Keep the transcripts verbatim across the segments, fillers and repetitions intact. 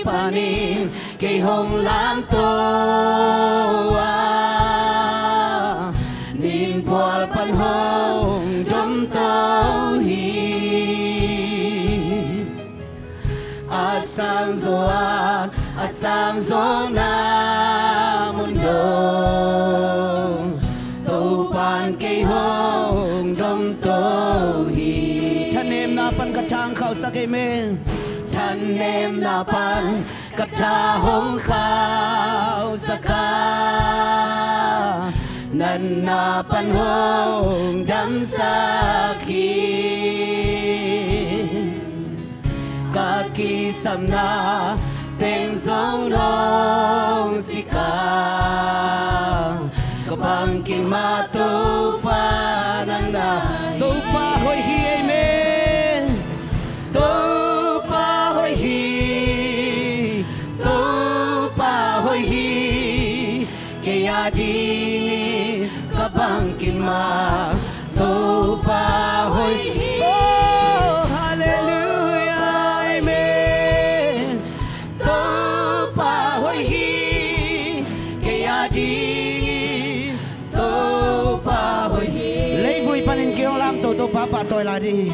panin kei hong lamto a, ninphual pan hong domto hi. A sang zo a, a sang zo na mun dong, Topan kei hong domto hi. Thanemna pan ka thang khauhsak, amen. Thanemna pan ka tha hong khauhsak a, natna pan hong damsak hi. Ka kisapna teng zong nong sika, ka bangkit ma Topa nang na. Topa hoih hi, amen. Topa hoih hi, Topa hoih hi. Kei a dingin ka bangkit ma Topa hoih hi. Oh, hallelujah, amen. Topa hoih hi, kei a dingin Topa hoih hi. Leivui panin kei hong lamto Topa pahtawi lai ding hi.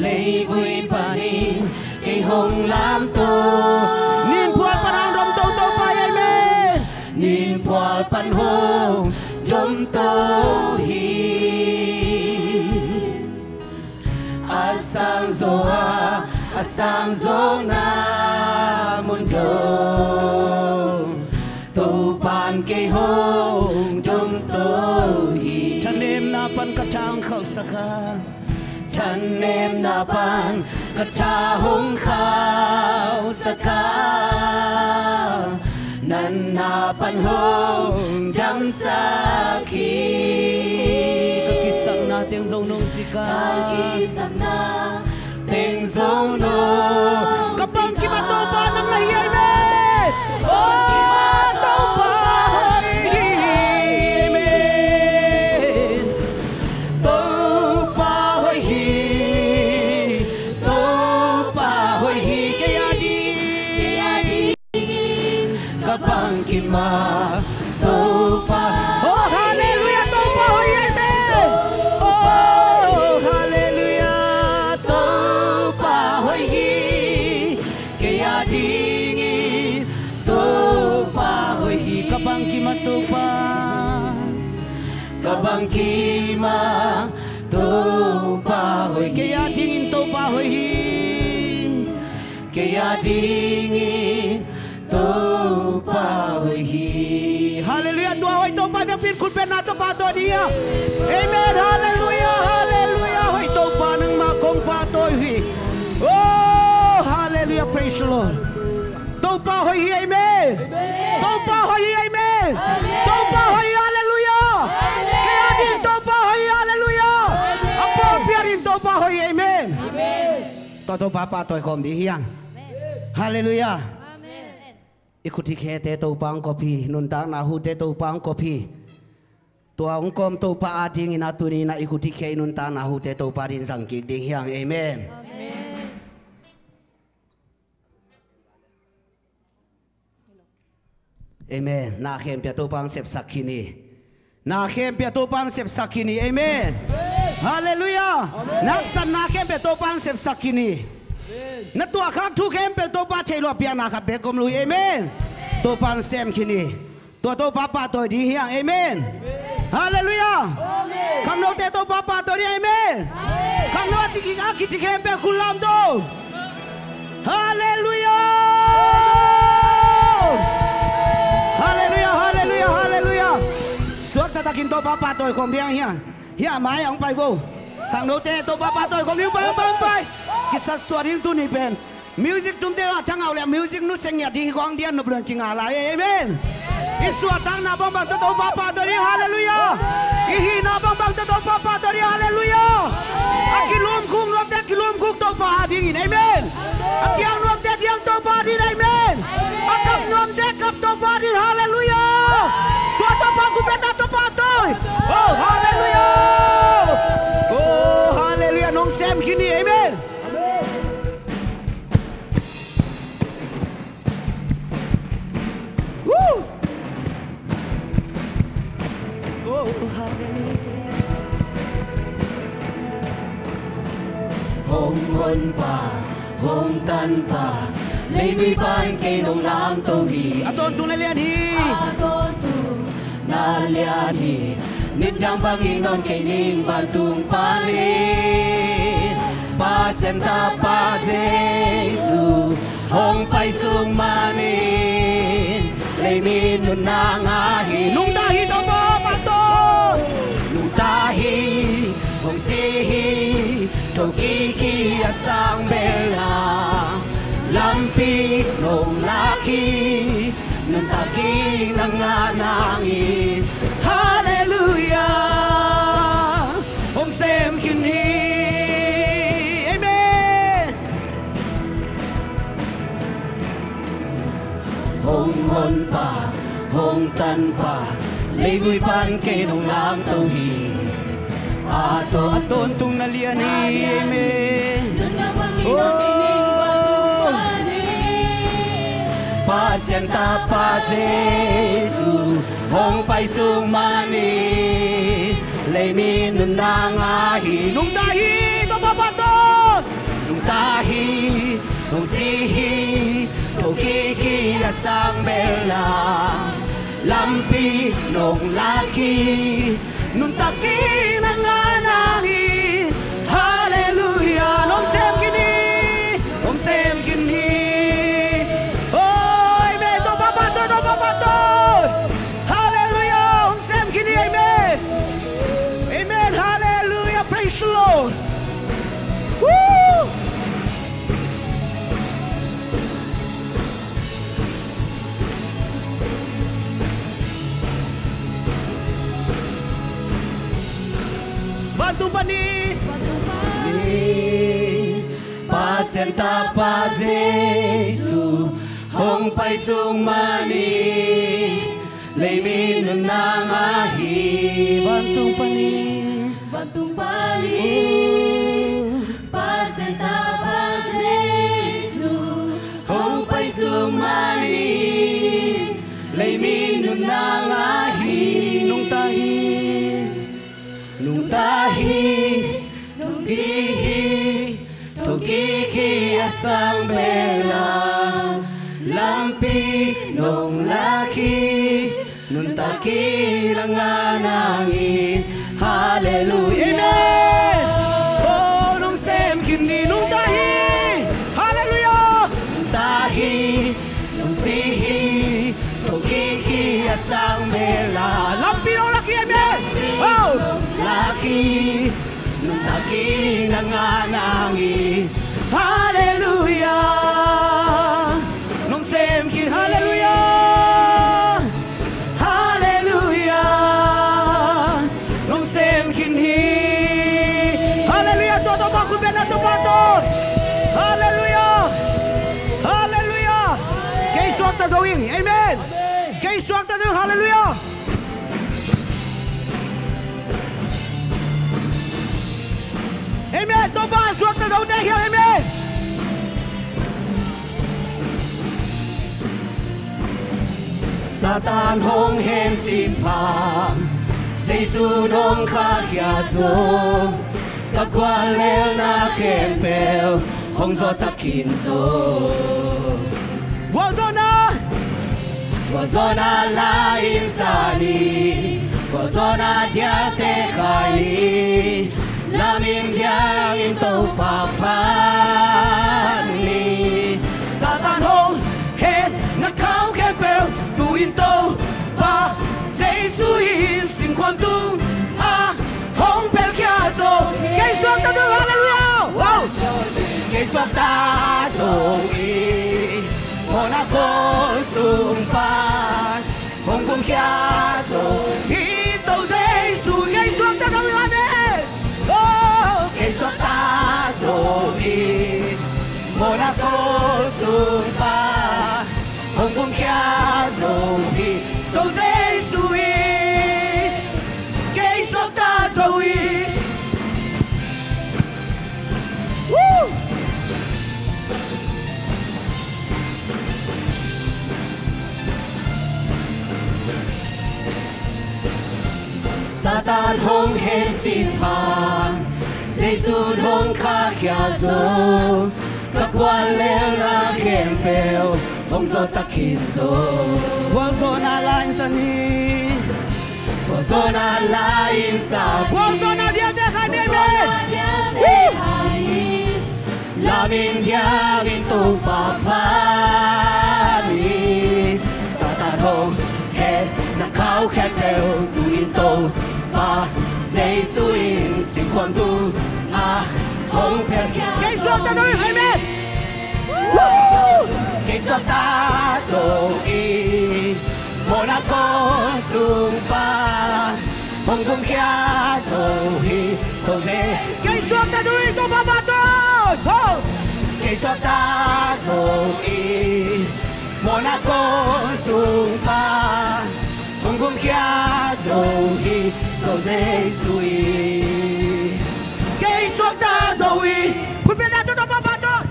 Leivui panin kei hong lamto, ninphual pan hong domto Topa hi, amen. Ninphual pan hong domto hi. A sang zo a, a sang zo na mun dong, Topan kei hong domto hi. Thanemna pan ka thang khauhsak a, thanemna pan ka tha hong khauhsak a, natna pan hong damsak hi. Ka kisapna teng zong nong sika, ka kisapna teng zong nong, ka bangkit ma Topa nang na hi, amen. Oh, Topa hoih hi, amen. Topa hoih hi, Topa hoih hi. Kei a dingin ka bangkit ma Topa. Oh, hallelujah, Topa hoih hi, amen. Oh, hallelujah, Topa hoih hi. Kei a dingin Topa hoih hi. Ka bangkit ma Topa, ka bangkit ma Topa hoih hi. Kei a dingin Topa hoih hi. Kei a dingin Topa hoih hi. Hallelujah. Tua hoih Topa biakpi'n khutbetna tawh pahtawi ding hi. Amen. Hallelujah, hallelujah. Hoih Topa, nangmah kong pahtawi hi. Oh, hallelujah. Praise the Lord. Topa hoih hi, amen. Topa hoih hi, amen. Topa hoih hi, hallelujah. Kei a dingin Topa hoih hi, hallelujah. A pawlpi a dingin Topa hoih hi, amen. Tua Topa pahtawi khawm ding hi hang. Hallelujah. I khut i khete Topa hong kop hi, nuntakna hute Topa hong kop hi. Tua hong kawm Topa a dingin a tuni-in a i khut i khe i nuntakna hute Topa dingin zang kik ding hi hang. Amen. Amen. Na khempeuh Topa hong sepsak khin hi. Na khempeuh Topa hong sepsak khin hi. Amen. Hallelujah. Na haksatna khempeuh Topa hong sepsak khin hi. Na tuahkhak thu khempeuh Topa theih loh a piakna khat beek om lo hi. Amen. Topa hong sem khin hi. Tua Topa pahtawi ding hi hang. Amen. Hallelujah. Khangnote Topa pahtawi ding. Amen. Khangno a kici khempeuh khut lamto. Hallelujah. Hallelujah, hallelujah, hallelujah. Suakta takin Topa pahtawi khawm ding hi hang. Hiah mai-ah hong pai vo. Khangnote Topa pahtawi khawm ding, hong pai, hong pai, hong pai. Kisatsuah ding tuni pen. Music tumte a thangau le music nusia ngiat ding hi kawng dian nop luan kinga lai. Amen. I suahtakna bangbang tawh Topa pahtawi ding. Hallelujah. I hihna bangbang tawh Topa pahtawi ding. Hallelujah. A kilumkhuk nuamte kilumkhuk Topa a dingin. Amen. A thiang nuamte thiang Topa a dingin. Amen. A kap nuamte kap Topa a dingin. Hallelujah. Tua Topa khutbetna tawh pahtawi. Oh, hallelujah. Oh, hallelujah. Nong sem khin hi. Amen. Honpa, hong tanpa, leivui pan kei nong lamto hi. A tawntung na lian hi. A tawntung na lian hi. Nidang bangin hong kei ning vantung panin, Pasian Tapa Jesu hong pai sung manin, leimi nunna ngah hi. Nungta hi, Topa Pasian. Nungta hi, hong si hi, thokik hi a sang bel na, lampi nong lak hi, nuntak hi, na ngah nangin. Halleluiah. Hong sem khin hi. Amen. Hong honpa, hong tanpa, leivui pan kei nong lamto hi. A tawn, a tawntung na lian hi. Amen. Oh. Pasian Tapa Jesu hong pai sung manin, leimi nunna ngah hi. Nungta hi, Topa Pasian. Nungta hi, hong si hi, thokik hi a sang bel na, lampi nong lak hi, nuntak hi, na ngah nangin. Halleluiah. Hong sem khin hi, hong sem khin hi. Oh, amen. Topa Pasian, Topa Pasian. Halleluiah. Hong sem khin hi. Amen. Amen. Halleluiah. Praise the Lord. Woo! Vantung panin, Pasian Tapa Jesu hong pai sung manin, leimi nunna ngah hi. Vantung panin, vantung panin, Pasian Tapa Jesu hong pai sung manin, leimi nunna ngah hi. Nungta hi, nungta hi, nong si hi, thokik hi a sang bel na, lampi nong lak hi, nuntak hi, na ngah nangin. Halleluiah. Amen. Oh, nong sem khin hi, nungta hi. Halleluiah. Nungta hi, nong si hi, thokik hi a sang bel na, lampi nong lak hi. Amen. Oh, lak hi, nuntak hi, na ngah nangin. Halleluiah. Nong sem khin. Halleluiah. Halleluiah. Nong sem khin hi. Halleluiah. Tua, tua, tua, khut beng na, tua, tua, tua. Halleluiah. Halleluiah. Kei suakta zo ing. Amen. Kei suakta zo ing. Halleluiah. Amen. Topa suakta zo teh hiam. Amen. Satan hong hen cih pha, Jesu nong khahkhia zo, ka guallelhna khempeuh hong zawhsak khin zo. Gualzawhna, gualzawhna la in sa ni, gualzawhna diakte khai ni, lamin diangin Topa phat ni. Satan hong hen na khau khempeuh tu-in Topa Jesu in singkhuam tungah hong pelhkhia zo. Kei suakta zo, halleluiah. Wow. Kei suakta zo hi, mawhna khawl sung pan hong kumkhia zo hi Topa Jesu. Kei suakta zo hi, amen. Oh, kei suakta zo hi, mawhna khawl sung pan hong kumkhia zo hi Topa Jesu hi. Kei suakta zo hi. Woo! Satan hong hen cih pha, Jesu'n hong khahkhia zo, ka guallelhna khempeuh hong zawhsak khin zo. Gualzawhna la-in sa ni. Gualzawhna la-in sa ni. Gualzawhna vialte khai ni. Amen. Gualzawhna vialte khai ni. Lamin diangin Topa phat ni. Satan hong hetna khau khempeuh tu-in Topa Jesu in singkhuam tu-a hong phelkhia. Kei suakta zo hi. Amen. Kei suakta zo hi. Mawhna kawn sung pan hong gumkhia zo hi. Topa Jesu. Kei suakta zo hi. Topa pahtawi. Ho. Kei suakta zo hi. Mawhna kawn sung pan hong gumkhia zo hi. Topa Jesu hi. Kei suakta zo hi. Khut beng na, Topa pahtawi.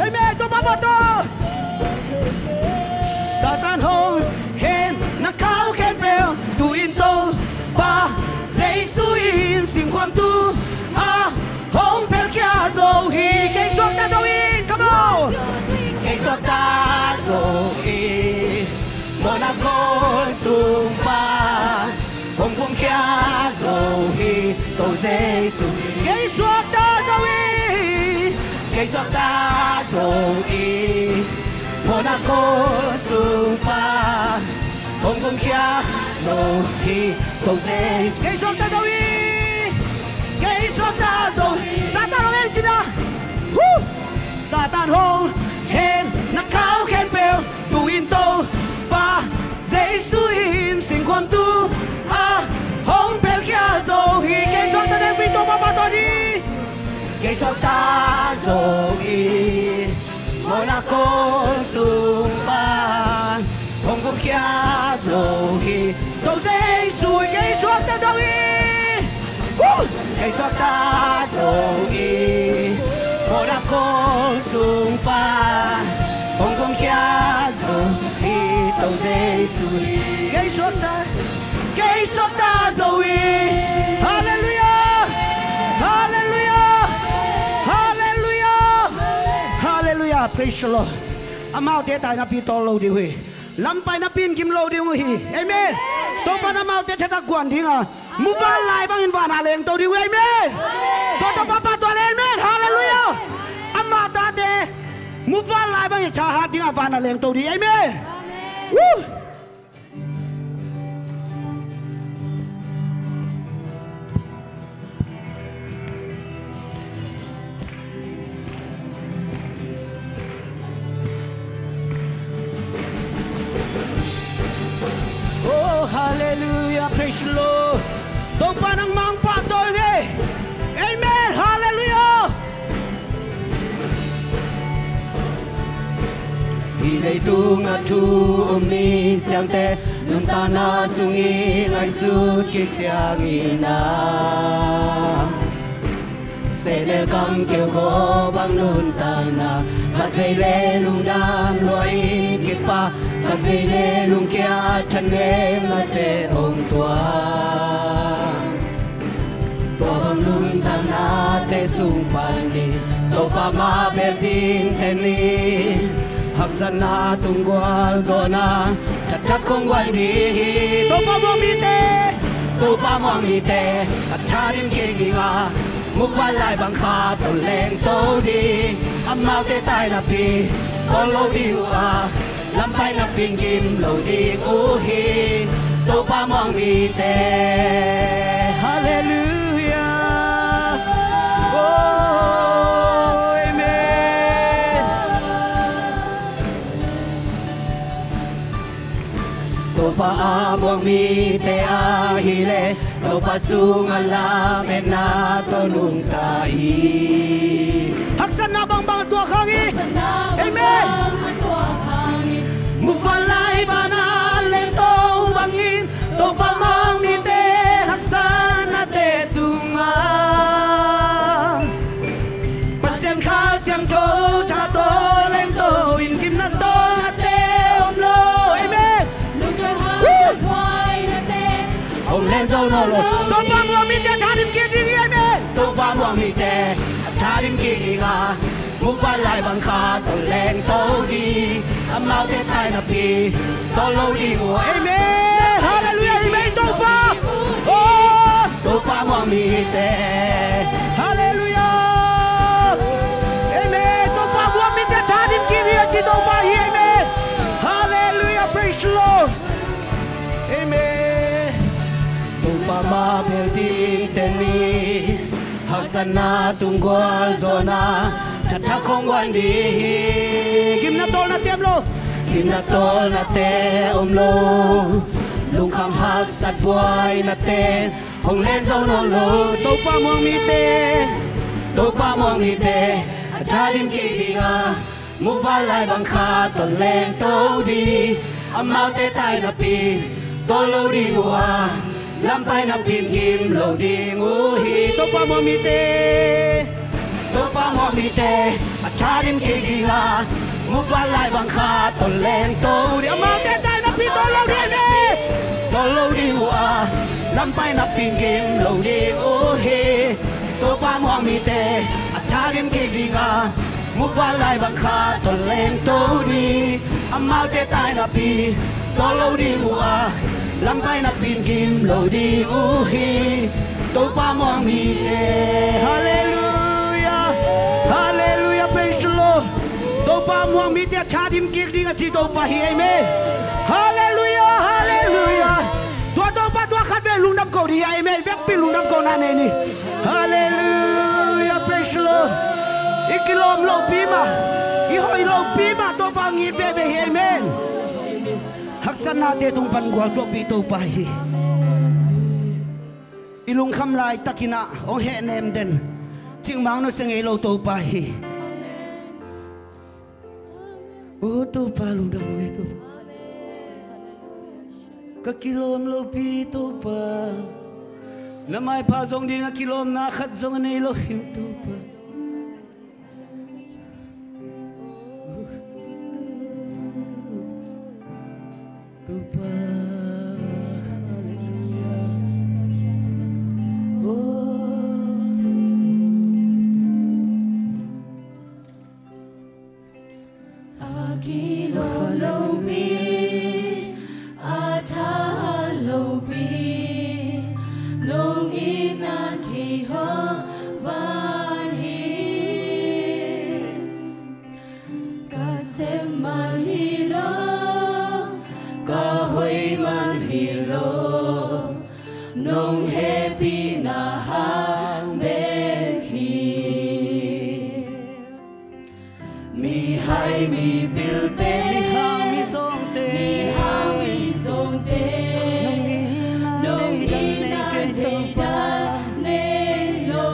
Amen. Topa pahtawi. Satan hong hetna khau khempeuh tu-in Topa Jesu in singkhuam tu-a hong phelkhia zo hi. Kei suakta zo hi. Come on. Kei suakta zo hi. Mawhna kawn sung pan hong gumkhia zo hi. Topa Jesu. Kei suakta zo hi. Kei suakta zo hi. Mawhna kawn sung pan hong gumkhia zo hi. Topa Jesu. Kei suakta zo hi. Kei suakta zo hi. Satan hong en cina. Huh. Satan hong hetna khau khempeuh tu-in Topa Jesu in singkhuam tu-a hong phelkhia zo hi. Kei suakta zo hi. Topa pahtawi ni. Kei suakta zo hi. Mawhna kawn sung pan hong gumkhia zo hi. Topa Jesu. Kei suakta zo hi. Huh! Kei suakta zo hi. Mawhna kawn sung pan hong gumkhia zo hi. Topa Jesu hi. Kei suakta, kei suakta zo hi. Halleluiah. Halleluiah. Halleluiah. Halleluiah. Praise the Lord. Amaute tainapi tawl lo ding uh hi. Lampai napi in gim lo ding uh hi. Amen. Topa'n amaute thatak guan ding a, muvanlai bangin van ah lengto ding uh hi. Amen. Tua Topa pahtawi le. Amen. Halleluiah. Ama tate muvanlai bangin thahat ding a, van ah lengto ding. Amen. Woo. Oh, hallelujah, praise the Lord. Topa nangmah pahtawi ve. Amen, hallelujah. Hih leitung a thu um mi siangte nuntakna sung i ngaihsut kik ciangin a, sehnel kam keu gaw bang nuntakna, khatvei le lungdam lua in kipak, khatvei le lungkia thanemnate hong tuak. Tua bang nuntaknate sung panin Topa mah bel ding teng ni. Haksatna tung gualzawhna thatak khong guan ding hi. Topa muang mite, Topa muang mite a thadim kik ding a, muvanlai bang khat tawh lengto ding. Amaute tainapi tawl lo ding uh a, lampai napi in gim lo ding uh hi. Topa muang mite. Halleluiah. Oh, amen. Topa a muang mite ahih leh Topa sungah lametna tawh nungta hi. Haksatna bangbang a tuak hangin. Amen. Muvanlai van ah lengto bangin Topa muang mite haksatnate tungah Pasian Kha Siangtho tha tawh Zo nawn lo. Topa muang mite thadim kik ding hi, amen. Topa muang mite thadim kik ding a, muvanlai bang khat tawh lengto ding. Amaute tai napi tawllo ding uh a. Amen. Halleluiah. Amen. Topa. Oh. Topa muang mite. Halleluiah. Amen. Topa muang mite thadim kik ding a ci Topa hi. Amen. Halleluiah. Praise the Lord. Amen. Topa mah bel dingte ni, haksatna tung gualzawhna, thathak hong guan ding hi. Gimna tawlna tem lo. Gimna tawlnate om lo. Lungkham haksat buainate hong len zo nawn lo. Topa muang mite, Topa muang mite a thadim kik ding a, muvanlai bang khat tawh lengto ding. Amaute tai napi tawllo ding uh a, lampai napi in gim lo ding uh hi. Topa muang mite, Topa muang mite a thadim kik ding a, muvanlai bang khat tawh lengto ding. Amaute tai napi tawllo ding hi. Tawllo ding uh a, lampai napi in gim lo ding uh hi. Topa muang mite a thadim kik ding a, muvanlai bang khat tawh lengto ding. Amaute tai napi tawllo ding uh a, lampai napi in gim lo ding uh hi. Topa muang mite. Halleluiah. Halleluiah. Praise the Lord. Topa muang mite a thadim kik ding a ci Topa hi. Amen. Halleluiah. Halleluiah. Tua Topa tua khat vei lungdam ko ding hi. Amen. Vekpi lungdam kohna nei ni. Halleluiah. Praise the Lord. I kilawm lopi mah, i hoih lopi mah Topa hong it veve hi. Amen. Haksatnate tung pan gualzawhpih Topa hi. I lungkham laitakin ah hong hehnem den, cikmang nusia ngei lo Topa hi. O Topa, lungdam hong ei Topa. Ka kilawm lopi Topa, na maipha zong ding a kilawmna khat zong a nei lo hi uh Topa. Topa. Oh. A kilawm lopi, a thahat lopi, nong itna kei hong van hi. Ka sep man hi lo, ka hoih man hi lo, nong hehpihna hang bek hi. Mihai mipilte, mihau mizawngte, mihau mizawngte, nong itna deihtak nei lo.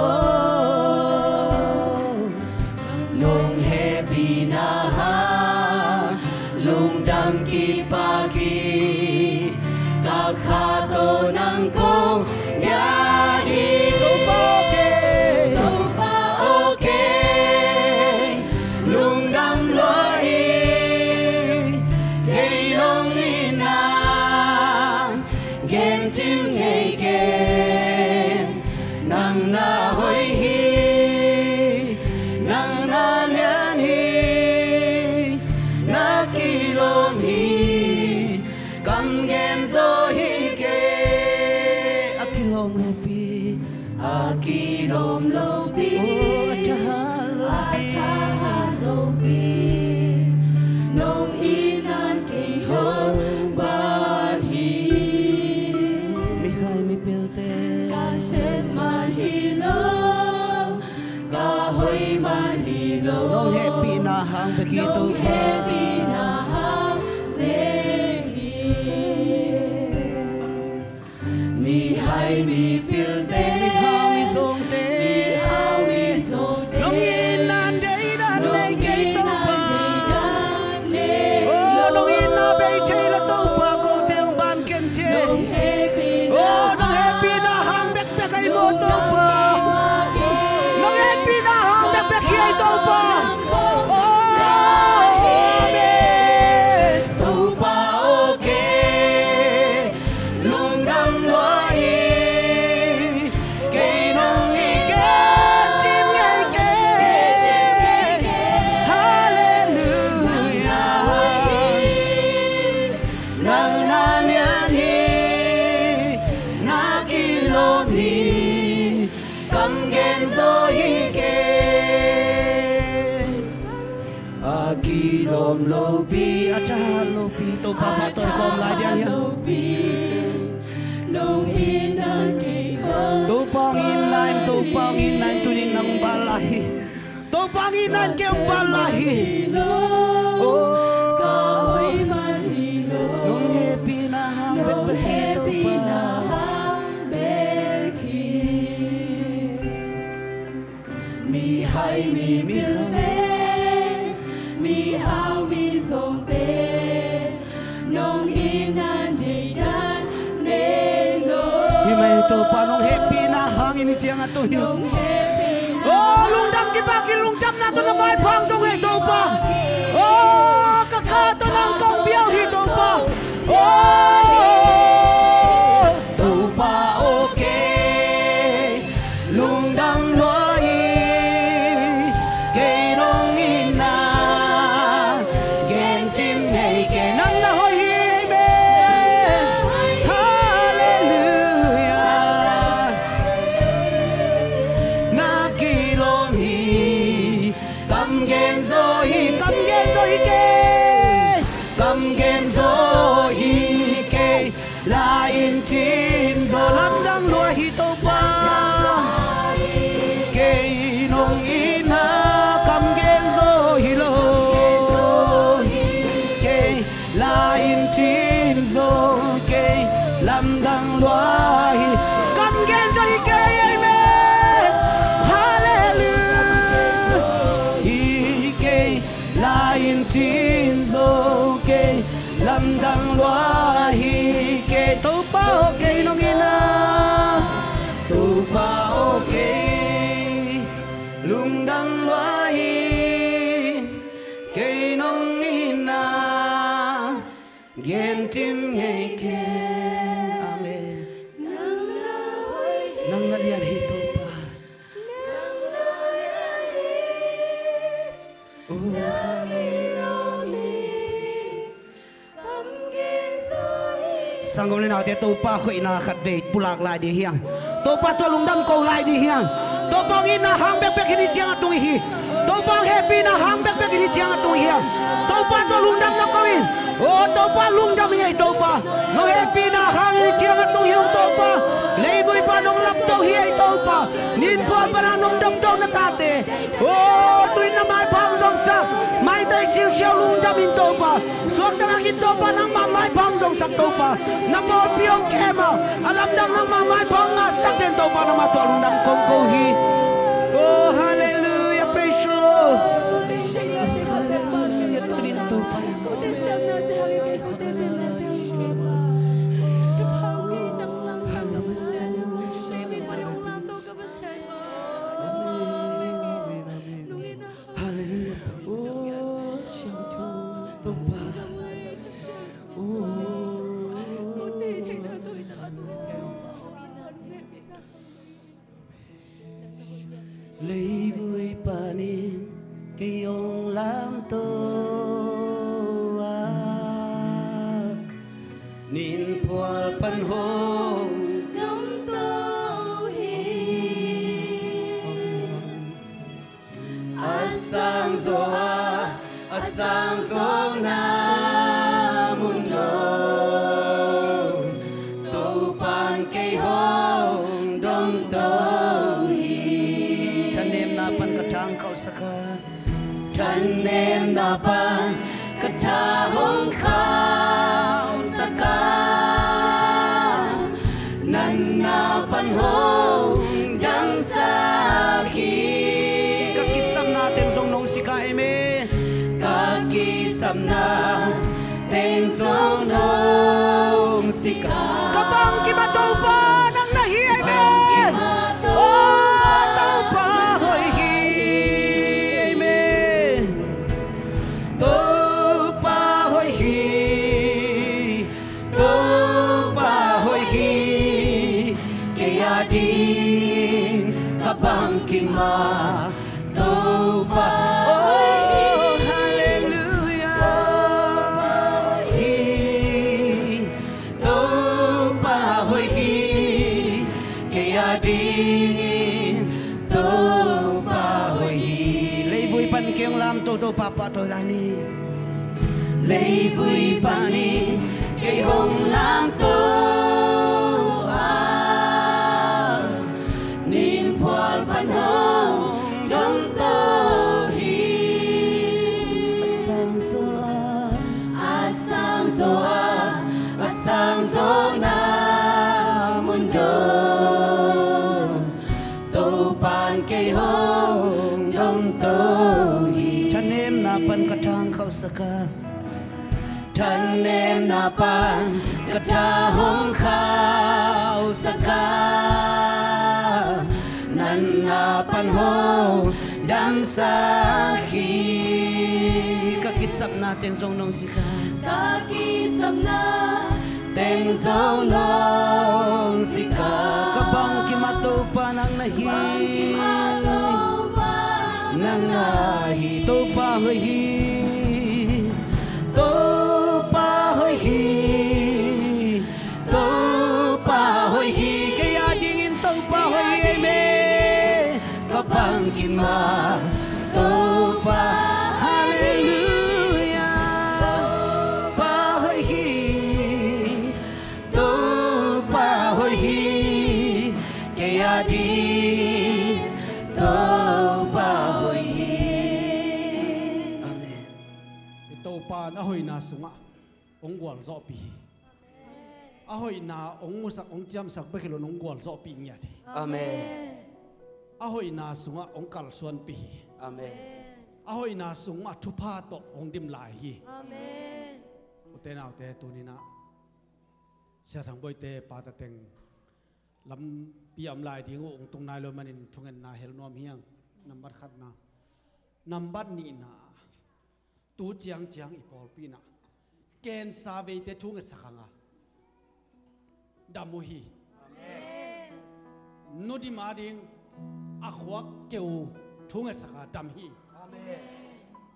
Nong hehpihna hang lungdam kipak hi. Ka kha tawh nang kong ngiat hi. Topa aw kei, Topa aw kei, lungdam lua hi. Kei nong itna gen cim ngei kei. Nang na hoih hi, nang na lian hi, na kilawm hi, kam gen zaw hi kei. A kilawm lopi, a kilawm lopi, oh, a thahat lopi, a thahat lopi, nong itna kei hong van hi. Mihai mipilte, ka sep man hi lo, ka hoih man hi lo, nong hehpihna hang bek hi. Nong Topa, hehpihna hang bek hi. Mihai mipilte, mihau mizawngte, mihau Lawm lopi, a tha lopi, Topa pahtawi khawm lai ding hi. Topa hong itna in, Topa hong itna in tuni in nang bal lai hi. Topa hong itna in kei hong bal lai hi. Oh, nong hehpihna hang bekbek hi, Topa. Mihai mipilte, mihau mizawngte, nong itna deidan nei lo. Hi mai Topa, nong hehpihna hangin hi ciang a tung hi. Oh, lungdam kipak in, lungdamna tawh na maipha hong zong hi Topa. Oh, ka kha tawh nang kong pia hi Topa. Oh, Topa aw, kei lungdam lua hi, kei nong itna gen cim ngei kei. Nang na hoih hi, amen. Halleluiah. Na kilawm hi, kam gen zaw hi, kam gen zaw hi kei. Kam gen zaw hi kei, la-in cin zaw, lamdang lua hi Topa. Kei nong itna kam gen zaw hi lo. Kei la-in cin zaw, kei lamdang lua hi. Kam gen zaw hi kei, amen. Halleluiah. Hi kei, la-in cin zaw kei, lamdang lua hi kei. Topa aw, kei nong itna, Topa aw, kei lungdam lua hi, kei nong itna gen cim ngei kei. Amen. Nang na lian hi Topa. Sanggam le naute, Topa hoihna khat vei pulak lai ding hi hang. Topa tungah lungdam ko lai ding hi hang. Topa hong itna hang bekbek in hi ciang a tung hi. Topa hong hehpihna hang bekbek in hi ciang a tung hi hang. Topa tungah lungdamna ko in. Oh, Topa lungdam hi ei Topa. Nong hehpihna hangin hi ciang a tung hi ung Topa. Leivui pan nong lamto hi ei Topa. Ninphual pan nong damto na tate. Oh, tu-in na maipha hong zongsak. Maitang siusiau lungdam in Topa. Suakta ngak in Topa, nangmah maipha hong zongsak Topa. Na pawlpi hong kem a, a lamdang nangmah maipha hong ngahsak den Topa, nangmah tungah lungdam kong ko hi. Oh, halleluiah, praise the Lord. Halleluiah, tu-in Topa. Halleluiah. Oh, siangtho Topa. Oh. Leivui panin kei hong lamto a, ninphual pan hong damto hi. A sang zaw a, a sang zawhna mun dong, Topa'n kei hong damto hi. Thanemna pan ka tha hong khauhsak a. Thanemna pan ka tha hong khauhsak a, natna pan hong damsak hi. Ka kisapna teng zong nong sik a, amen. Ka kisapna teng zong nong sik a. Ka bangkim a Topa nang na hi, amen. Oh, Topa hoih hi, amen. Topa hoih hi, Topa hoih hi, kei adingin ka bangkim a Topa hoih hi. Oh, halleluiah. Topa hoih hi, Topa hoih hi, kei adingin Topa hoih hi. Leivui pan kei hong lamto Topa pahtawi lai ni. Leivui panin kei hong lamto a, nin phual pan hong domto hi. A sang zaw a, a sang zaw a, a sang zawhna mun dong Topa'n kei hong domto hi. Thanemna pan ka tha hong khauhsak a, thanemna pan ka tha hong khauhsak a, natna pan hong damsak hi. Ka kisapna teng zong nong zik a, ka kisapna teng zong nong zik a, ka bangkim a Topa nang na hi. Bangkim a Topa nang na hi. Topa hoih hi. Topa hoih hi. Topa hoih hi. Kei a dingin Topa hoih hi. Amen. Ka bangkim a Topa. Halleluia. Topa hoih hi. Topa hoih hi. Kei a dingin Topa hoih hi. Amen. I Topa'n a hoihna sungah hong gualzawhpih hi. A hoihna hong musak, hong ciamsak bek hi lo in hong gualzawhpih ngiat hi. Amen. A hoihna sungah hong kalsuanpih hi. Amen. A hoihna sungah thupha tawh hong dim lai hi. Amen. Ute naute, tuni-in ah Sia Thang Boite pa tateng lampi a om lai ding uh, hong tung nai lo manin thungetna hel nuam hi hang. Nambat khatna. Nambat nihna, tu ciangciang i pawlpi in ah cancer veite thungetsak hang a dam uh hi. Amen. Nu dim a ding a khuak keu thungetsak a dam hi. Amen.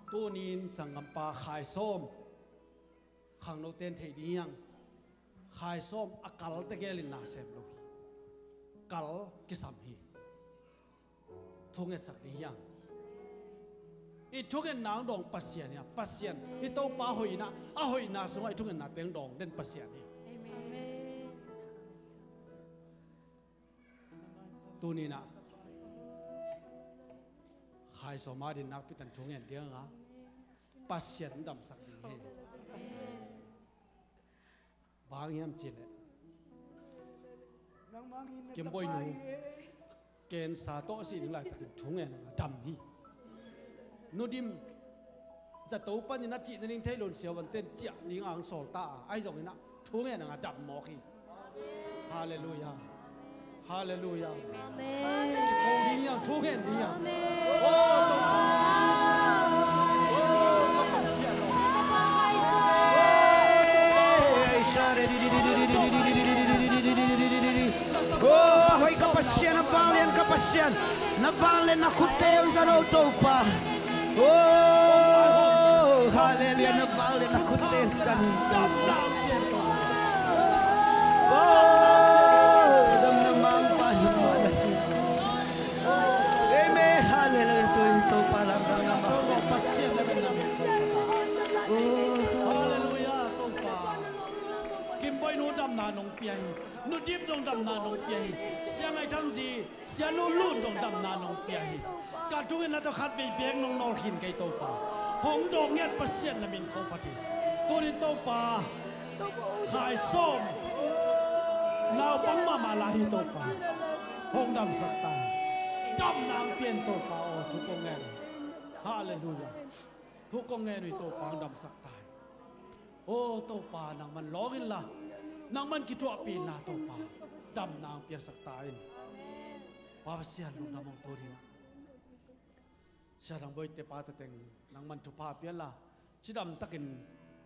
Tuni-in sanggampa Khai Sawm, khangnote in thei ding hi hang, Khai Sawm a kal tegel in na sem lo hi. Kal kisam hi. Thungetsak ding hi hang. I thungetna hong dawng Pasian hi a, Pasian, i Topa hoihna, a hoihna sungah i thungetnate hong dawng den Pasian hi. Amen. Tuni-in ah Khai Sawm a ding nakpi takin thungen ding a, Pasian hong damsak ding hi. Bang hang hiam cih leh, Kim Bawi nu cancer tawh a sih ding laitakin thungen a dam hi. Nu dim, zato panin a cih nading thei lo in siavuante'n ciah ding a hong sawl ta a, ahi zongin ah thungen a dam mawk hi. Halleluia. Halleluia. Amen. Kiko ding hi hang, thungen ding hi hang. Amen. Oh, Topa. Oh, ka Pasian aw. Oh, hoih ka Pasian, na vanglian ka Pasian. Na vanglian na khutte hong zang o Topa. Oh, halleluia, na vanglian na khutte hong zang in. Oh, damna mangpa hi. Amen. Halleluia, tu in Topa lam damna mangpa. Oh, halleluia, Topa. Kim Bawi nu damna nong pia hi. Nu Dip zong damna nong pia hi. Sia Ngai Thang zi, Sia Lu Lun zong damna nong pia hi. Ka thungetna tawh khatvei bek nong nawl khin kei Topa. Hong dawng ngiat Pasian na min kong phat hi. Tuni-in Topa, Khai Sawm naupang mahmah lai hi Topa. Hong damsak ta in. Damna hong pia in Topa aw, thu kong ngen. Halleluia. Thu kong ngen uh hi Topa, hong damsak ta in. O Topa, nangman lawng inla, nangman kithuahpih inla Topa, damna hong piaksak ta in. Pa Pasian, lungdam hong tun hi. Sia Thang Boite pa tateng nangman thupha pia inla, cidam takin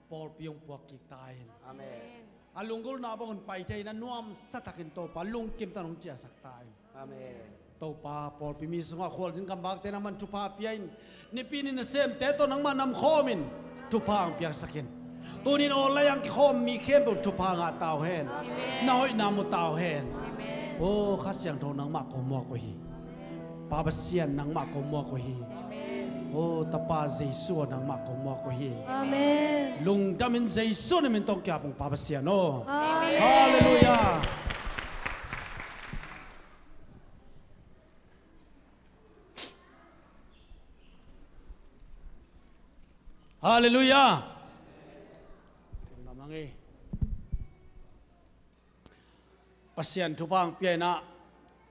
pawlpi hong puak kik ta in. Amen. A lunggulhna bang un pai thei in, a nuamsa takin Topa lungkim takin hong ciahsak ta in. Amen. Topa, pawlpi mi sungah khualzin gamvakte nangman thupha pia in. Nipi ni nasemte tawh nangmah namkhawm in, thupha hong piaksak in. Tuni-in online ah kikhawm mi khempeuh thupha ngah ta uh hen. Amen. Na hoihna mu ta uh hen. Amen. O Kha Siangtho, nangmah kong muak uh hi. Pa Pasian, nangmah kong muak uh hi. Amen. O Tapa Jesu aw, nangmah kong muak uh hi. Amen. Lungdamin Jesu na min tawh kiap ung, Pa Pasian aw. Amen. Halleluiah. Halleluiah. Pasian thupha hong pia in ah,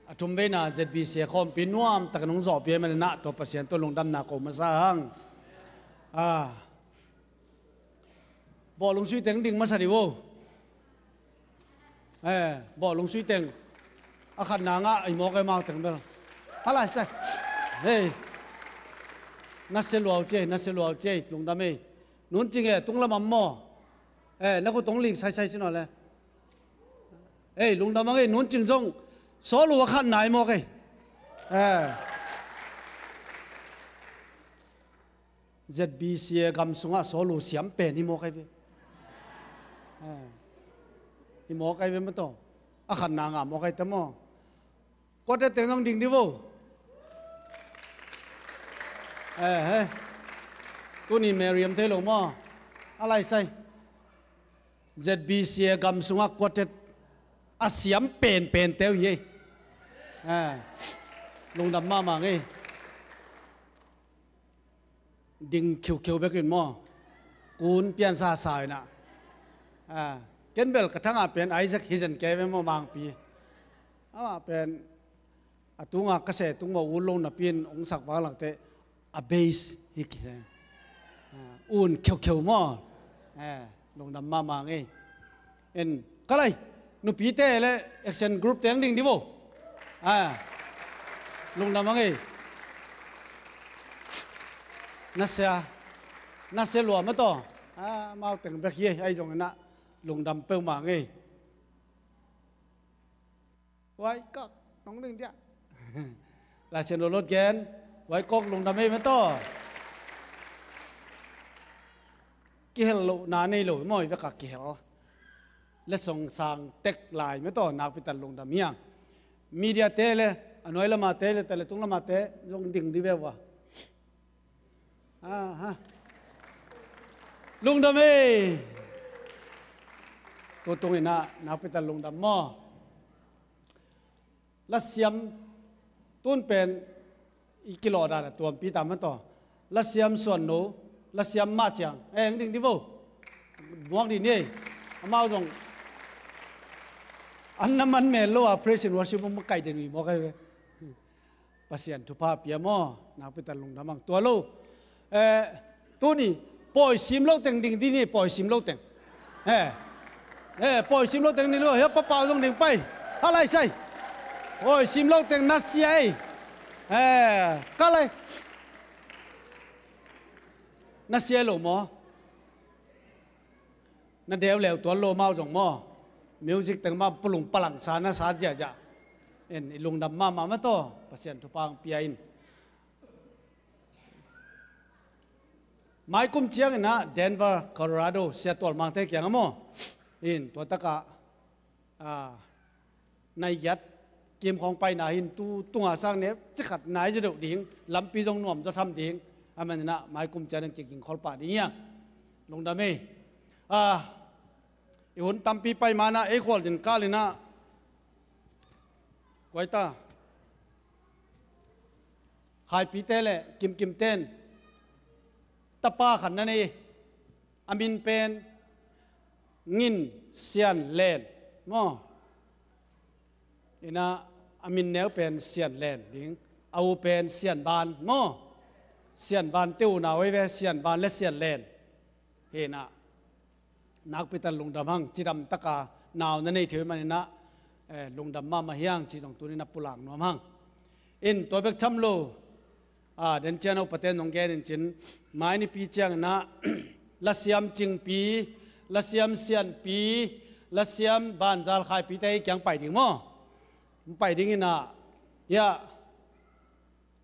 a thumveina Z B C a khawmpi nuamtakin hong zawhpih ahih manin ah, tua Pasian tawh lungdamna ko masa hang. Ah. Bawlung sui teng ding masa dih vo. Eh, bawlung sui teng. A khatna ngah i mawk ei, mau teng bel. Halai sai. Hei. Na sia luau ciai, na sia luau ciai, lungdam ei. Nuncing e, tunglam am maw. Eh, na khut hong ling saisai sin aw le. Ei, lungdam hang ei, nuncing zong. Sawl uh a khatna i mawk ei. Eh. Z B C a gam sungah sawl uh siam pen i mawk ei ve. Eh. I mawk ei ve maw taw. A khatna ngah mawk ei ta maw. Quartet teng zong ding dih vo. Eh, eh. Tuni Mary om thei lo maw. A lai sai. Z B C a gam sungah quartet a siam penpen teu hi ei. Eh. Lungdam mahmah ngei. Ding khiukheu bek in maw. Kun piansa sa in ah. Ah, ken bel ka thangah pen Isaac hi zen kei ve maw, Mangpi. Amah pen a tunga ka seh tung maw, un lo napi in hong sak vang lak teh a bass hi ki. Ah, un khiukheu maw. Eh, lungdam mahmah ngei. En, ka lai, nupite le action group teng ding dih vo. Ah, lungdam hang ei. Na sia, na sia lua maw taw. Ah, mau teng bek hi ei, ahi zongin ah lungdam peuhmah ngei. Huai kak, nong ding dia. Lai Siangtho lawt gen, huai kak lungdam ei maw taw. Kihel lohna nei lo, maw i vekah kihel. Le song sang tek lai maw taw, nakpi tak lungdam hi hang. Media te le, a nuai lama te le, te le tung lama te, zong ding dih ve ua. Aha. Lungdam ei. Tua tung in ah, nakpi tak lungdam maw. Lasiam tun pen i kilawh dan a tuampi ta maw taw. Lasiam Suan No, Lasiam Mah Ciang. Eh, hong ding dih vo. Muak dih ni ei. Amau zong. An na man mel lo a praise and worship hong makaih den uh i mawk ei ve. Pasian thupha pia maw, nakpi tak lungdam hang, tua lo. Eh, tuni, pawi sim lo teng ding dih ni, pawi sim lo teng. Eh, eh, pawi sim lo teng ding lo, hia papa zong ding pai. Halai sai. Pawi sim lo teng na sia ei. Eh, ka lai. Na sia ei lo maw. Na deuleu tuan lo mau zong maw. Music teng mah pulung palangsa na sa ziahziah. En, i lungdam mahmah maw taw, Pasian thupha hong pia in. Mai kum ciangin ah Denver, Colorado, Sia Tual Mangte kiangah maw. In, tua takah, ah, nai giat kim khawng paina hin tu tunga sang ne cikhat nai zaw deuh ding, lampi zong nuam zaw tham ding. Amen in ah mai kum ciangin kiging khol pah ding hi hang. Lungdam ei. Ah, i hun tampi pai ma in ah ei khualzin kal in ah. Kuai ta. Khaipite le Kimkimte in tapa khat na nei. A min pen Ngin Sian Len maw. In ah a min neu pen Sian Len ding. A u pen Sian Van maw. Sian Van te unau ei ve, Sian Van le Sian Len. Hi in ah. Nakpi tak lungdam hang, cidam taka nau na nei thei uh ahih manin ah, eh, lungdam mahmah hi hang, ci zong tuni in ah pulak nuam hang. In tua bek tham lo, ah, den ciang a upate in hong gen in cin, mai nipi ciangin ah, Lasiam Cingpi, Lasiam Sianpi, Lasiam Vanzal Khaipite ei kiang pai ding maw. Pai ding in ah, ya,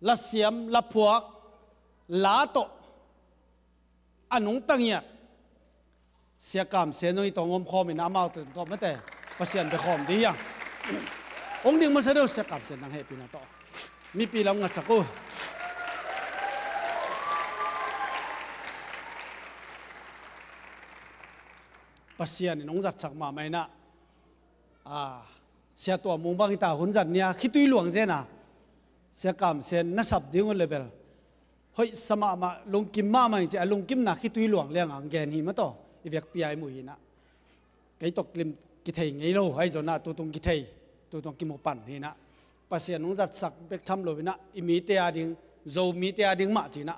Lasiam, Laphuak, La tawh, a nungta ngiat. Sia Kam Sen zong i tawh om khawm in ah amau tawh tawh mate. Pasian bia khawm ding hi hang. Hong ding masa deuh Sia Kam Sen nang hehpihna tawh. Mipi lam ngatsak uh. Pasian in hong zatsak mahmah inah, a, Sia Tua Mung bang hita hun zan nia khitui luang zena, Sia Kam Sen na sap ding uh le bel hoihsa mahmah, lungkim mahmah in ci a, lungkimna khitui luang lianga hong gen hi mah tawh i vekpi a i muh hinah. Kei tawh lim kithei ngei lo, ahi zonah tutung kithei, tutung kimu pan hinah. Pasian hong zatsak bek tham lo inah, i mite a ding, Zomite a ding mah cinah,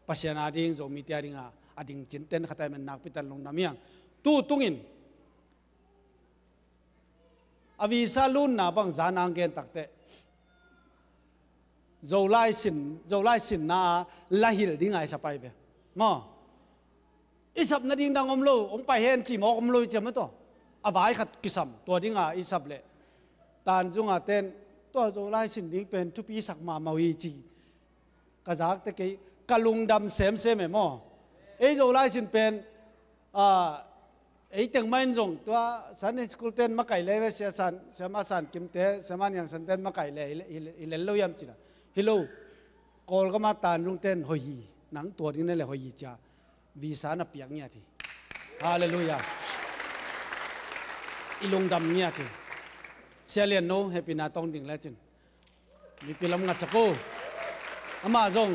Pasian a ding, Zomite a dinga a ding cinten khat a i man nakpi tan lungdam hiang. Tutungin a visa lunna bang zan ang gen takteh, Zolai sin, Zolai sinna a la hilh dinga i sap ahi ve maw. I sap nading dang om lo, hong pai hen ci mawk om lo i ciam a tawh. A vai khat kisam, tua dinga i sap leh Tanzunga ten, tua Zolai sin ding pen thupi sak mahmah uh hi ci. Ka zakte kei, ka lungdam semsem e maw. Ei Zolai sin pen, a, ei teng mah in zong tua Sunday school ten makaih le ve, Sia San, Sia Ma San Kimte, Sia Ma Niang Santen makaih le hi, hi, hi lel lo hiam cina. Hi lo. Kawlgama Tanzung ten hoih hi. Nang tua ding na le hoih hi cia. Visa na piak ngiat hi. Halleluiah. I lungdam ngiat hi. Sia Lian No, hehpihna tawng ding lecin mipi lam ngatsak uh. Amah zong,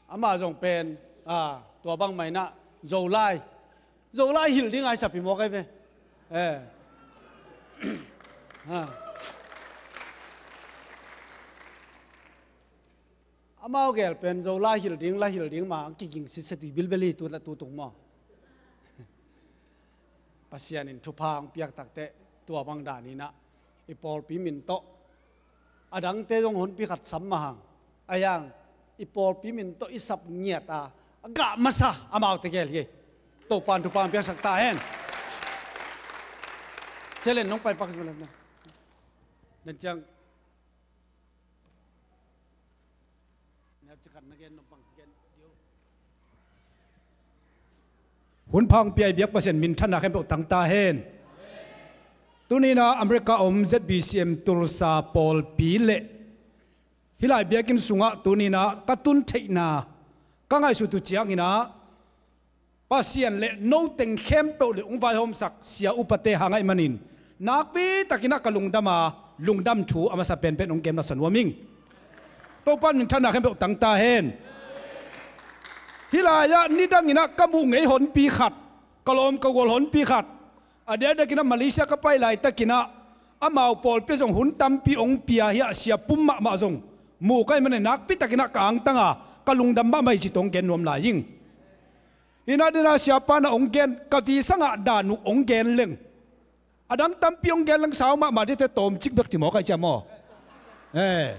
amah zong pen, a, tua bang mah inah Zolai, Zolai hilh dinga i sap hi mawk ahi ve. Eh. A. Amau gel pen Zolai hilh ding, la hilh ding mah kiging sitset uh hi bilbel hi, tu la tutung maw. Pasian in thupha hong piak takteh tua bang dan inah i pawlpi min tawh a dangte zong honpi khat sam mah hang, a hiang i pawlpi min tawh i sap ngiat a, a gah masa amaute gel hi. Topa'n thupha hong piaksak ta hen. Sia Lian No, nong pai pak nan ciang. Hun pha hong pia i biak Pasian minthanna khempeuh tang ta hen. Tuni inah America om Z B C M Tulsa pawlpi le hih lai biakinn sungah tuni inah ka tun theihna, ka ngaihsut uh ciang inah Pasian le no teng khempeuh le hong vaihawmsak sia upate hang ahih manin nakpi takinah ka lungdam a, lungdam thu a masa penpen hong kem masa nuam ing. Topa'n minthanna khempeuh tang ta hen. Hih lai-ah nidanginah ka muh ngei honpi khat, ka lawm ka gual honpi khat, a diakdiakinah Malaysia ka pai laitakinah amau pawlpi zong hun tampi hong pia hi a, sia pum mahmah zong mu ka hih manin nakpi takinah ka angtang a, ka lungdam mahmah hi ci tawh hong gen nuam lai ing. Hih na dena siapa na hong gen, ka visa ngah dan uh hong gen leng, a dang tampi hong gen leng sau mahmah dite, tawmcik bek ci mawk ahi cia maw. Eh.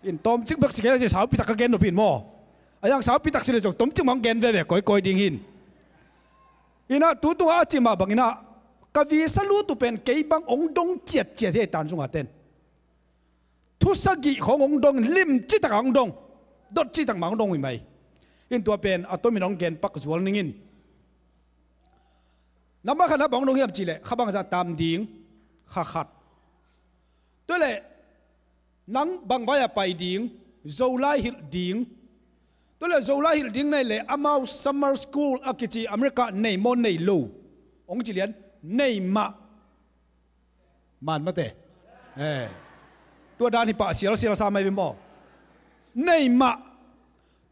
In tawmcik bek ci gen a ci saupi tak ka gen nop in maw. A hiang saupi tak ci le zong tawmcik mah hong gen veve kawikawi ding hin. Inah tu tungah a cih mah banginah ka visa lut uh pen kei bang hong dong ciatciat hi, ei Tanzunga ten. Thu sagih khawng hong dong, lim citak a hong dong, dot citak mah hong dong uh hi mai. In tua pen a tomin hong gen pak zual ning in. Namah khatna bang hong dong hiam cihleh, kha bangzah tam ding, kha khat. Tuahleh nang bang vai-ah pai ding, Zolai hilh ding. Tuahleh Zolai hilh ding na hih leh amau summer school a kici America nei maw nei lo, hong ci lian, nei mah. Man mate. Eh. Tua dan hi pah sialsial sa mai ve maw. Nei mah.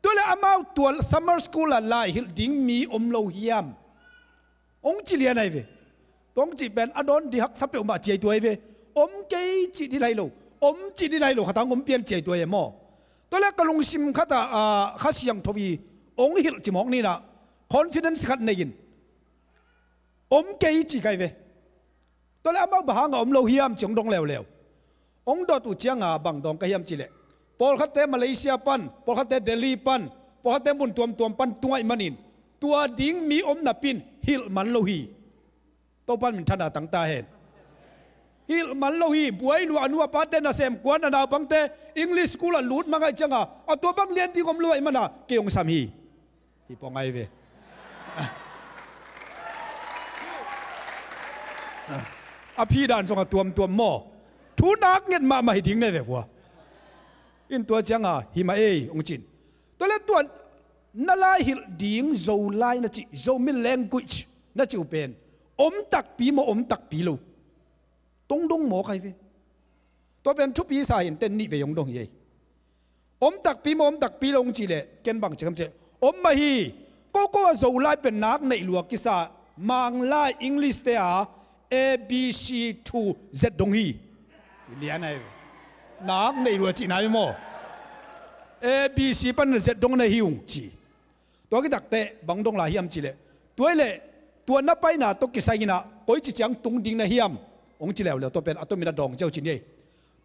Tuahleh amau tua summer school ah lai hilh ding mi om lo hiam, hong ci lian ahi ve. Tua hong cih pen a dawn dih haksa peuhmah ciai tua ahi ve. Om kei cih dih lai lo, om cih dih lai lo, khatang om pian ciai tua ahi maw. Tuahleh ka lungsim khatah, ah, Kha Siangtho hi, hong hilh ci mawk ninah, confidence khat nei in, om kei cih ka hi ve. Tuahleh amau bang hanga om lo hiam ci hong dong leuleu. Hong dot uh cianga bang dawng ka hiam cihleh, pawlkhatte Malaysia pan, pawlkhatte Delhi pan, pawlkhatte mun tuamtuam pan tung ahih manin tua ding mi om napi-in hilh man lo hi. Topa'n minthanna tang ta hen. Hilh man lo hi. Buai luah a nu a pate nasem kuan a naupangte English school ah lut mang ahih cianga a tua bang lian ding om lo ahih mana kei hong sam hi. Hi pawng ahi ve. A phi dan zong a tuamtuam maw. Thu nak nget mahmah hi ding ne ve vua. In tua cianga hi mah ei hong cin. Tuahleh tua Na lai hilh ding Zolai na cih, Zomi language na cih uh pen om takpi maw, om takpi lo? Tong dong mawk ahi ve. Tua pen thupi sa hi inteh, nih vei hong dong hi ei. Om takpi maw, om takpi lo hong cih leh ken bang ci hiam cih leh, om mah hi. Ko ko a Zolai pen nak neih lua kisa, Manglai English te a A B C to Z dong hi. Lian ahi ve. Nak neih lua cihna hi maw? A B C pan Z dong na hi ung ci. Tua kitak teh bang dong lai hiam cih leh, tua hi leh tua na paina tawh kisai in ah koici ciang tung ding na hiam, hong ci leuleu. Tua pen a tomin a dawng ciau ci ni ei.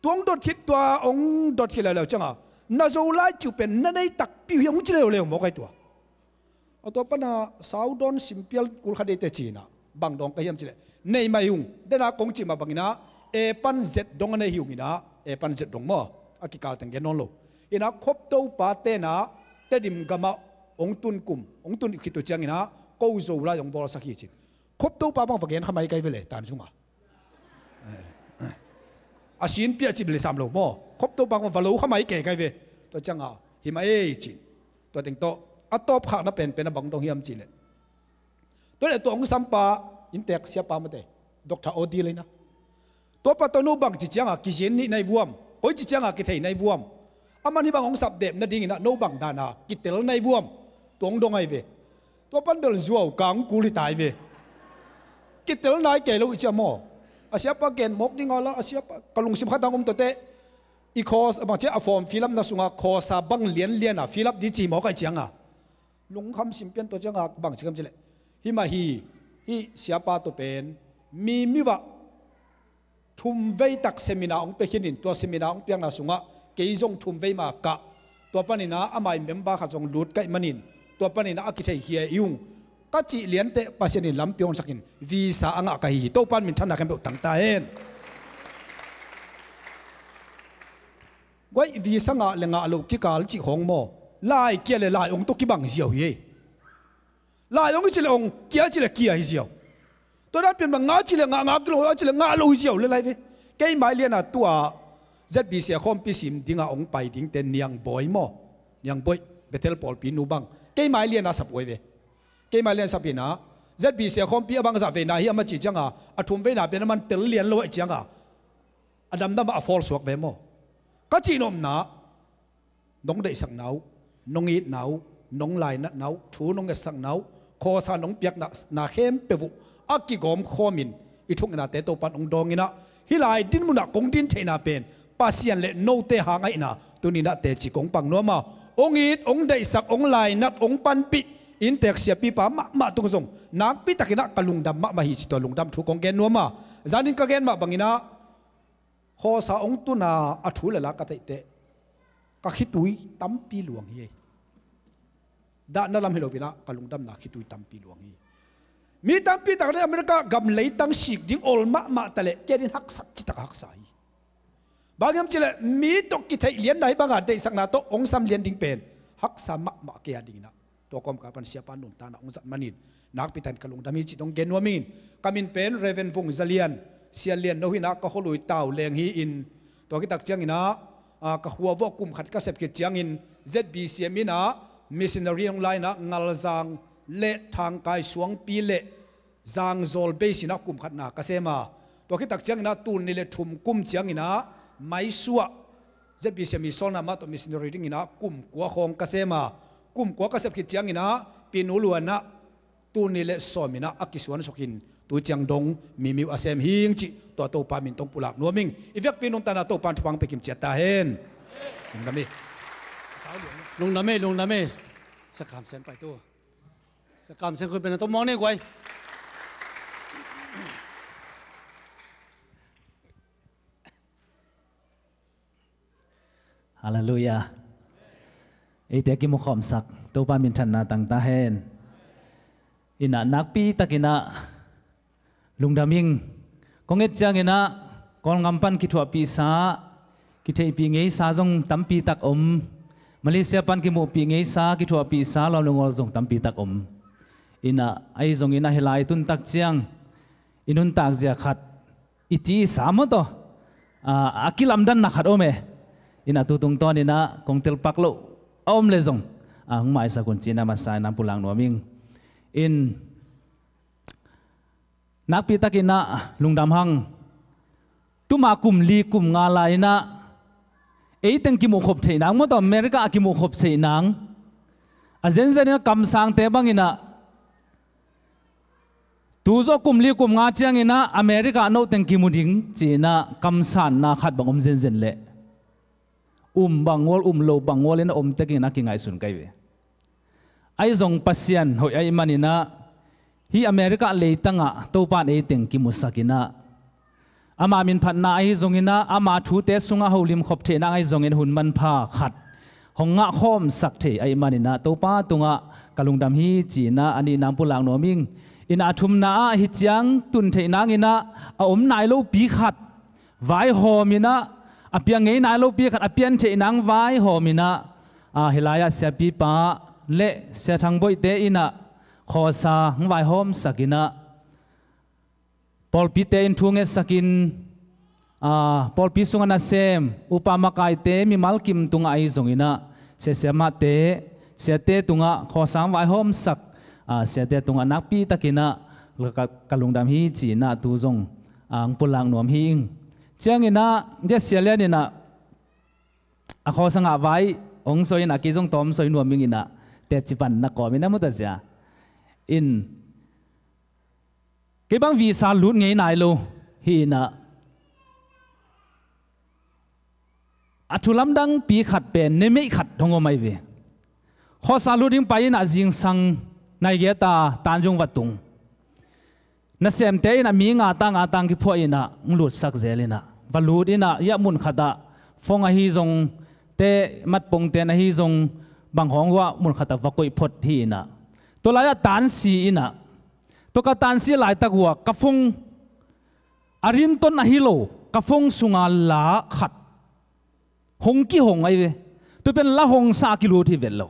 Tua hong dot khit, tua hong dot khit leuleu ciang a, na Zolai cih uh pen na nei takpi uh hiam, hong ci leuleu mawk ahi tua. A tua pan a saudawn simpial kul khat ei teh ci in ah bang dawng ka hiam cih leh, nei mah hi ung. Den a kong cih mah bang in ah A pan Z dong a nei hi ung in ah, A pan Z dong maw, a kikal teng gen nawn lo. In ah Khoptopa ten ah Tedim gam ah hong tun kum, hong tun khit uh ciang in ah ko Zolai hong bawlsak hi ci. Khoptopa bang va gen kha mai kei ve le, tan sung a. A sin piah cih bel sam lo maw. Khoptopa bang va lo kha mai kei kei ve. Tua ciang a, hi mah ei ci. Tua teng tawh a tawpkhakna penpen a bang dong hiam cih leh, tua leh tua hong sampa inntek siapa mate, Doctor Odile in ah, tuapa tawh no bangci ciang a kizin nih na hi vuam, koici ciang a kithei na hi vuam, aman hih bang hong sapdep nading in ah no bang dan a kitel na hi vuam, tua hong dong ahi ve. Tua pan bel zuau kang kul hi ta hi ve. Kitel nai kei lo i ci a maw. A siapa gen mawk ding a la, a siapa ka lungsim khat hong om tua teh, i course a bang ci a, form fill up na sung a course a bang lianlian a fill up ding ci mawk ahi ciang a, lungkham simpian. Tua ciang a bang ci hiam cih leh, hi mah hi, hih siapa tua pen mi mi vah thum vei tak seminar hong pia khin in, tua seminar hong piakna sung ah kei zong thum vei mah kah. Tua pan in ah ama ii member khat zong lut ka hih manin, tua pan in ah a kitheikhia i ung. Ka cih lian teh Pasian in lampi hong sak in visa a ngah ka hi hi. Topa in minthanna khempeuh tang ta hen. Guai, visa ngah leh ngah loh kikal cih khawng maw, lai kia leh lai ong tawh kibang ziau hi ei. Lai ong hi cih leh ong, kia cih leh kia hi ziau. Tua dan pian bang, ngah cih leh ngah, ngah kei lo, ngah cih leh ngah lo hi ziau lel lai ve. Kei mai lian a tua Z B C a khawmpi sim ding a ong pai dingte Niang Bawi maw, Niang Bawi, Bethel pawlpi nu bang, kei mai lian a sap uh ahi ve. Kei mai lian sap in ah, Z B C a khawmpi a bangzah veina hiam a cih ciang a, a thum veina pen aman tel lian lo ahih ciang a, a damdam ah a fall suak ve maw. Ka cih nopna, nong deihsakna uh, nong itna uh, nong lainatna uh, thu nong etsakna uh, khawsa nong piakna khempeuh uh a kigawm khawm in, i thungetnate Topa in hong dawng in ah, hih lai dinmun ah kong din theihna pen Pasian leh note hang ahihna tuni in ah teci kong pang nuam a, hong it, hong deihsak, hong lainat, hong panpih inntek siapipa mahmah tung zong nakpi tak in ah ka lungdam mahmah hi ci, tua lungdam thu kong gen nuam a, zanin ka gen mah bang in ah, khawsa hong tun a, a thu leh la ka theih teh, ka khitui tampi luang hi. Dahna lam hi lo in ah ka lungdamna khitui tampi luang hi. Mi tampi tak in ah America gam leitang sik ding ol mahmah ta leh kei adingin haksa, citak haksa hi. Bang hiam cih leh mi tawh kitheih lianna, hih bang a deihsakna tawh hong sam lian ding pen haksa mahmah kei adingin ah. Tua kawmkal pan siapa nuntakna hong zat manin nakpi takin ka lungdam hi cih dong gen nuam ing. Ka min pen Reverend Vung Za Lian, Sia Lian no hi in ah, ka khualui Tau Leng hi in, tua khit ciangin ah, ah, ka khua vuah kum khat ka sep khit ciangin Z B C M in ah missionary hong la in ah, Ngalzang leh Thangkai Suangpi leh Zangzawl base in ah kum khat na ka sem a, tua khit ciangin ah tul nih leh thum kum ciangin ah Maisuah Z B C M i sawlna mah tawh missionary dingin ah kum kua khawng ka sem a, kum kua ka sep khit ciangin ah Pi Nu Luan ah tul nih leh sawm in ah a kisuan suk in, tu ciang dong mi mi uh a sem hi ing cih tua Topa min tawh pulak nuam ing. I vekpi nuntakna Topa in thupha hong pia kim ciat ta hen. Lungdam hi. Lungdam hi, lungdam hi. Sakam sen pai tu. Sakam sen khut pen a tom mawng ni guai. Halleluiah. Eite a kimukhawmsak Topa minthanna tang ta hen. In ah nakpi takin ah lungdam ing. Kong et ciangin ah Kawlgam pan kithuahpihsa, kitheihpih ngeisa zong tampi tak om. Malaysia pan kimuhpih ngeisa, kithuahpihsa lawm le ngawl zong tampi tak om. In ah ahi zongin ah hih lai tun tak ciang i nuntak zia khat i ci i sa maw taw, a, a kilamdanna khat om e. In ah tu tungtawnin ah kong telpak loh a om leh zong, a hong maisak un ci-in a masa-in a pulak nuam ing. In nakpi takin ah lungdam hang. Tuma kum li kum nga lai-in ah ei teng kimuh khop theih nang, mawtaw America a kimuh khop theih nang, a zenzen in ah kamsangte bangin ah tu zawh kum li kum nga ciangin ah America ah no teng kimu ding ci-in ah kamsanna khat bang om zenzen leh, um bang ngawl, um lo bang ngawl in a om tekin a kingaihsun ka hi ve. Ahi zong Pasian hoih ahih manin ah hih America leitangah Topa in ei teng kimusak in ah, ama minphatna ahi zongin ah, ama thute sungah holim khop theih nang ahi zongin hun manpha khat hong ngah khawmsak thei ahih manin ah Topa tungah ka lungdam hi ci-in ah a nihna pulak nuam ing. In a thumna ah hih ciang tun theih nangin ah a om nai lopi khat vaihawm in ah, a piang ngei nai lopi khat a pian theih nang vaihawm in ah, a, hih lai-ah siapipa le sia Thang Boihte in ah khawsa hong vaihawmsak in ah, pawlpite in thu ngetsak in, a, pawlpi sungah nasem upa makaite mimal kim tungah ahi zongin ah, sia siamahte, siate tungah khawsa hong vaihawmsak, a, siate tungah nakpi takin ah ka, ka lungdam hi ci-in ah tu zong, a, hong pulak nuam hi ing. Ciangin ah, dia sia lian in ah a khawsa ngah vai hong soi in ah kei zong tawm soi nuam ing in ah, tetci pan na kawm in ah mu ta sia. In kei bang visa lut ngei nai lo hi in ah, a thu lamdangpi khat pen nemeih khat hong om ahi ve. Khawsa lut ding pai in ah zingsang nai giat a Tanjung va tung. Nasemte in ah mi nga ta nga ta kiphuah in ah hong lutsak zel in ah, va lut in ah, ia mun khat ah phone ahi zong, te matpongte in ahi zong, bang hong uh ah mun khat ah va koih phot hi in ah, tua lai-ah tansi in ah, tua ka tansi laitak uh ah ka phone, a ringtone ahi lo, ka phone sunga la khat hong kihong ahi ve. Tua pen la hongsa a kilut hi vet lo.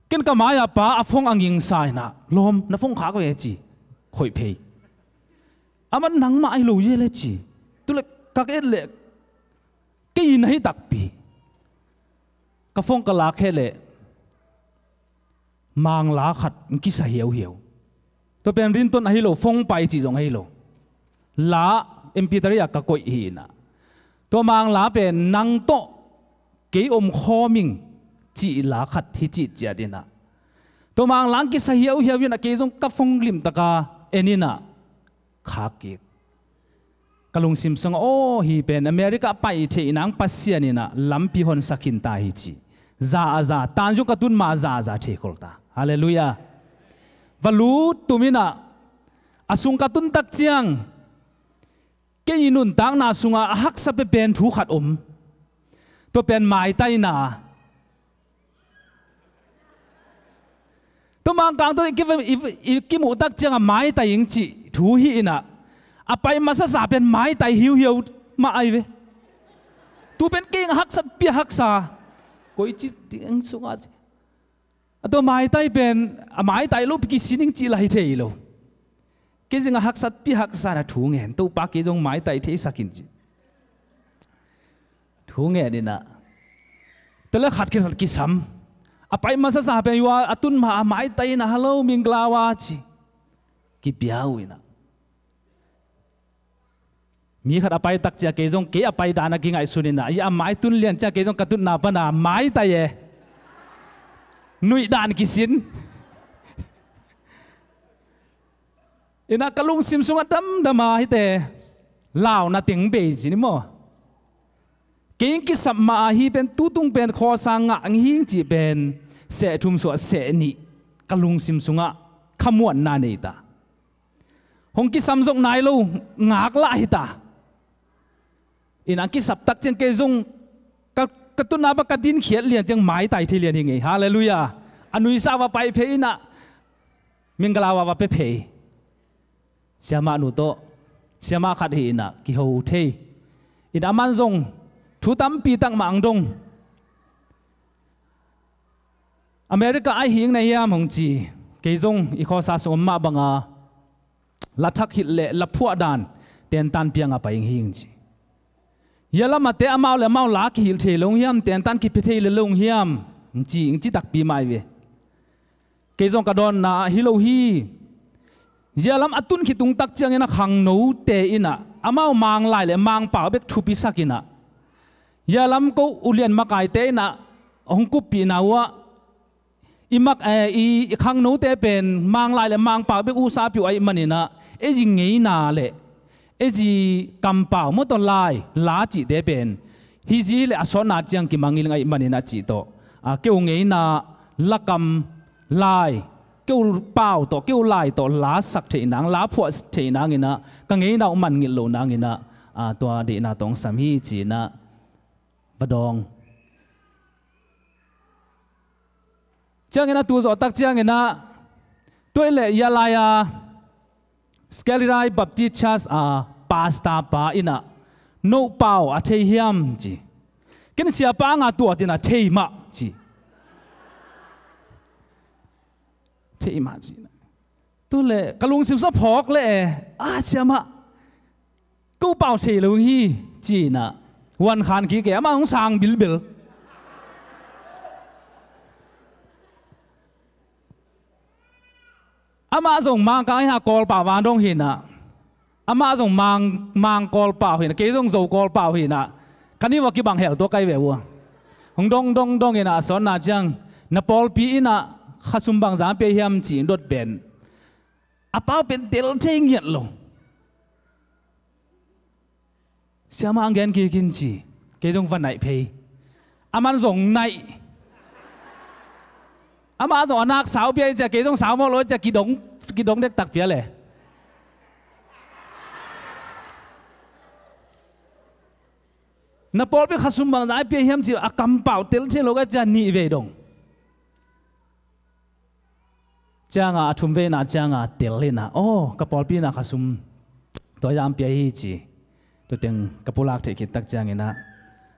Ken ka mai-ah pa a phone a ngingsa in ah, "Lawm, na phone khak ve," ci. Khoih phei. "Amah nangmah ahi lo hi e," ci. Tua leh ka et leh kei in ahi takpi. Ka phone ka lak het leh Mangla khat hong kisa hiauhiau. Tua pen ringtone ahi lo, phone pai cih zong ahi lo. La M P three ah ka koih hi in ah, tua Mangla pen "Nang tawh kei om khawm ing," cih la khat hi cih ciat in ah, tua Mangla hong kisa hiauhiau in ah kei zong ka phone limtak a en in ah khak kik. Ka lungsim sungah, "Aw, hih pen America pai theih nang Pasian in ah lampi honsak khin ta hi," ci. Za a za, Tanjung ka tun ma za a za theikhol ta. Halleluiah. Va lut tum in ah, a sung ka tun tak ciang, kei nuntakna sungah a haksa pia pen thu khat om. Tua pen maitaina. Tua Mangkang tawh i ki, i, i kimuh tak ciangah maitai ing cih thu hi in ah, a pai masasa pen maitai hiuhiau mah ahi ve. Tu pen kei ing a haksa pi a haksa. Koi ci ding sungah ci. A tua maitai pen a maitai lo pi kisin ing cih lah hi thei lo. Kei zing a haksa pi a haksa na thu ngen, Topa kei zong maitai theisak in ci. Thu ngen in ah, tua leh khat khit khat kisam. A pai masasa pen yua a tun ma a maitai in ah, "Hello, Minglawa," ci. Kipia uh in ah, mi khat a pai tak ciang kei zong kei a pai dan a kingaihsun in ah, a mai tun lian ciang kei zong ka tutna pan a maitai e. Nuih dan kisin. In ah ka lungsim sungah damdam a, hihte launa teng bei ci ni maw. Kei ing kisap mah a, hih pen tutung pen khawsa ngah ing hi ing cih pen seh thum suah seh nih ka lungsim sungah khamuanna nei ta. Hong kisam zong nai lo, ngak lah hi ta. In ah kisap tak ciang kei zong ka, ka tutna pan ka dinkhiat lian ciang maitai thei lian hi ngei. Halleluiah. A nuisa va pai phei in ah, Minglawa va pia phei. Siamah nu tawh, siamah khat hi in ah kiho thei. In ah aman zong thu tampi tak mah hong dong. "America ah hi ing na hiam?" hong ci. Kei zong i khawsa sung om mah banga la thak hilh leh la phuah dan tentan piang a pai ing hi ing ci. "Hia lamah te amau le amau la kihilh thei lo ung hiam, tentan kipia thei le lo ung hiam?" ci, ci takpi mai ve. Kei zong ka dawnna ah hi lo hi. Zialam a tun khit tung tak ciangin a khangnote in ah amau Manglai le Mangpau bek thupisak in ah, zialam ko ulian makaite in ah hong kuppihna uh ah, i mak, eh, i, i khangnote pen Manglai le Mangpau bek usapi uh ahih manin ah, ei zi ngeina le ei zi kampau maw tawh lai la cihte pen hi zi le a sawtna ciang kimangngilh ahih manin ah cih tawh, a, keu ngeina lakam lai, keu pau tawh, keu lai tawh la sak theih nang, la phuah theih nangin ah ka ngeina uh mangngilh loh nangin ah, a, tua deihna tawh hong sam hi ci-in ah va dawng. Ciangin ah tu zawh tak ciangin ah, tua hi leh Yalai-a Skellirai Baptist Church a pastor pa in ah, "No pau a thei hiam?" ci. Ken siapa nga tuat in ah, "Thei mah," ci. "Thei mah," ci. Tu leh ka lungsim sa phawk leh, "A, siamah, ko pau thei lo hi," ci-in ah, huan khan kik e, amah hong sang bilbil. Amah zong Mangkang hi a, Kawlpau a dong hi in ah, amah zong Mang, Mang Kawlpau hi in ah, kei zong Zo Kawlpau hi in ah, ka ni uh a kibang hel tua kai ve uh a. Hong dong dong dong in ah, a sawtna ciang, "Na pawlpi in ah khasum bangzah pia hiam?" ci-in dot pen, a pau pen tel thei ngiat lo. "Siamah, hong gen kik in," ci. Kei zong va naih phei. Aman zong naih. Amah zong a nak sau pia hi ci a, kei zong sau mawk lo hi ci a, kidong, kidong dektak pia le. "Na pawlpi khasum bangzah pia hiam?" ci a, kampau tel thei lo ka ci a, nih vei dong. Ciangah, a thum veina ciangah tel in ah, "Aw, ka pawlpi in ah khasum tua zah pia hi," ci. Tua teng ka pulak theih khit tak ciangin ah,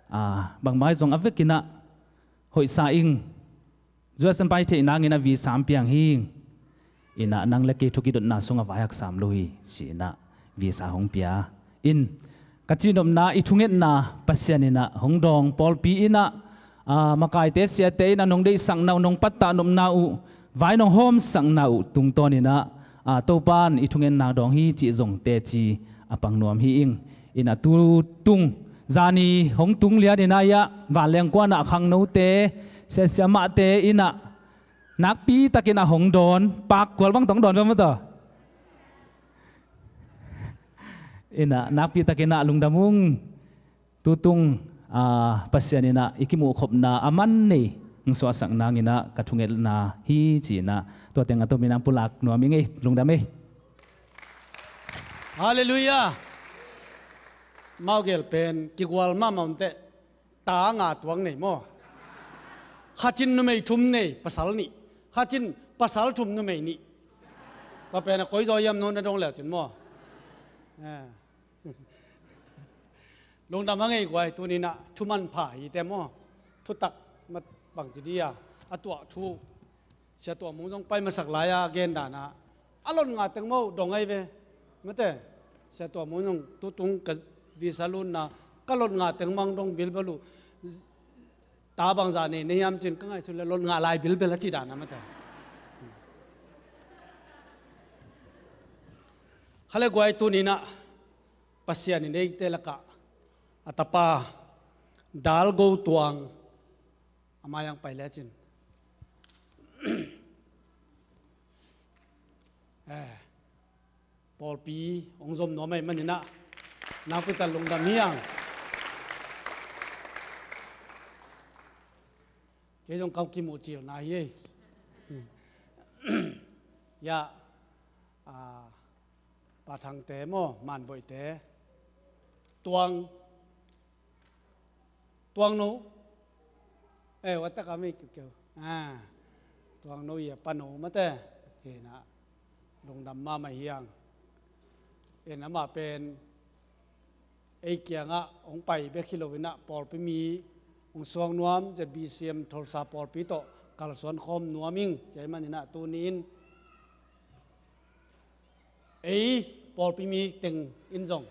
"A, bangmah hi zong a vek in ah hoihsa ing. U S a pai theih nangin ah visa hong piang hi ing. In ah nang le kei thu kidotna sungah vai hak sam lo hi," ci-in ah visa hong pia. In, ka cihnopna, i thungetna Pasian in ah hong dawng, pawlpi in ah, a, makaite siate in ah nong deihsakna uh, nong pattah nopna uh, vai nong hawmsakna uh tungtawn in ah, a, Topa'n i thungetna dawng hi cih zong teci a pang nuam hi ing. In ah tu tung, zani hong tung lian in ah, vanleng kuan ah khangnote, sia siamahte in ah nakpi takin ah hong dawn, pak kual bang tawh hong dawn ve maw tawh. In ah nakpi takin ah lungdam ung. Tu tung, a, Pasian in ah i kimuhkhopna a man nei hong suahsak nangin ah ka thungetna hi ci-in ah, tua teng a tomin ah pulak nuam ing ei, lungdam ei. Halleluiah. Mau gel pen kigual mahmah om teh. Ta nga tuang nei maw? Khat in numei thum nei, pasal nih. Khat in pasal thum, numei nih. Tua pen a koi zaw hiam, no na dong leu cin maw? Eh. Lungdam a ngei guai, tuni-in ah thu manpha hi teh maw? Thutak mat bangci dia, a tuah thu. Sia Tuam Mung zong pai masak lai-a gen dan ah, a lot nga teng maw dong ahi ve. Mate, Sia Tuam Mung zong tu tung ka visa lunna, ka lot nga teng mang dong bilbel uh. Ta bangzah nei na hiam cin ka ngaihsut leh lot nga lai bilbel a ci dan ah mate. Kha le guai, tuni-in ah Pasian in eite lakah a tapa Dal Go Tuang a mai-ah pai lecin. Eh, pawlpi hong zom nuam ahih manin ah nakpi tak lungdam hi hang. Kei zong ka kimuh cilna hi ei. Ya, a, Pa Thangte maw, Manboihte, Tuang, Tuang no. Eh, wa tak a mi kiu kiu. Ah, Tuang no ya, Pa no mate. Hi-in ah lungdam mahmah hi hang. In amah pen ei kiangah hong pai bek hi lo-in ah, pawlpi mi hong suak nuam, Z B C M Tulsa pawlpi tawh kalsuan khawm nuam ing. Tua ahih manin ah tuni-in ei pawlpi mi teng in zong,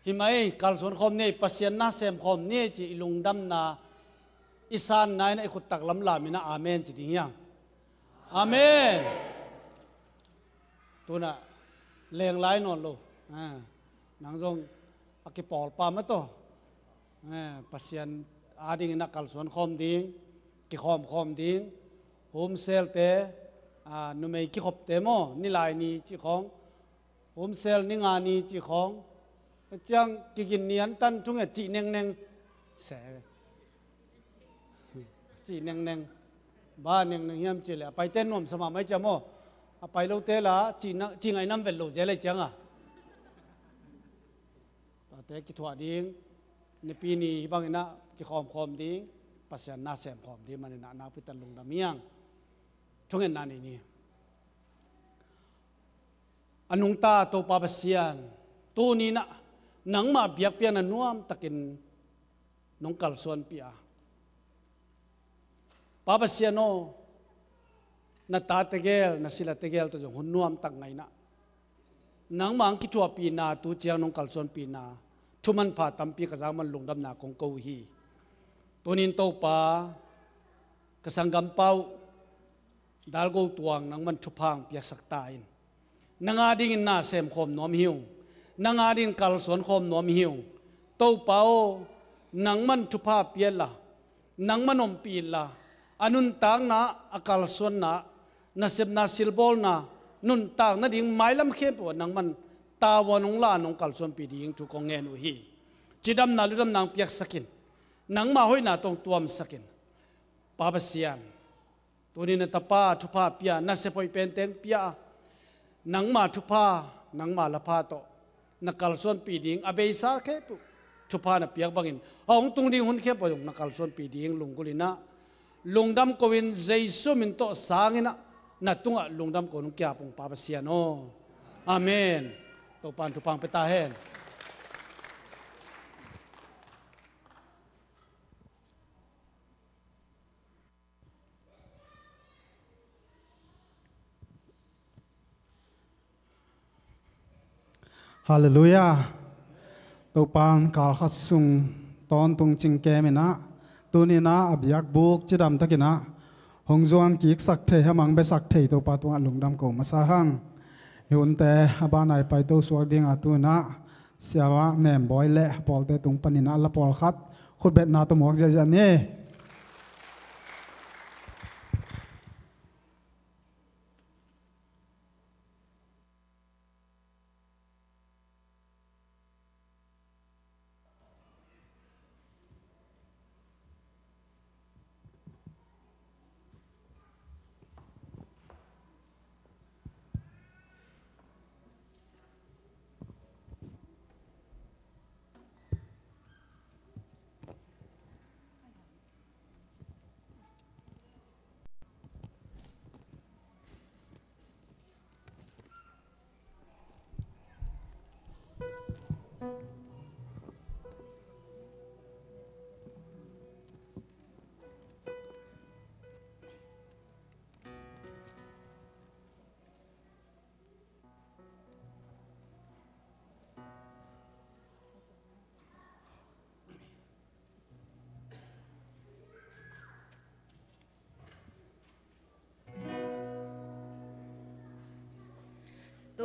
hi mah ei, kalsuan khawm ni ei, Pasian na sem khawm ni ei ci-in i lungdamna i sanna in ah i khut taklam lam in ah amen ci ding hiang. Amen. Tunah lenglai nawn lo. Nang zong a kipawlpa mah tawh Pasian adingin ah kalsuan khawm ding, kikhawm khawm ding. Home cell te, numei kikhopte maw, nilai ni cih khawng, home cell ni nga ni cih khawng, ciang kigin ni an tan thunget cih nengneng. Se. Cih nengneng. Ba nengneng hiam cih leh a paite nuamsa mahmah hi ciang maw, a pai lote la cih ngaih nam vet lo zel hi ciang a. Tuate kithuah ding, nipi ni hih bangin ah kikhawmkhawm ding, Pasian na semkhawm ding manin ah nakpi tak lungdam hiang. Thungetna nei ni. A nungta Topa Pasian, tuni-in ah nangmah biakpiakna nuamtakin nong kalsuanpih a, Pa Pasian aw, na ta tegel, na sila tegel tawh zong hun nuamtak ngah in ah, nangmah hong kithuahpihna tu ciang nong kalsuanpihna thu manpha tampi ka zak man lungdamna kong ko uh hi. Tuni-in Topa, ka sanggampa uh Dalgo Tuang nangman thupha hong piaksak ta in. Nang adingin na semkhawm nuam hi ung. Nang adingin kalsuan khawm nuam hi ung. Topa aw, nangman thupha pia inla, nangman ompih inla, a nuntakna, a kalsuanna, nasepna, silbawlna, nuntak nading mailam khempeuh ah nangman tavuan hong la, nong kalsuanpih ding thu kong ngen uh hi. Cidamna, ludamna hong piaksak in. Nangmah hoihna tawh hong tuamsak in. Pa Pasian, tuni na tapa thupha pia, nasep hoih pen teng pia a, nangma thupha, nangma lapha tawh na kalsuanpih ding, a beisa khempeuh thupha na piak bangin, a hong tung ding hun khempeuh zong na kalsuanpih ding lunggulh in ah, lungdam ko-in Jesu min tawh sang in ah, na tungah lungdam ko-in hong ki-ap ung, Pa Pasian aw. Amen. Topa'n thupha hong pia ta hen. Halleluiah. Topa'n kal khat sung tawntung cingkem in ah, tuni-in ah a biakbuk cidam takin ah hong zuan kiksak thei, hong mangbesak thei Topa tungah lungdam ko masa hang. Hih hunte a ban ah i paito suak ding a, tu-in ah Siamah Nembawi le a pawlte tung panin ah la pawlkhat khutbetna tawh muak ziahziah ni.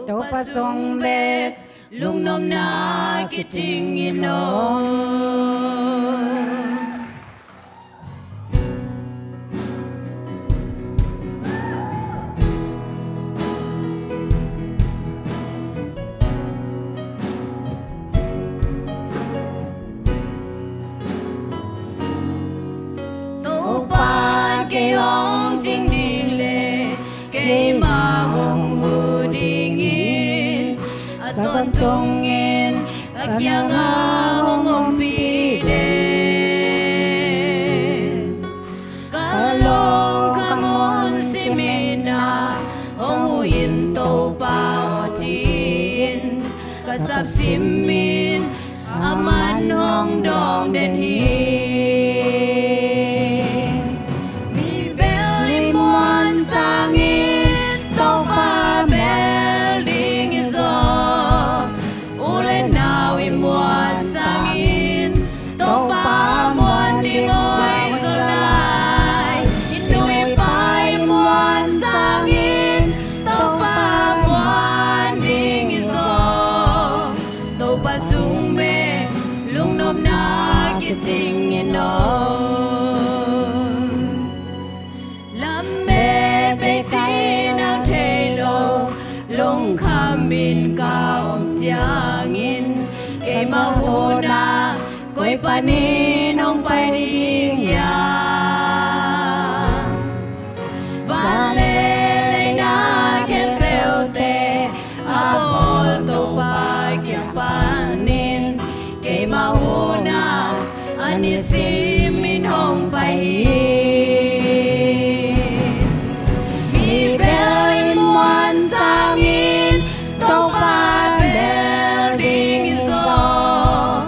Topa sung bek lungnopna kicing in aw. Topa'n kei hong cing ding le keimah hong huh dingin, a tawntungin ka kiangah hong ompih den. Ka lungkham hun simin ah hong huh in Topa aw ci-in, ka sap simin aman hong dawng den hi. Mi bel i muan sangin Topa bel ding hi zaw. U le nau i muan sangin Topa muan ding aw hi zaw la. min ka om ciangin keimah hunah koi panin hong pai ding hiam? Van le leina khempeuhte a bawl Topa kiang panin keimah hunah a nisim in hong pai hi. Mi bel in muan sangin Topa bel ding hi zaw.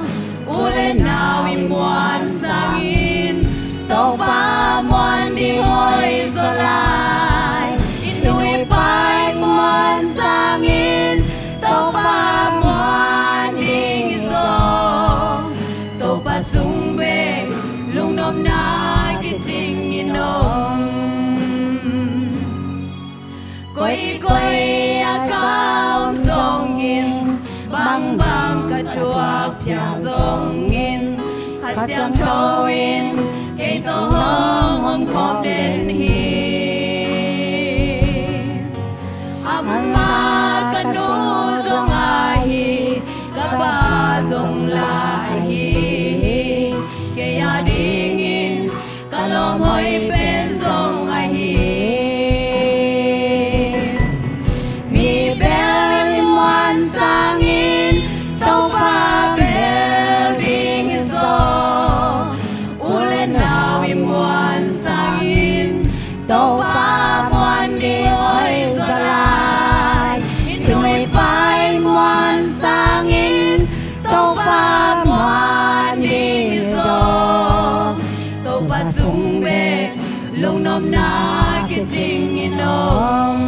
U le nau i muan sangin Topa muan ding hoih zaw lai. I nu i pa i muan sangin Topa muan ding hi zaw. Topa sung bek lungnopna kicing in om. Koikoi a ka om zongin, bangbang ka thuak phial zongin, Kha Siangtho in kei tawh hong om khawm den hi. Amah ka nu zong ahi, ka pa zong la ahi hi. Kei a dingin ka lawm hoih pen zong ahi. Mi bel i muan sangin Topa bel ding hi zaw. U le nau i muan sangin Topa muan ding hoih zaw lai. I nu i pa i muan sangin Topa muan ding hi zaw. Topa sung bek lungnopna kicing in om.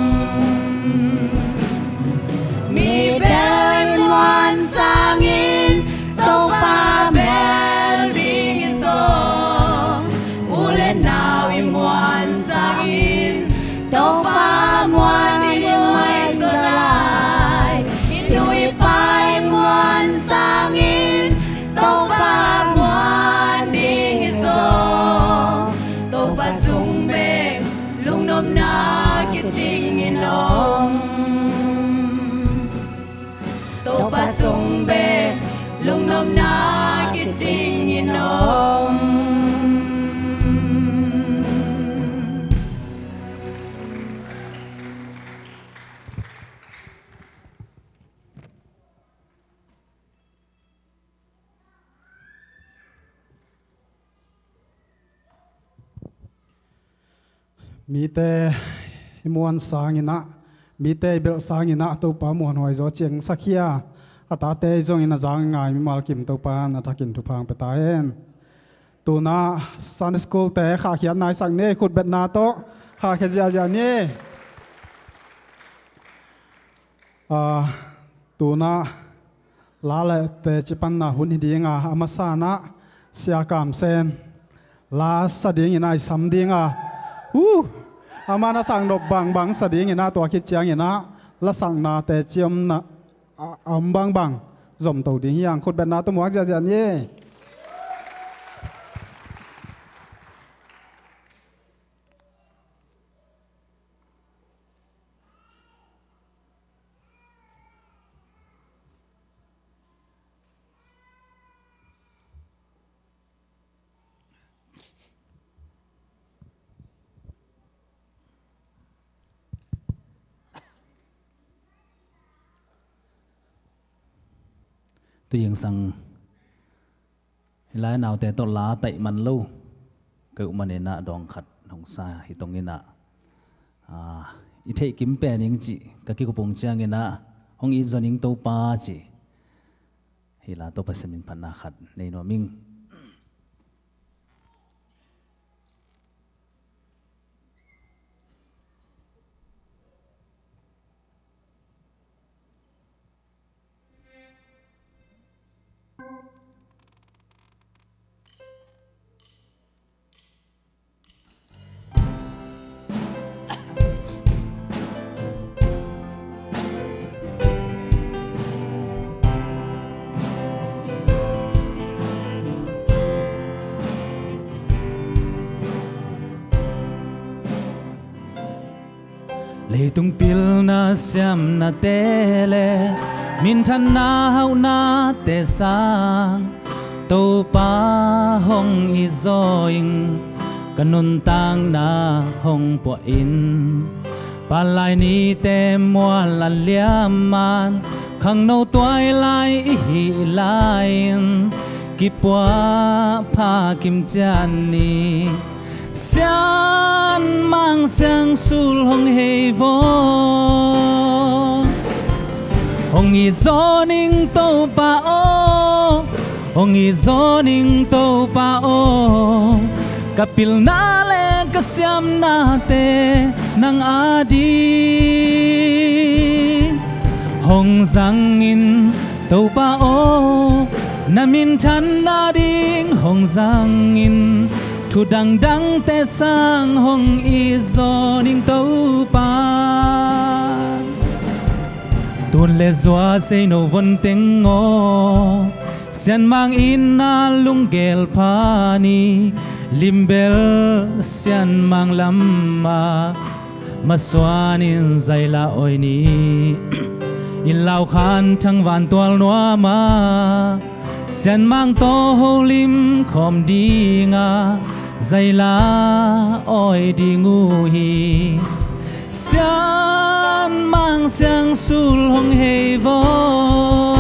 Mi bel i muan sangin Topa bel ding hi zaw. U le nau i muan sangin Topa muan ding hoih zaw lai. I nu i pa i muan sangin Topa muan ding hi zaw. Topa sung bek lungnopna kicing in om. Topa sung bek lungnopna kicing in om. Mite i muan sanginah, mite i belh sanginah Topa muanhuai zaw ciang sakhia a tate i zongin a zang ngai mimal kim Topa na thakin thupha hong pia ta hen. Tunah Sunday School te khahkhiat naisak ni, khutbetna tawh khahkhia ziahziah ni. Ah, tunah la le teci panna hun hi dinga, a masanah Sia Kam Sen la sa dinginah i sam dinga. Uh! Amah na sang nop bangbang sa dinginah tua khit cianginah la sakna teci omna a, a om bangbang zomto ding hi hang, khutbetna tawh muak ziahziah ni. Tu zingsang hih lai naute tawh la taih man lo ka uh maninah dawng khat hong sa hi tonginah, ah, i theih kim pen ing cih ka kikupung cianginah hong it zon ing Topa cih hih la tawh Pasian min phatna khat nei nuam ing. Leitung pilna siamnate le minthanna hauhnate sang Topa hong it zaw ing. Ka nuntakna hong puah in. Palai nite mual a liam man, khangno tuailai i hih lai-in kipuah pha kim ciat ni. Sianmang siangsul hong hei vaw. Hong it zaw ning Topa aw, hong it zaw ning Topa aw. Ka pilna le ka siamnate nang a ding hong zang in Topa aw. Na minthanna ding hong zang in, thu dangdangte sang hong it zaw ning Topa. Tun le zua sei no von teng aw, sianmang itna lunggel pha ni. Limbel sianmang lam ah masuan in zaila awi ni. Inn laukhan thangvan tual nuam ah, sianmang tawh holim khawm ding a, zaila awi ding uh hi. Sianmang siangsul hong hei vaw.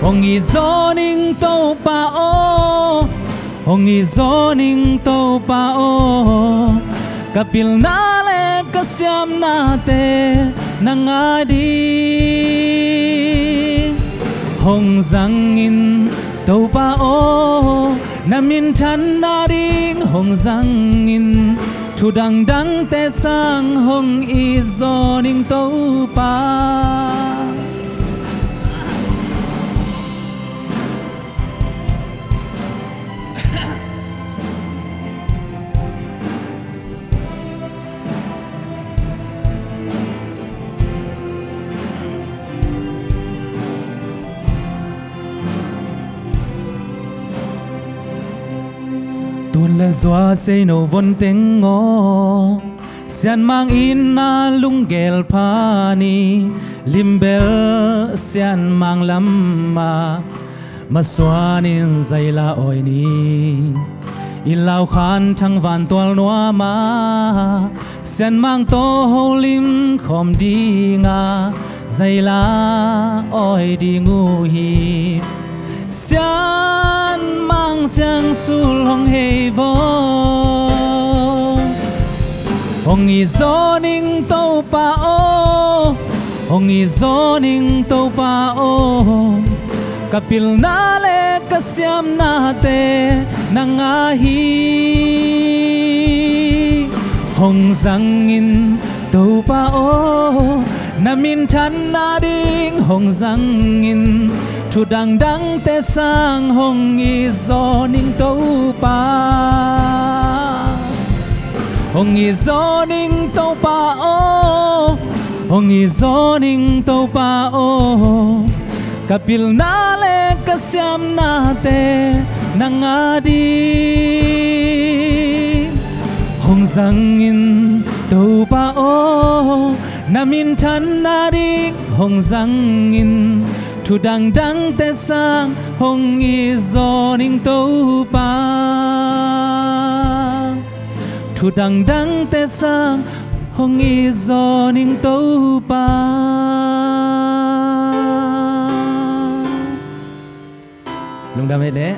Hong it zaw ning Topa aw, hong it zaw ning Topa aw. Ka pilna le ka siamnate nang a ding hong zang in Topa aw. Na minthanna ding hong zang in, thu dangdangte sang hong it zaw ning Topa. Tun le zua sei no von teng aw, sianmang itna lunggel pha ni. Limbel sianmang lam ah masuan in zaila awi ni. Inn laukhan thangvan tual nuam ah, sianmang tawh holim khawm ding a, zaila awi ding uh hi. Sianmang siangsul hong hei vaw. Hong it zaw ning Topa aw, hong it zaw ning Topa aw. Ka pilna le ka siamnate nang a hi. Hong zang in Topa aw, na minthanna ding hong zang in, thu dangdangte sang hong it zaw ning Topa. Hong it zaw ning Topa aw, hong it zaw ning Topa aw. Ka pilna le ka siamnate nang a ding hong zang in Topa aw. Na minthanna ding hong zang in, thu dangdangte sang hong it zaw ning Topa. Thu dangdangte sang hong it zaw ning Topa. Lungdam ei leh.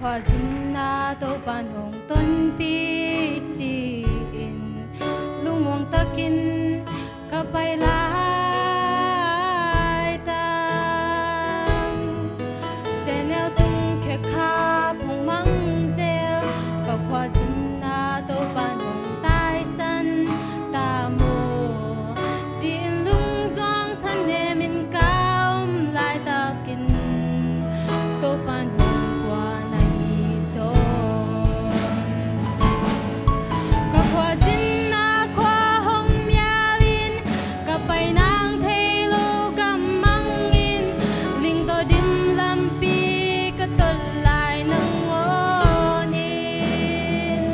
Khuazinna Topan hong tonpih ci-in lungmuang takin ka pai laitak, Zenel tung khekhap hong mangzel, ka khuazinna Topan hong taisan ta maw, ci-in lungzuang thanemin ka om laitakin Topan hong kuan ahi zaw. Ka khuazinna khua hong nialin, ka pai nang thei lo gam mangin, ling tawh dim lampi ka tot lai nangawn in.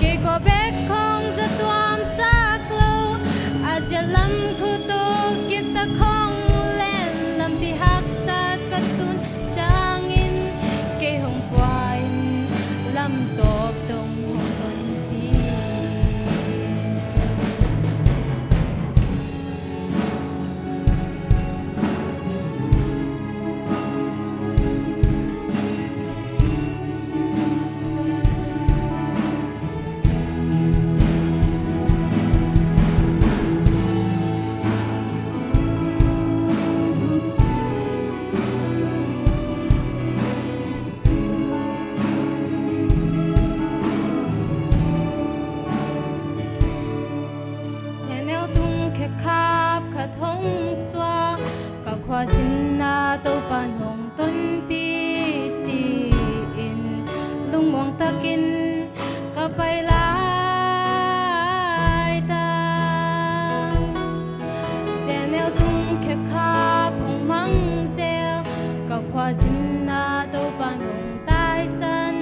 Kei kua bek khong za tuamsak lo, a ziat lam khutuk kiptak khong len lampi haksat ka tun ciangin, kei hong pua in lam tawp dong hong tonpih. Zenel tung khekhap khat hong suak, ka khuazinna Topan hong tonpih ci-in lungmuang takin ka pai laitak, Zenel tung khekhap hong mangzel, ka khuazinna Topan hong taisan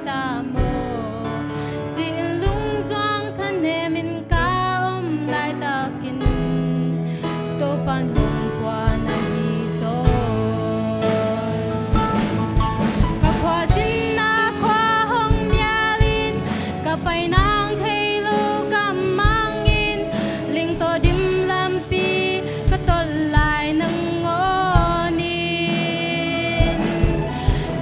ta maw, ci-in lungzuang thanemin ka om laitakin Topan hong kuan ahi zaw. Ka khuazinna khua hong nialin, ka pai nang thei lo gam mangin, ling tawh dim lampi ka tot lai nangawn in.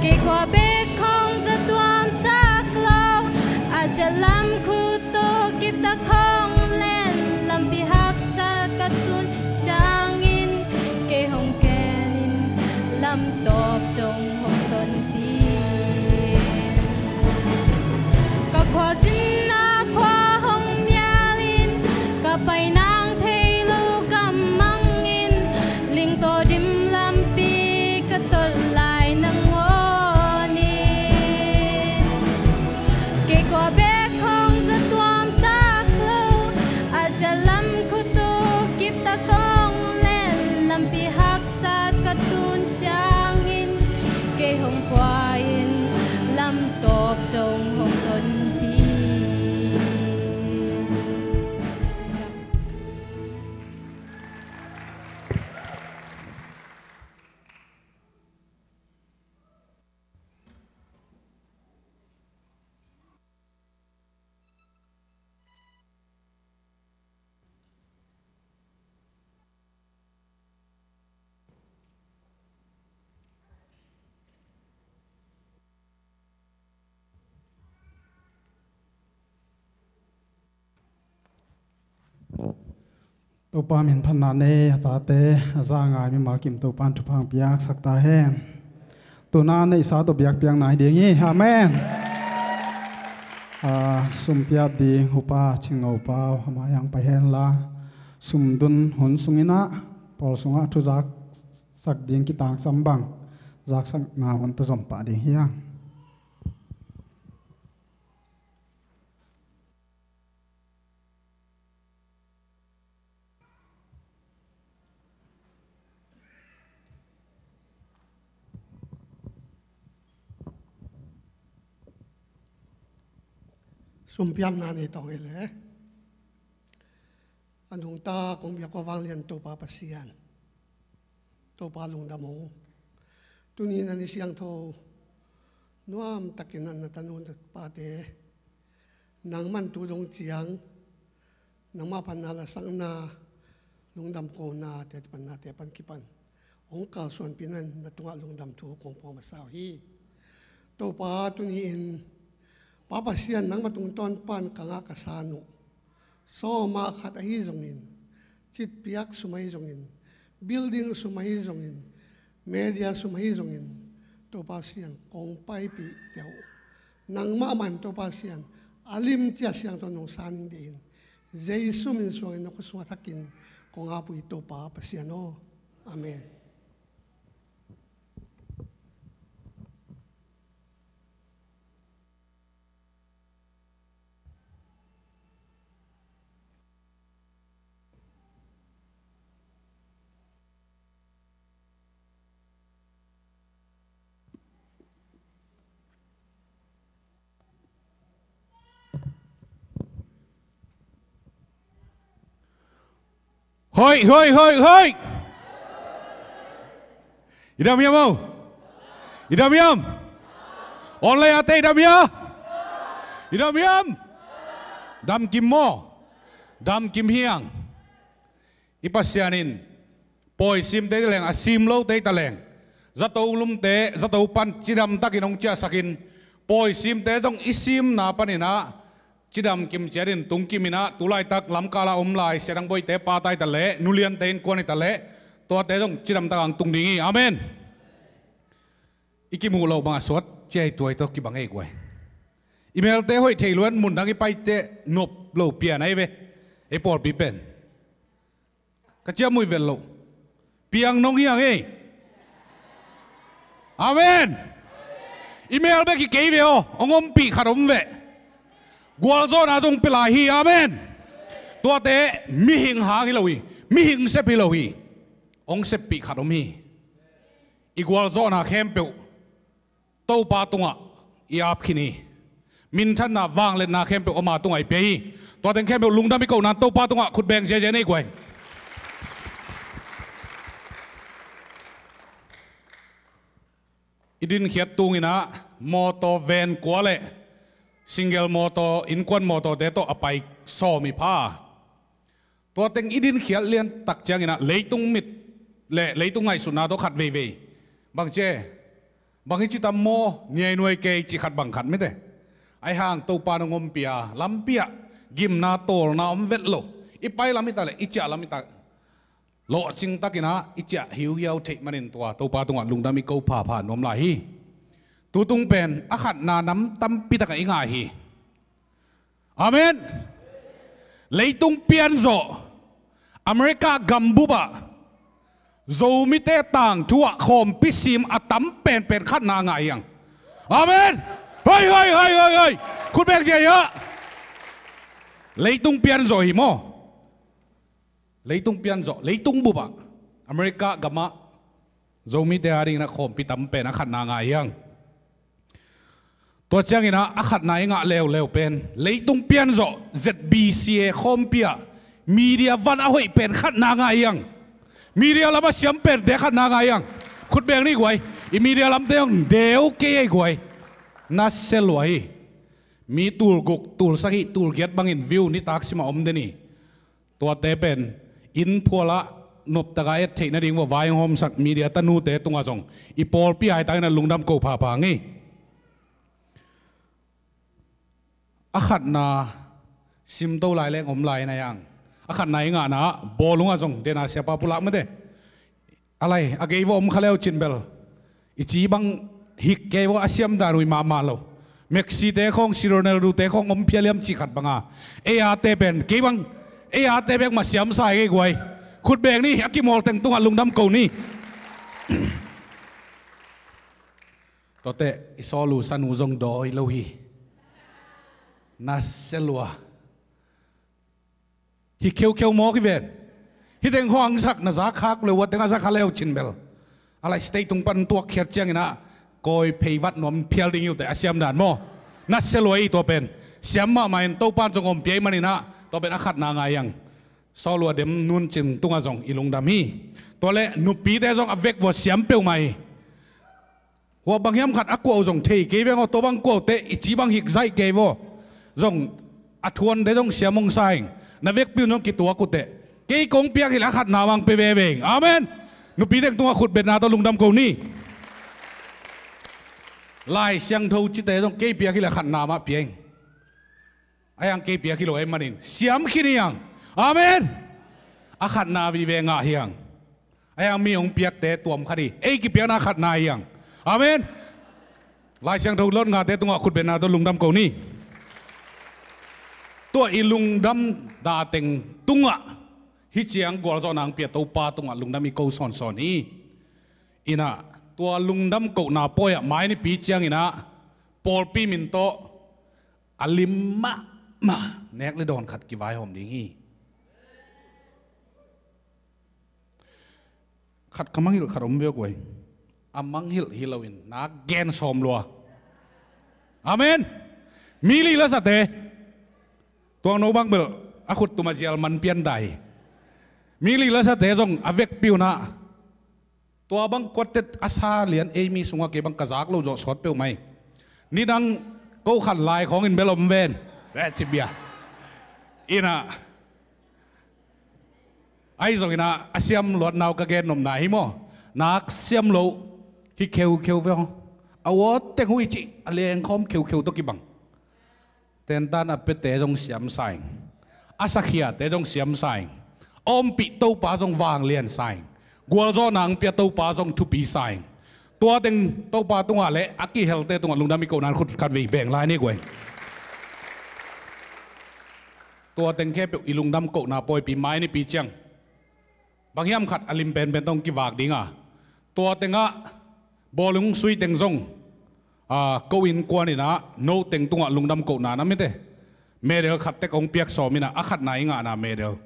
Kei kua bek khong za tuamsak lo, a ziat lam khutuk kiptak khong len lampi haksat ka tun ciangin, kei hong ken in lam tawp dong hong tonpih. Ka khuazinna khua hong nialin, ka pai nang thei lo gam mangin, ling tawh dim lampi ka tot lai nangawn in. Kei kua bek khong za tuamsak lo, a ziat lam khutuk kiptak khong len lampi haksat ka tun ciangin, kei hong pua in lam tawp dong hong tonpih. Topa min phatna nei a tate, a za ngai mimal kim Topa in thupha piaksak ta hen. Tuna neihsa tawh biakpiakna hi ding hi. Amen. Ah, sum piak ding Upa Cing Ngo Pau, amah hong pai hen la, sum dun hun sungin ah, pawl sungah thu zaksak ding kitangsam bang, zaksakna hun tawh zom pah ding hi hang. Sum piakna nei tawh hi leh. A nungta kong biak kua vanglian Topa Pasian, Topa lungdam ung. Tuni na ni siangtho nuam takin a na tanu na pate, nangman tu dong ciang, nangmah pan na lasakna, lungdam kona te pan na te pan kipan hong kalsuanpih na tungah lungdam thu kong phuang masa uh hi. Topa, tuni-in Pa Pasian, nangma tungtawn pan ka ngah ka san uh, sawma khat ahi zongin, citpiak sum ahi zongin, building sum ahi zongin, media sum ahi zongin, Topa Pasian, kong paipih teh uh. Nangmah man Topa Pasian, a lim ciat siangtho nong san ning deihin, Jesu min suangin na khut sungah thakin kong ap uh hi, Topa Pasian aw. Amen. Hoih, hoih, hoih, hoih. I dam hiam aw? I dam hiam? Online-ate i dam hia? I dam hiam? Dam kim maw? Dam kim hi hang. I Pasian in pawi simte hi taleng, a sim lote hi taleng, zato lumte, zato pan cidamtakin hong ciahsakin, pawi simte zong i simna paninah cidam kim ciatin tung kiminah, tu laitak lamkala om lai Sia Dang Boite pa ta hi taleh, Nu Liante innkuan hi taleh, tuate zong cidamtak hong tung ding hi. Amen. I kimuh loh bangah suat ciai tuai tawh kibang ei guai. I melte hoih thei luan, mun dang i paite nop lo pian ahi ve. Ei pawlpi pen ka ciamui vel loh, piang nong hiang ei. Amen. I mel bek hi kei ve aw, hong ompih khat om ve. Gualzawhna zong pia lai hi. Amen. Tuate mihing hang hi lo hi. Mihing sep hi lo hi. Hong seppih khat om hi. I gualzawhna khempeuh Topa tungah i ap khin hi. Minthanna, vangliatna khempeuh ama tungah i pia hi. Tua teng khempeuh lungdam i kohna, Topa tungah khut beng ziazia nei guai. I dinkhiat tunginah mawtaw ven kua le single mawtaw, innkuan mawtawte tawh a pai sawm i pha. Tua teng i dinkhiat liantak cianginah leitung mit le leitung ngaihsutna tawh khat veivei, bang ci e, bang hi ci tam maw, niainuai kei ci khat bang khat mite. Ahi hang Topa nong ompih a, lampi ah gimna tawlna om vet lo. I pai lam hi taleh, i ciah lam hi taleh, lawhcing takinah i ciah hiuhiau theih manin tua Topa tungah lungdam i ko phapha nuam lai hi. Tutung pen a khatna nam tampi takah i ngah hi. Amen. Leitung pianzawh America gambup ah Zomite tangthu ah khawmpi sim a tam penpen khatna ngah hiang. Amen. Hoi, hoi, hoi, hoi, hoi. Khut beng ziazia. Leitung pianzawh hi maw? Leitung pianzawh, leitung bup ah America gamah Zomite a dingin a khawmpi tam pen a khatna ngah hiang. Tua ciangin ah a khatna i ngah leuleu pen leitung pianzawh Z B C A khawmpi ah media van a hoih pen khatna ngah hiang. Media lam a siam pente khatna ngah hiang. Khut beng ni guai. I media lamte hong deu kei ei guai. Na sia lua hi. Mi tul guk, tul sagih, tul giat bangin view nitak simah om den hi. Tuate pen inn phualah noptaka et theih nading vua vai hong hawmsak media tanute tungah zong i pawlpi aitakin a lungdam ko phapha ngei. A khatna simto lai leng om lai na hiang. A khatna i ngahna ah bawlungah zong dena siapa pulak mate. A lai a gei vua om kha leu cin bel i ci bang hik kei vua, a siam dan uh i mahmah lo. Messi-te khawng, Cristiano Ronaldo-te khawng om phial hiam cih khat banga ei ate pen kei bang ei ate bek mah siamsa hi kei guai. Khut beng ni, a kimawl teng tungah lungdam ko ni. Tuate i sawl uh san uh zong dawi lo hi. Na sia lua. Hi kheukheu mawk hi ven. Hi teng khuangsak na za khak leu, ua teng a za kha leu cin bel a lai stage tung pan tuakkhiat ciangin ah kawi pheivat nuam phial ding hi uh teh, a siam dan maw. Na sia lua hi tua pen. Siam mahmah in Topan zong om pia hi manin ah tua pen a khatna ngah hiang. Sawl uh a dem nun cin tungah zong i lungdam hi. Tua le nupite zong a vek vua siam peuhmah hi. Hua bang hiam khat a kuah uh zong thei kei veng aw, tua bang kuah uh teh i ci bang hik zaih kei vaw. Zong a thuante zong siam hong sa ing. Na vekpi un zong kituak uh teh. Kei kong piak hilh a khatna bang pe veve ing. Amen. Nupi teng tungah khut betna tawh lungdam ko ni. Lai Siangtho cite zong kei piak hileh khatna mah pia ing. A hiang kei piak hi lo ei manin siam khin hiang. Amen. A khatna vive ngah hiang. A hiang mi hong piakte tuam khat hi. Ei kipiakna khatna hiang. Amen. Lai Siangtho lot ngate tungah khutbetna tawh lungdam ko ni. Tua i lungdam dateng tungah hih ciang gualzawhna hong pia Topa tungah lungdam i ko sawnsawn hi. Inah tua lungdam kohna pawi ah mai nipi cianginah pawlpi min tawh a lim mahmah nek le dawn khat kivaihawm ding hi. Khat ka mangngilh khat om veu guai. A mangngilh hi loin nak gen sawm lua. Amen. Mi lih lasate. Tuangno bang bel a khut tum a zial man pian dai. Mi lih lasate zong a vekpi unah tua bang kuatet a sa lian ei mi sungah kei bang ka zak lo zawh sawt peuhmah hi. Nidang ko khat lai khawngin bel om ven. Ve cibia. Inah ahi zonginah a siam luatna uh ka gen nopna hi maw? Nak siam lo hi kheukheu ve aw. A uatteng uh i cih a lengkhawm kheukheu tawh kibang. Tentan a piate zong siam sa ing. A sakhiate zong siam sa ing. A ompih Topa zong vanglian sa ing. Gualzawhna hong pia Topa zong thupi sa ing. Tua teng Topa tungah le a kihelte tungah lungdam i kohna khut khat vei beng lai ni guai. Tua teng khempeuh i lungdam kohna pawipi mai nipi ciang bang hiam khat a lim penpen tawh hong kivak ding a, tua tengah bawlung sui teng zong, a, ko innkuan inah no teng tungah lungdam kohna na mite medal khat tek hong piak sawm inah a khatna i ngahna medal.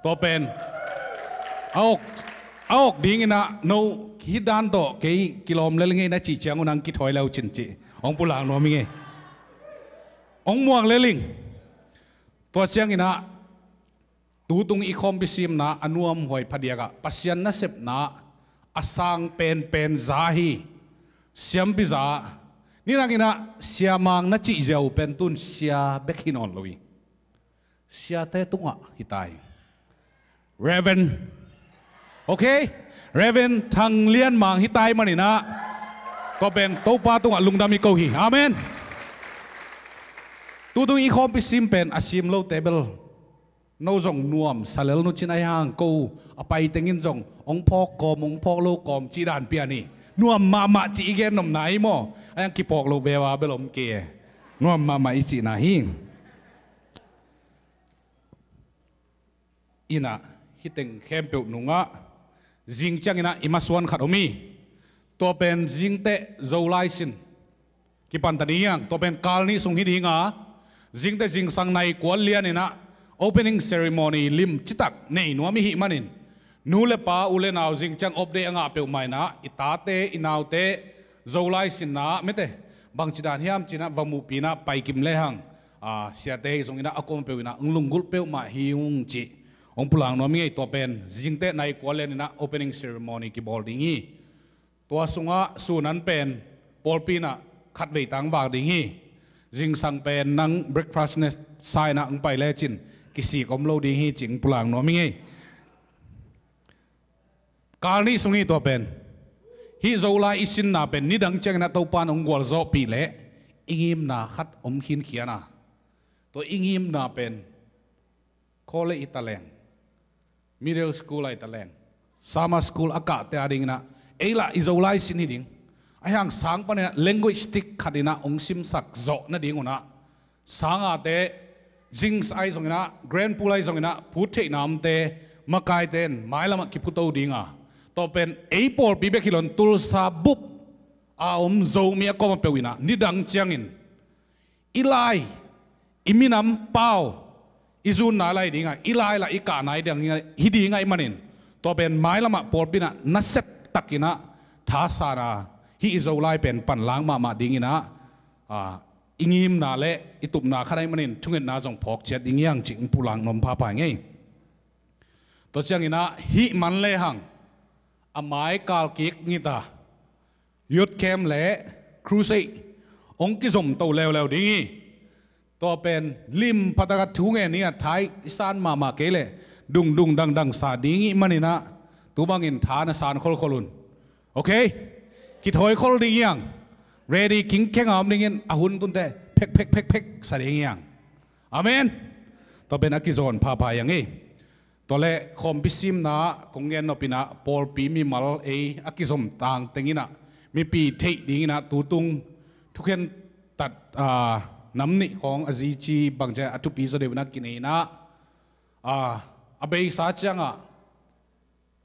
Tua pen a awk, a awk dinginah no hih dan tawh kei kilawm lel ngei na cih ciang unah hong kithawi leu cin cih hong pulak nuam i ngei. Hong muak lel ing. Tua cianginah tutung i khawmpi simna a nuamhuai phadiakah Pasian nasepna a sang penpen za hi. Siampi za. Nidang inah siamang na cih ziau pen tun sia bek hi nawn lo hi. Siate tungah hi tai. Reverend. Okay. Reverend Thang Lian Mang hi tai maninah tua pen Topa tungah lungdam i ko hi. Amen. Tutung i khawmpi sim pen a sim lote bel no zong nuam salel nu cin ahi hang ko a pai tengin zong hong phawk kawm hong phawk lo kawm cih dan pian hi. Nuam mahmah cih i gen nopna hi maw? A hiang kiphawk lo veva bel om ke. Nuam mahmah i cihna hi. Inah hiteng khempeuh nungah zing cianginah i masuan khat om hi. Tua pen zingteh Zolai sin kipanta ding hiang. Tua pen kal nih sung hi dinga zingte zingsang nai kual lianinah opening ceremony lim citak nei nuam i hih manin nu le pa u le nau zing ciang off day a ngah peuhmah inah i tate i naute Zolai sinna mete bangci dan hiam cinah va muhpinah paikim lehang, a, siate hi zonginah a kuam peuhinah hong lunggulh peuhmah hi ung cih hong pulang nuam i ngei. Tua pen zingteh nai kual lianinah opening ceremony kibawl ding hi. Tua sungah sunan pen pawlpi inah khat vei tang vak ding hi. Zingsang pen nang breakfast ne sa inah hong pai lecin kisik om lo ding hi cih hong pulang nuam i ngei. Kal nih sung hi tua pen hih Zolai i sinna pen nidang cianginah Topa in hong gualzawhpih leh i ngimna khat om khinkhian a, tua i ngimna pen college i taleng, middle school a i taleng, summer school a kahte a dinginah ei lah i Zolai sin hi ding. A hiang sang paninah language stick khatinah hong simsak zawh nadingunah sangate, zings ahi zonginah, grand pool ahi zonginah phut theihna omte makaite in mailamah kiphuto dinga, tua pen ei pawlpi bek hi loin Tulsa bup a om Zomi a kawm a peuh inah nidang ciangin i lai, i minam pau i zunna lai dinga, i lai lah i kahna hi ding ahi manin tua pen mailamah pawlpi inah naset takinah thasana hih i Zolai pen panlang mahmah dinginah, a, i ngimna le i tupna khat ahih manin thungetna zong phawk ciat ding hiang cih hong pulang nuam phapha i ngei. Tua cianginah hih man lehang a mai kal kik ngita youth camp le crusade hong kizomto leuleu ding hi. Tua pen lim phataka thu ngen hi a, thai i san mahmah kei leh dungdung dangdang sa ding ih maninah tu bangin tha na san kholkhol un. Okay? Kithawi khol ding hiang. Ready, kingkeng a om dingin a hun tunte phek, phek, phek, phek sa ding hi hang. Amen. Tua pen a kizawn phapha hi hang ei. Tua leh khawmpi simna kong gen nop inah pawlpi mimal ei a kizom tangteng inah mipi theih ding inah tutung thukhentat, ah, nam nih khawng a zici bangcia a thupi zaw deuh inah kinei inah, ah, a beisa ciangah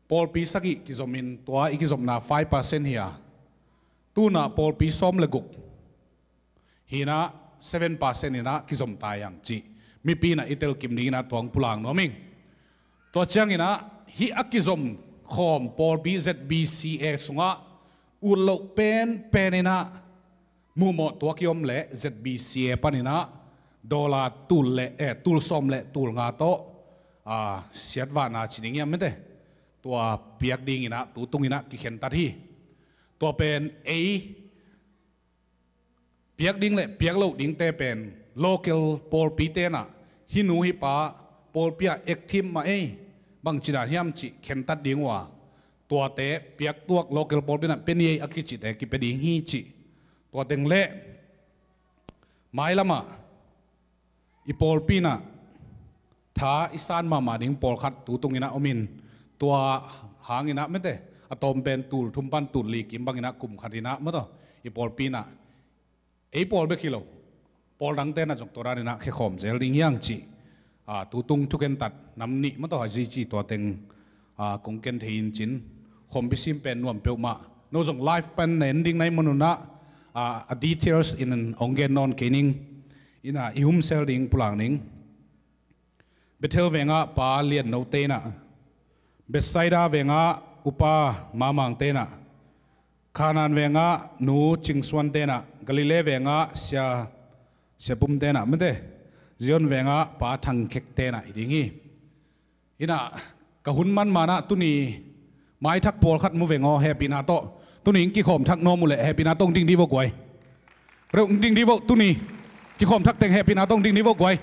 pawlpi sagih kizomin tua i kizopna five percent hi a, tunah pawlpi sawm le guk hi inah seven percent inah kizom ta hi hang cih mipi inah i telkim ding inah tua hong pulak nuam ing. Tua ciang inah hih a kizom khawm pawlpi Z B C A sungah ut loh penpen inah muhmawh tuak i om leh Z B C A pan inah dollar tul le, eh, tul sawm le tul nga tawh, ah, siatvahna ci ding hiam mete, tua piak ding inah tutung inah kikhentat hi. Tua pen ei piak ding le piak loh dingte pen local pawlpi tenah hih nu hih pa pawlpi ah active mah ei, bangci dan hiam cih khentat ding uh a, tuate piak tuak local pawlpi inah pia ni ei a kicihte kipia ding hi cih. Tua teng le mailamah i pawlpi inah tha i san mahmah ding pawlkhat tutung inah om in, tua hang inah mete a tawm pen tul thum pan tul li kim bang inah kum khat inah maw tawh i pawlpi inah ei pawl bek hi lo, pawl dang tenah zong tua dan inah khekhawm zel ding hi hang cih, ah, tutung thukhentat nam nih maw tawh a zici tua teng, ah, kong ken thei in cin, khawmpi sim pen nuam peuhmah. No zong live pan na en ding na hih man un ah, ah, a details in hong gen nawn kei ning. Inah i humsel ding pulak ning. Bethel vengah Pa Lian No tenah, Bethsaida vengah Upa Mamang tenah, Kanaan vengah Nu Cing Suan tenah, Galilee vengah Sia, Sia Pum tenah mete, Zion vengah Pa Thang Khek tenah hi ding hi. Inah ka hun manmanah tuni maithak pawlkhat mu veng aw, hehpihna tawh. Tuni hong kikhawm thak nuam uh leh hehpihna tawh hong ding dih vo guai. Reuh hong ding dih vo, tuni kikhawm thak teng hehpihna tawh hong ding dih vo guai.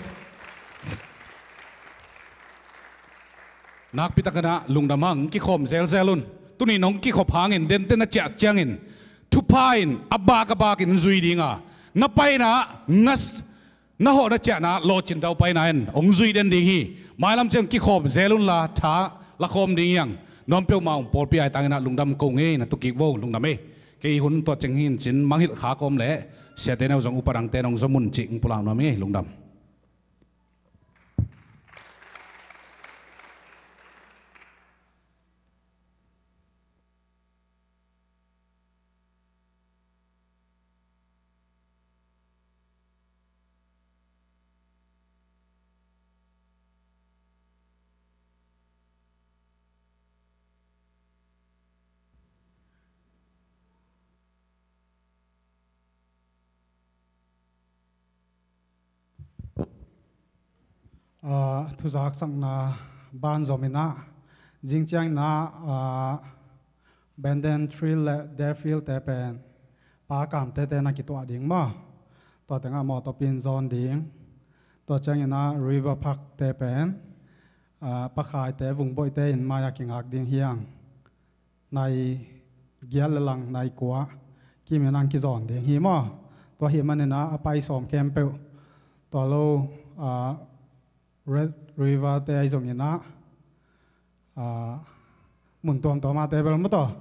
Nakpi takin ah lungdam hang, hong kikhawm zelzel un. Tuni nong kikhop hangin dente na ciah ciangin thupha in a bak a bakin zui ding a, na paina na s-, na hawh na ciahna lawhcin daupaina in hong zui den ding hi. Mailam ciang kikhawm zel unla tha la khawm ding hi hang. Nuam peuhmah ung, pawlpi aitang inah lungdam ko ngei, na tukik vo, lungdam ei. Kei hun tua ciang hi in cin, mangngilh kha kawm leh siate neu zong upa dangte nong zom un cih hong pulak nuam ei, lungdam. Ah, thuzaksakna banzom inah, zing ciang inah, ah, Benden Thrill le Deerfield te pen Pa Kamte te na kituah ding maw. Tua tengah mawtawpi in zawn ding. Tua ciang inah River Park te pen, ah, Pa Khaite Vungboihte in mai-ah kingak ding hi hang. Nai giat le lang nai kua kim inah hong kizawn ding hi maw. Tua hi man inah a pai sawm khempeuh, tua lo, ah, Red River te ahi zong inah, ah, mun tuamtuam ah te bel maw tawh,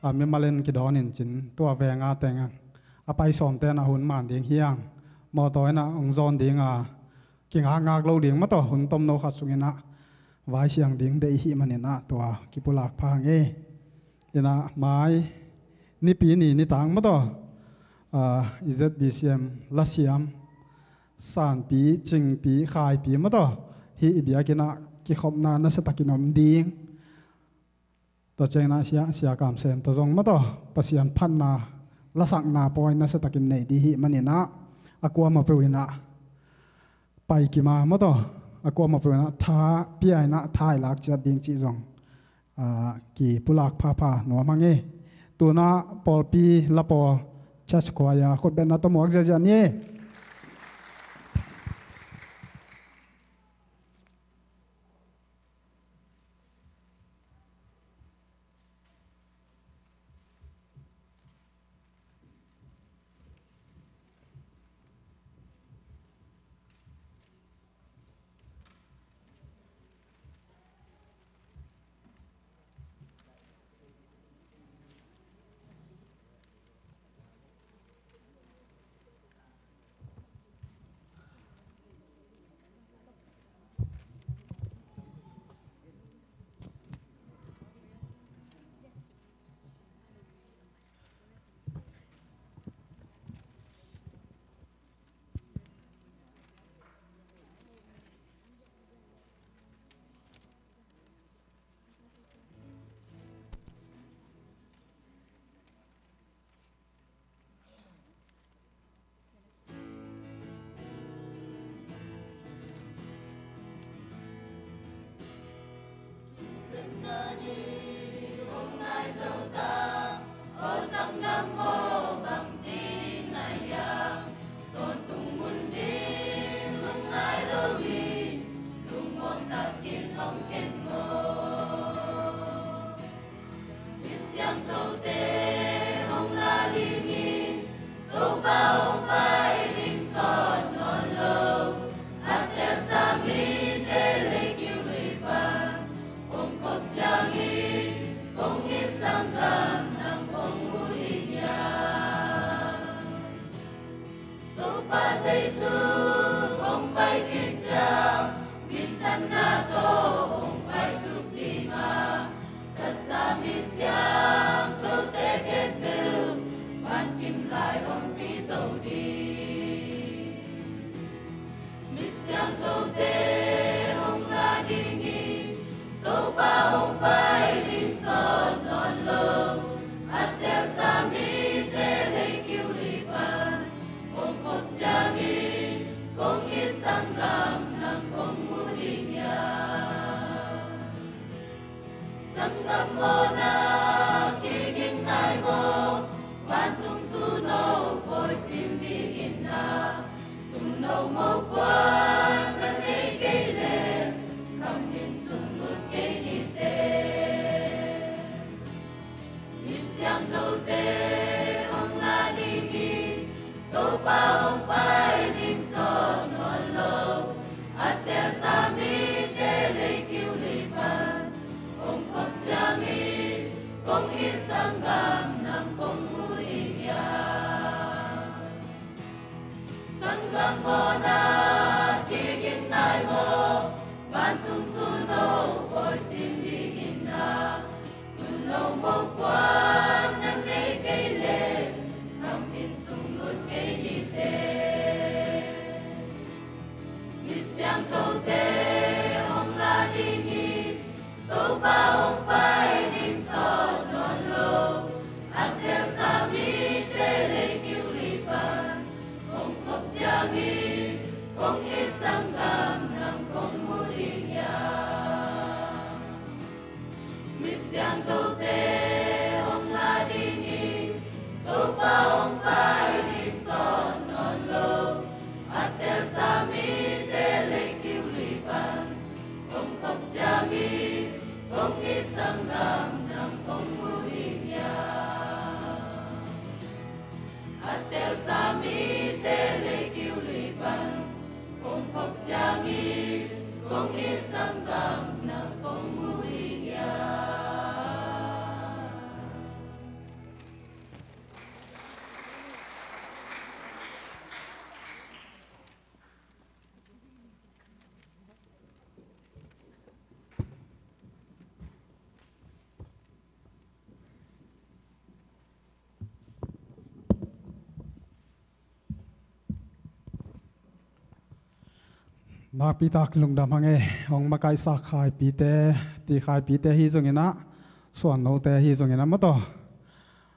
ah, mimal in kidawn in cin, tua venga teng a pai sawm te inah hun man ding hi hang. Mawtaw inah hong zawn ding a, kingakngak lo ding maw tawh, hun tomno khat sung inah vaisiang ding deih i hih man inah tua kipulak pha hang ei. Inah mai Nipi ni nitang maw tawh, ah, i Z B C M lasiam, sanpi, cingpi, khaipi maw tawh, hih i biakinn ah kikhopna nasiatakin om ding. Tua ciang inah Sia, Sia Kam Sem tawh zong maw tawh, Pasian phatna lasakna pawi nasiatakin nei dih hih man inah a kuamah peuh inah pai kim a maw tawh, a kuamah peuh inah tha pia inah tha i lak ciat ding cih zong, ah, kipulak phapha nuam hang ei. Tu inah pawlpi la pawl, church choir, khutbetna tawh muak ziahziah ni ei. Aw sanggam aw, bangci ding na hiam? Tawntung mun ding lungngai lo hi. Lungmuang takin om ken maw. Misiangthote hong la ding hi. Topa hong pai ding sawn nawn lo. A telsa mite lei kiu lei pan hong khop ciangin kong it sanggam nang kong mu ding hiam? Topa Jesu hong pai khit ciang minthanna tawh hong paisuk ding a, ka sa misiangthote khempeuh vankim lai hong pito ding. Misiangthote hong la ding hi. Topa hong pai ding sawn nawn lo. A telsa mite lei kiu lei pan hong khop ciangin kong it sanggam nang kong mu ding hiam? Sanggam mawhna kiging nai maw? Vantung Tuuno pawi sim ding in na. Tuuno mopawi na nei kei leh, khamtin sung lut kei ni teh. Misiangthote hong la ding hi. Topa hong pai ding sawn nawn lo. A telsa mite lei kiu lei pan hong khop ciangin kong it sanggam nang kong mu ding hiam? Sanggam mawhna kiging nai maw? Vantung Tuuno pawi sim ding in na. Tuuno mopawi na nei kei leh, khamtin sung lut kei ni teh. Misiangthote hong la ding hi. Topa hong pai ding sawn nawn lo. A telsa mite lei kiu lei pan hong khop ciangin kong it sanggam nang kong mu ding hiam? Misiangthote hong la ding hi. Topa hong pai ding sawn nawn lo. A telsa mite lei kiu lei pan hong khop ciangin kong it sanggam nang kong mu ding hiam? A telsa mite lei kiu lei pan hong khop ciangin kong it sanggam nang kong mu ding hiam? Nakpitak lungdam hang e. Hong makaihsak Khaipite, ti Khaipite hi zongin ah, suannote hi zongin ah maw taw,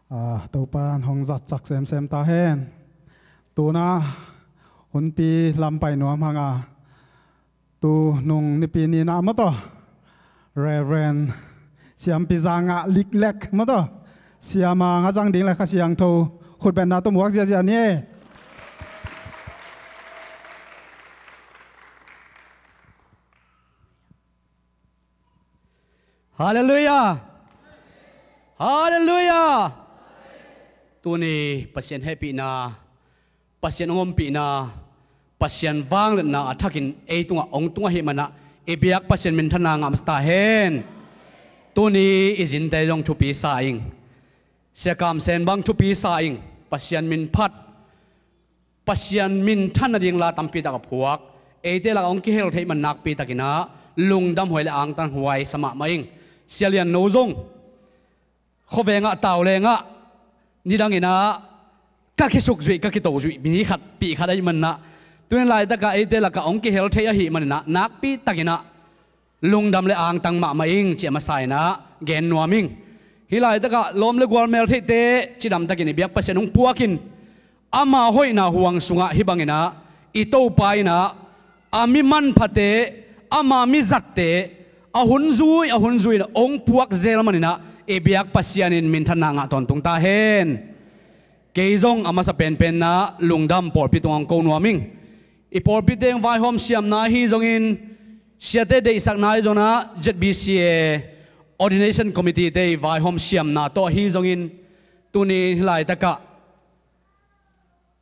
ah, Topa'n hong zatsak semsem ta hen. Tu-in ah hunpi lam pai nuam hang a, tu nung Nipi ni-in ah maw taw, Reverend Siampi Za Ngah Lik Lek maw taw, siamah ngah zang ding leh Kha Siangtho khutbetna tawh muak ziahziah ni. Halleluiah. Halleluiah. Tuni Pasian hehpihna, Pasian hong ompihna, Pasian vangliatna a thakin ei tungah hong tung ahih manah, i biak Pasian minthanna ngah masa ta hen. Tuni i zinte zong thupi sa ing. Sia Kam Sen bang thupi sa ing. Pasian min phat, Pasian minthan nading la tampi tak a phuak, eite lakah hong kihel theih man nakpi takin ah lungdam huai le angtang huai sa mahmah ing. Sia Lian No zong khuavengah, taulengah, nidangin ah ka kisuk zuih, ka kito zuih mi khat, pih khat ahih manah, tuni laitakah eite lakah hong kihel thei ahih manin ah nakpi takin ah lungdam le angtang mahmah ing ci a masa in ah gen nuam ing. Hih laitakah lawm le gual mel theihte cidam takin i biak Pasian hong puakin, ama hoihna huang sungah hih bangin ah i Topa in ah a mi manphate, ama mi zatte a hun zui, a hun zui in ah hong puak zel manin ah I biak Pasian in minthanna ngah tawntung ta hen. Kei zong a masa penpenna lungdam pawlpi tungah hong ko nuam ing. I pawlpite hong vaihawm siamna ahi zongin, siate deihsakna ahi zongin ah, Z B C A Ordination Committee te i vaihawm siamna tawh ahi zongin, tuni hih laitakah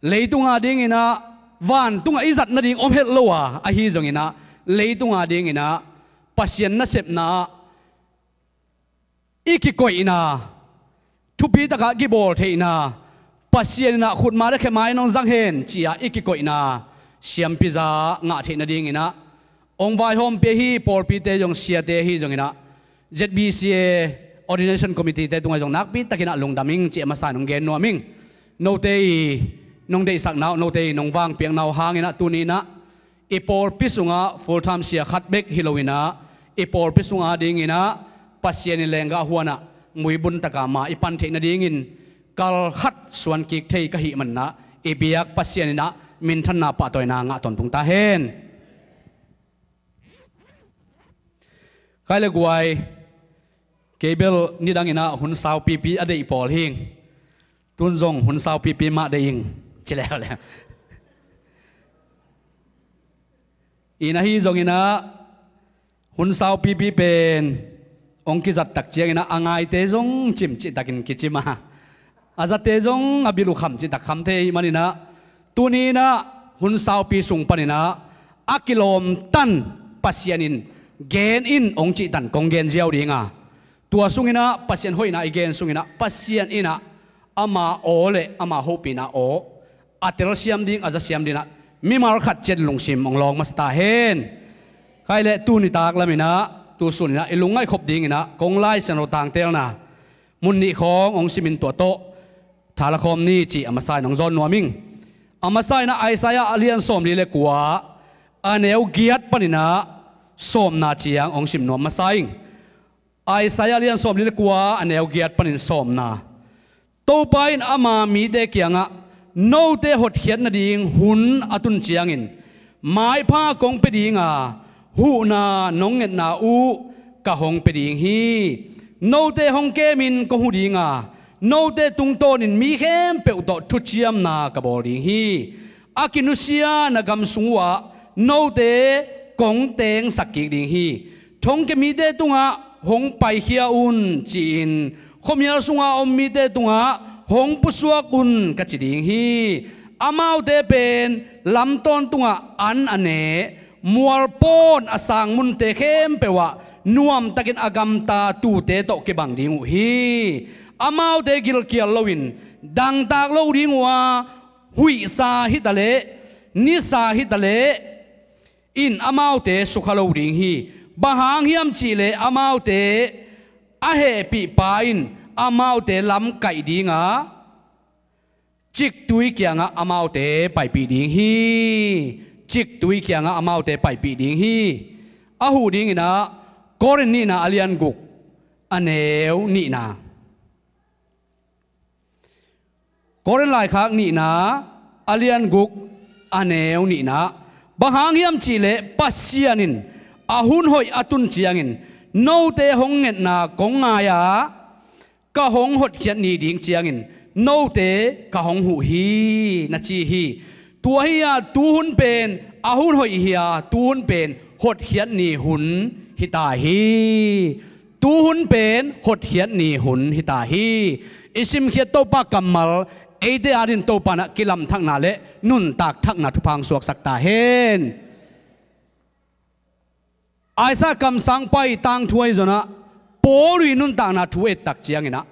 leitung adingin ah, vantungah i zat nading om het lo a, ahi zongin ah, leitung adingin ah Pasian nasepna ah i kikoihna, thupi takah kibawl theihna, Pasian in ah khutma le khemai nong zang hen ci-a i kikoihna siampi za ngah theih nadingin ah hong vaihawmpih ahi pawlpite zong, siate ahi zongin ah, Z B C A Ordination Committee te tungah zong nakpi takin ah lungdam ing ci-a masa in hong gen nuam ing. Note i nong deihsakna uh, note i nong vangpiakna uh hangin ah tuni-in ah i pawlpi sungah full time sia khat bek hi loin ah, i pawlpi sung adingin ah Pasian in lenggah huan ah muibun taka ma i pan theih nadingin kal khat suan kik thei ka hih manin ah, i biak Pasian in ah minthanna pahtawina ngah tawntung ta hen. Khai le guai, kei bel nidangin ah hun saupipi a deih pawl hi ing. Tun zong hun saupipi mah deih ing, ci leuleu. Inn ahi zongin ah hun saupipi pen hong kizat tak ciangin ah, a ngaite zong cim cihtakin kicim a, a zate zong a bil uh kham cihtak kham thei ahih manin ah, tuni-in ah hun saupi sung panin ah a kilawmtan Pasian in gen in hong cihtan kong gen ziau ding a, tua sungin ah Pasian hoihna i gen sungin ah Pasian in ah ama aw le ama hopihna aw a telsiam ding, a zasiam dingin ah mimal khat ciat lungsim hong lawng masa ta hen. Khai le tuni tak lamin ah, tu sunin ah i lungngaih khop dingin ah kong Lai Siangtho tangtelna mun nih khawng hong simin tua tawh thala khawm ni ci-a masa in hong zawn nuam ing. A masa in ah Isaiah a lian sawmli le kua, a neu giat panin ah sawmna ciang hong sim nuam masa ing. Isaiah a lian sawmli le kua, a neu giat panin sawmna. Topa in ama mite kiangah, note hotkhiat nading hun a tun ciangin maipha kong pia ding a, huhna nong ngetna uh ka hong pia ding hi. Note hong kemin kong hu ding a, note tungtawnin mi khempeuh tawh thuciamna ka bawl ding hi. A kinusia na gam sung uhah note kong tengsak kik ding hi. Thongkia mite tungah hong paikhia un ci-in khuamial sunga om mite tungah hong pusuak un ka ci ding hi. Amaute pen lam tawntungah an a ne, mualpawn a sang munte khempeuh ah nuamtakin a gamta tuute tawh kibang ding uh hi. Amaute gilkial loin dangtak lo ding uh a, huihsa hitaleh, nisa hitaleh in amaute sukha lo ding hi. Bang hang hiam cihleh amaute a hehpihpa in amaute lam kaih ding a, ciktui kiangah amaute paipih ding hi. Ciktui kiangah amaute paipih ding hi. A huh dingin ah Korin nihna a lian guk, a neu nihna. Korin laikhak nihna a lian guk, a neu nihna. Bang hang hiam cihleh Pasian in a hun hoih a tun ciangin note hong ngetna kong ngai a, ka hong hotkhiat ni ding ciangin note ka hong huh hi, na ci hi. Tua hi-a tuhun pen a hun hoih hi-a, tuhun pen hotkhiat ni hun hi ta hi. Tuhun pen hotkhiat ni hun hi ta hi. I simkhiat Topa kammal eite adingin Topa in ah kilamthakna le nuntak thakna thupha hong suaksak ta hen. Isaiah kamsangpa i tangthu ahi zongin ah, Paul i nuntakna thu et tak ciangin ah,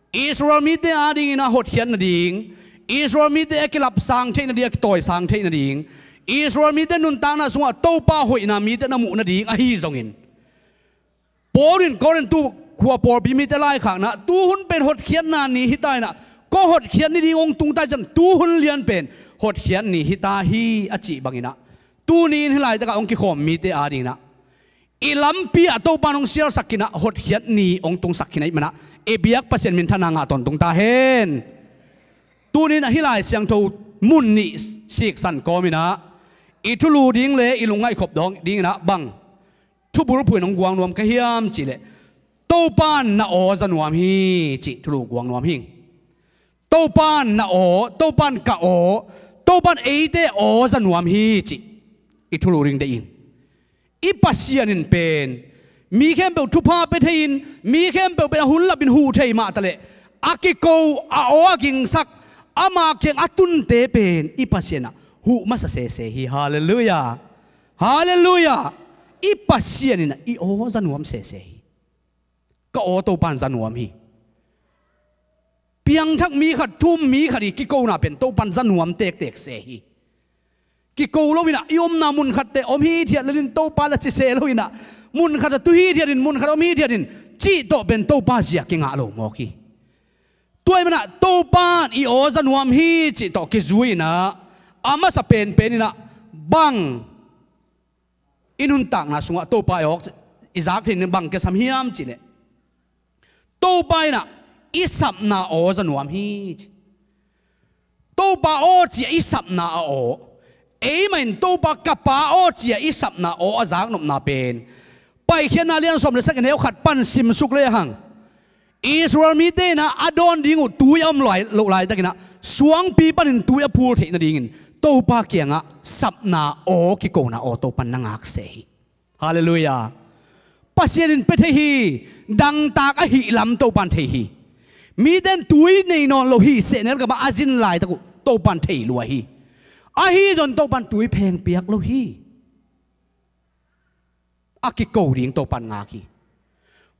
Israel mite adingin ah hotkhiat nading, Israel mite a kilapsang theih nading, a kitawisang theih nading, Israel mite nuntakna sungah Topa hoihna mite na muh nading ahi zongin, Paul in Korinth khua pawlpi mite laikhakna, tuhun pen hotkhiatna ni hi ta in ah, ko hotkhiat ni ding hong tung ta ciang, tuhun lian pen hotkhiat ni hi ta hi a cih bangin ah, tuni in hih laitakah hong kikhawm mite adingin ah, i lampi ah Topa in hong sialsak khin ah, hotkhiat ni hong tungsak khin ahih manin ah, i biak Pasian minthanna ngah tawntung ta hen. Tuni in ah hih Lai Siangtho mun nih siksan kawmin ah, i thulu ding le i lungngaih khop ding in ah bang thubulphuh in hong guang nuam ka hiam cihleh, Topan na aw za nuam hi cih thulu guang nuam hing. Topan na aw, Topan ka aw, Topan eite aw za nuam hi cih i thulu ding deih in. I Pasian in pen mi khempeuh thupha pia thei in, mi khempeuh pen a hun lapin huh thei mah taleh, a kiko, a aw a gingsak, ama kiang a tunte pen i Pasian ah huh masa sese hi. Halleluiah. Halleluiah. I Pasian in ah i aw za nuam sese hi. Ka aw Topan za nuam hi. Piangthak mi khat, thu um mi khat i kikona pen Topan za nuam tektek se hi. Kiko lo in ah i omna mun khatte om hithiat lel in Topa la ci se lo in ah, mun khat ah tu hithiat in, mun khat om hithiat in, cih tawh pen Topa zia kingah lo mawk hi. Tua ahih man ah Topan i aw za nuam hi cih tawh kizui in ah, a masa penpen in ah bang i nuntakna sungah Topa i aw i zak theih nading bang kisam hiam cih leh, Topa in ah i sapna aw za nuam hi ci. Topa aw ci-a i sapna a aw. Eimah in Topa ka Pa aw ci-a i sapna aw a zaknopna pen Paikhiatna lian sawm le sagih, a neu khat pan simsuk lehang, Israel mite in ah a dawn ding uh tui a om lai, loh laitakin ah suangpi panin tui a phul theih nadingin Topa kiangah sapna aw, kikona aw Topan na ngak se hi. Halleluiah. Pasian in pia thei hi. Dangtak ahih lam Topan thei hi. Mite in tui nei nawn lo hi, sehnel gamah a zin laitak uh Topan thei lua hi. Ahi zong Topan tui pheng piak lo hi. A kiko ding Topan ngak hi.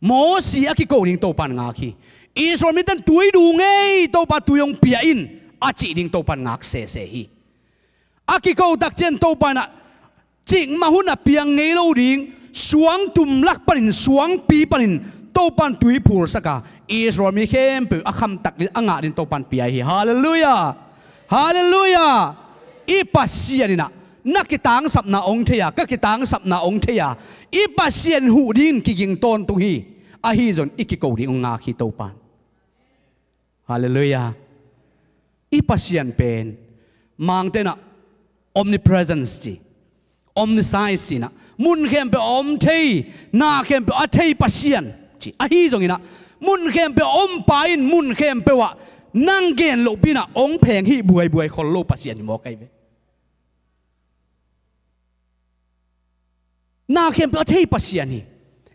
Mosi a kiko ding Topan ngak hi. Israel mite in tui du ngei, Topa tui hong pia in, a cih ding Topan ngak sese hi. A kiko tak ciang Topa in ah cikmah hun a piang ngei lo ding, suangtum lak panin, suangpi panin Topan tui phulsak a, Israel mi khempeuh a khamtak ding, a ngah ding Topan pia hi. Halleluiah. Halleluiah. I Pasian in ah na kitangsapna hong thei a, ka kitangsapna hong thei a, i Pasian huh dingin kiging tawntung hi. Ahi zong i kiko ding hong ngak hi Topan. Halleluiah. I Pasian pen Mangte in ah omnipresence ci, omniscience ci in ah, mun khempeuh a om thei, na khempeuh a thei Pasian ci. Ahi zong in ah mun khempeuh a om pa in mun khempeuh ah nang gen lohpi in ah hong pheng hi buaibuai khol lo Pasian hi mawk ahi ve. Na khempeuh a thei Pasian hi.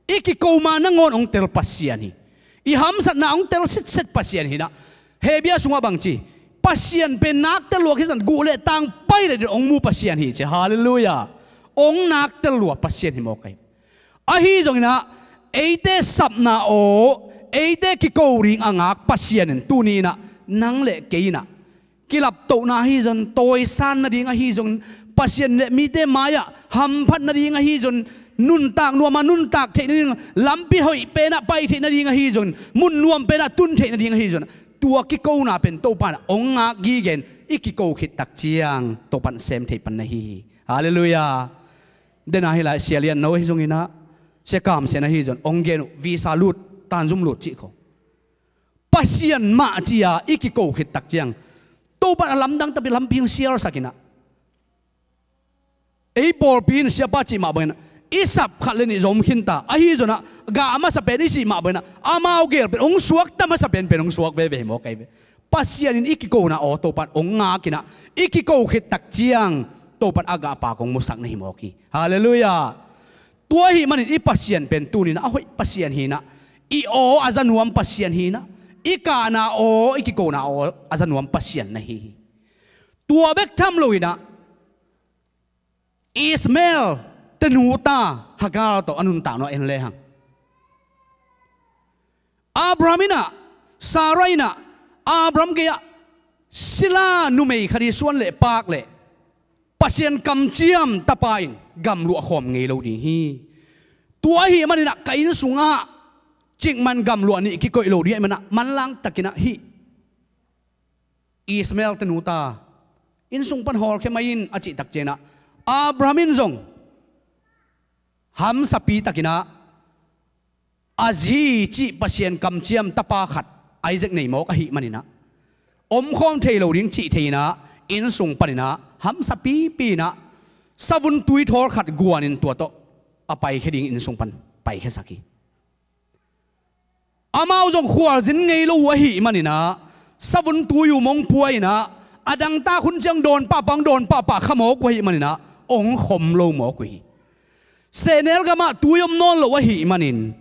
I kiko ma nangawn hong tel Pasian hi. I hamsatna hong tel sitset Pasian hi in ah. Hebru sungah bang ci? Pasian pen nak tel lua, khit zan guh le tang pai le din hong mu Pasian hi ci. Halleluiah. Hong nak tel lua Pasian hi mawk ahi. Ahi zong in ah eite sapna aw, eite kiko ding a ngak Pasian in tuni in ah nang le kei in ah kilaptohna ahi zong, tawisan nading ahi zong, Pasian le mite mai-ah hamphat nading ahi zong, nuntak nuam a nuntak theih nading, lampi hoih pen ah pai theih nading ahi zong, mun nuam pen ah tun theih nading ahi zong, tua kikona pen Topa in ah hong ngak gige in, i kiko khit tak ciang Topa in sem thei pan na hi hi. Halleluiah. Dena hi lai, Sia Lian No ahi zong in ah, Sia Kam Sian ahi zong hong gen uh, visa lut, tanzum lut cih khawng. Pasian mah ci-a i kiko khit tak ciang Topa in a lamdang tapi lampi hong sialsak in ah, ei pawlpi in siapa cih mah bangin ah i sap khat le nih zom khinta. Ahi zong in ah gah a masa pen i cih mah bangin ah amau gel pen hong suakta masa penpen hong suak veve hi mawk ahi ve. Pasian in i kikona aw Topa in hong ngak in ah, i kiko khit tak ciang Topa in a gah pak hong musak na hi mawk hi. Halleluiah. Tua ahih manin i Pasian pen tuni in ah a hoih Pasian hi in ah, i aw a za nuam Pasian hi in ah, i kahna aw, i kikona aw a za nuam Pasian na hi hi. Tua bek tham lo in ah Ishmael te nuta Hagar tawh a nuntakna en lehang, Abraham in ah, Sarah in ah, Abraham gei-ah sila numei khat hi, suan le pak le Pasian kamciam tapa in gamluah khawm ngei lo ding hi. Tua ahih manin ah ka inn sungah cikmah in gamluah nih kikoih lo ding ahih manin ah manlang takin ah hih Ishmael te nuta inn sung pan hawlkhia mai in a cih tak ciang ah, Abraham in zong hamsapi takin ah a zi cih Pasian kamciam tapa khat, Isaac nei mawk ahih manin ah, omkhawm thei lo ding cih thei in ah, inn sung panin ah hamsapipi in ah savun tuithawl khat guan in tua tawh a paikhia ding inn sung pan paikhiasak hi. Amau zong khualzin ngei lo uh ahih maninah, savun tui uh mong pua inah, a dangtak hun ciang dawn pahpah, hong dawn pahpah kha mawk uh ahih maninah, hong khom lo mawk uh hi. Sehnel gamah tui om nawn lo ahih manin,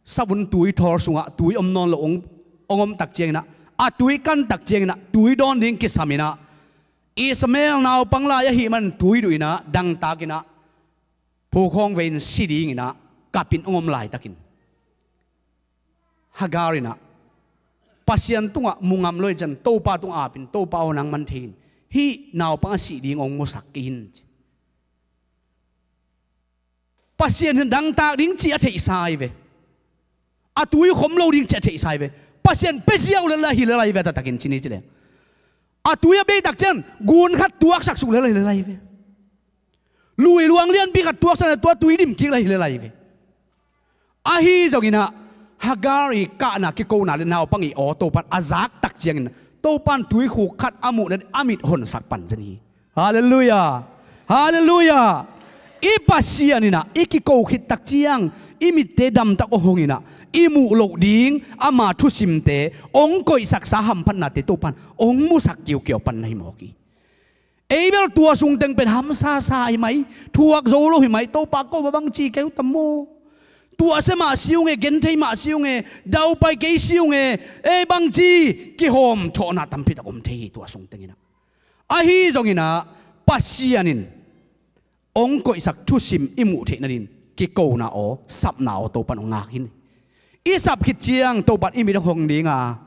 savun tui thawl sungah tui om nawn lo hong, hong om tak cianginah, a tui kan tak cianginah, tui dawn ding kisaminah, Ishmael naupang lai ahih man tui duh inah, dangtakinah, phukhawng vei in si dinginah, kapin hong om laitakin, Hagar inah, Pasian tungah mu ngam lo hi cian, Topa tungah apin, Topa aw nangman thei in, hih naupang a sih ding hong musak kei in. Pasian in dangtak ding cih a theihsa hi ve. A tui khom lo ding cih a theihsa hi ve. Pasian pia ziau lel a hi lel ahi ve, a taktakin ci ni ci leng. A tui a bei tak ciang gun khat tuaksak suk lel a hi lel ahi ve. Lui luang lianpi khat tuaksak lel, tua tui dim kik lel a hi lel ahi ve. Ahi zonginah, Hagar i kahna kikona le naupang i aw Topan a zak tak ciangin, Topan tuikhuk khat a muh nadin a mit honsak pan zen hi. Halleluiah. Halleluiah. I Pasian inah i kiko khit tak ciang, i mitte damtak aw hong inah, i muh loh ding ama thusimte, hong koihsaksa hamphatnate Topan hong musak kiukiau pan na hi mawk hi. Ei bel tua sungteng pen hamsasa hi mai, thuak zo lo hi mai, Topa ko bang ci kei uh tam maw? Tuahsia mah si ung e, genthei mah si ung e, daupai kei si ung e, ei bang ci, kihawm thawhna tampi tak om thei hi tua sungteng inah. Ahi zonginah, Pasian in hong koihsak thusim i muh theih nadin kikona aw, sapna aw Topan hong ngak hi. I sap khit ciang Topan i mit hong hong dinga,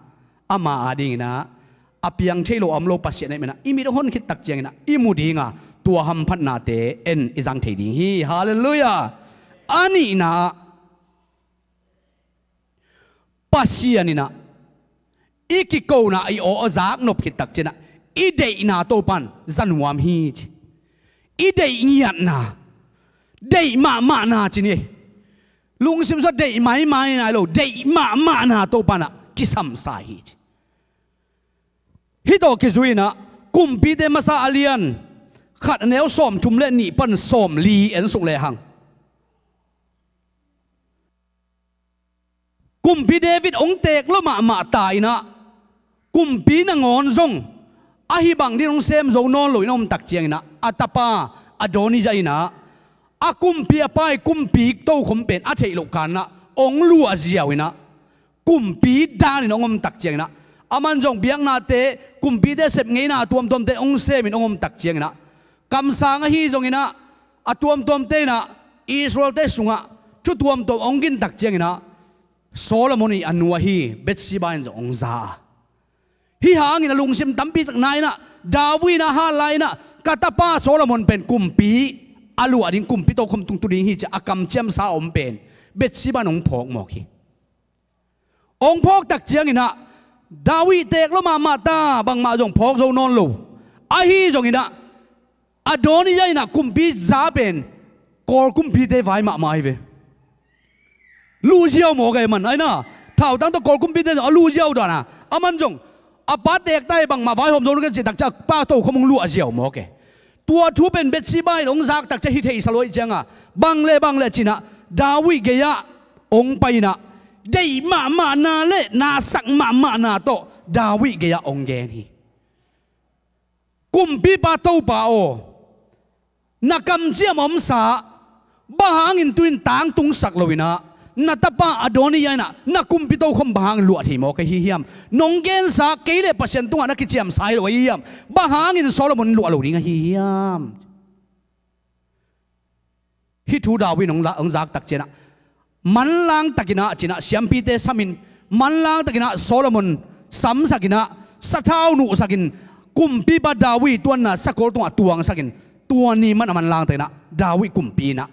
ama adinginah a piang thei lo a om lo Pasian ahih manah, i mit hong hon khit tak cianginah i mu dinga, tua hamphatnate en i zang thei ding hi. Halleluiah. A nihna ah, Pasian inah i kikona i aw a zak nop khit tak cianginah, i deihna Topan za nuam hi ci. I deih ngiatna, deih mahmahna ci ni. Lungsim sua deih maimai nai lo, deih mahmahna Topan ah kisamsa hi ci. Hih tawh kizui inah, Kumpite masa a lian khat, a neu sawmthum le nih pan sawmli en suk lehang, Kumpi David hong teek lua mahmah ta inah, kumpi nangawn zong ahi bang din hong sem zo nawn lo in a om tak cianginah, a tapa Adonijah inah a kumpi, a pa i kumpi tokhom pen a theih loh kanah hong luah ziau inah, kumpi danin hong om tak cianginah, aman zong biaknate, kumpite sep ngeina a tuamtuamte hong semin hong om tak cianginah, kamsang ahi zonginah, a tuamtuamte inah Israelte sungah thu tuamtuam hong gin tak cianginah, Solomon i a nu ahi Bathsheba in zong hong za a, hih hangin a lungsim tampi tak na inah, David inah hal lai inah, ka tapa Solomon pen kumpi a luah ding, kumpi tokhom tung tu ding hi ci a kamciamsa a om pen Bathsheba in hong phawk mawk hi. Hong phawk tak cianginah, David teek lua mahmah ta, bangmah zong phawk zo nawn lo. Ahi zonginah, Adonijah inah kumpi za pen Kawl kumpite vai mahmah hi ve. Luh ziau mawk a, aman a inah, thautang tawh Kawl kumpite zong a luh ziau dan a, aman zong a pa teek ta hi, bangmah vaihawm zo lo ken cih tak ciang a pa tokhom hong luah ziau mawk e. Tua thu pen Bathsheba in hong zak tak ciang hi theisa lo ahih cianga, bang le bang le cinah, David gei-ah hong pai inah, deih mahmahna le nasak mahmahna tawh David gei-ah hong gen hi. Kumpipa Topa aw, na kamciam a omsa, bang hangin tu-in tangtungsak lo inah, na tapa Adonijah inah na kumpi tokhom bang hangin luah thei mawk ahi hiam? Nong gensa kei le Pasian tungah na kiciamsa hi lo ahi hiam? Bang hangin Solomon luah lo ding ahi hiam? Hih thu David in hong la-, hong zak tak cianah, manlang takinah cinah siampite samin, manlang takinah Solomon samsakinah, sathau nuhsakin, kumpipa David tuanna sakol tungah tuangsakin, tua ni man a manlang takinah David kumpi inah,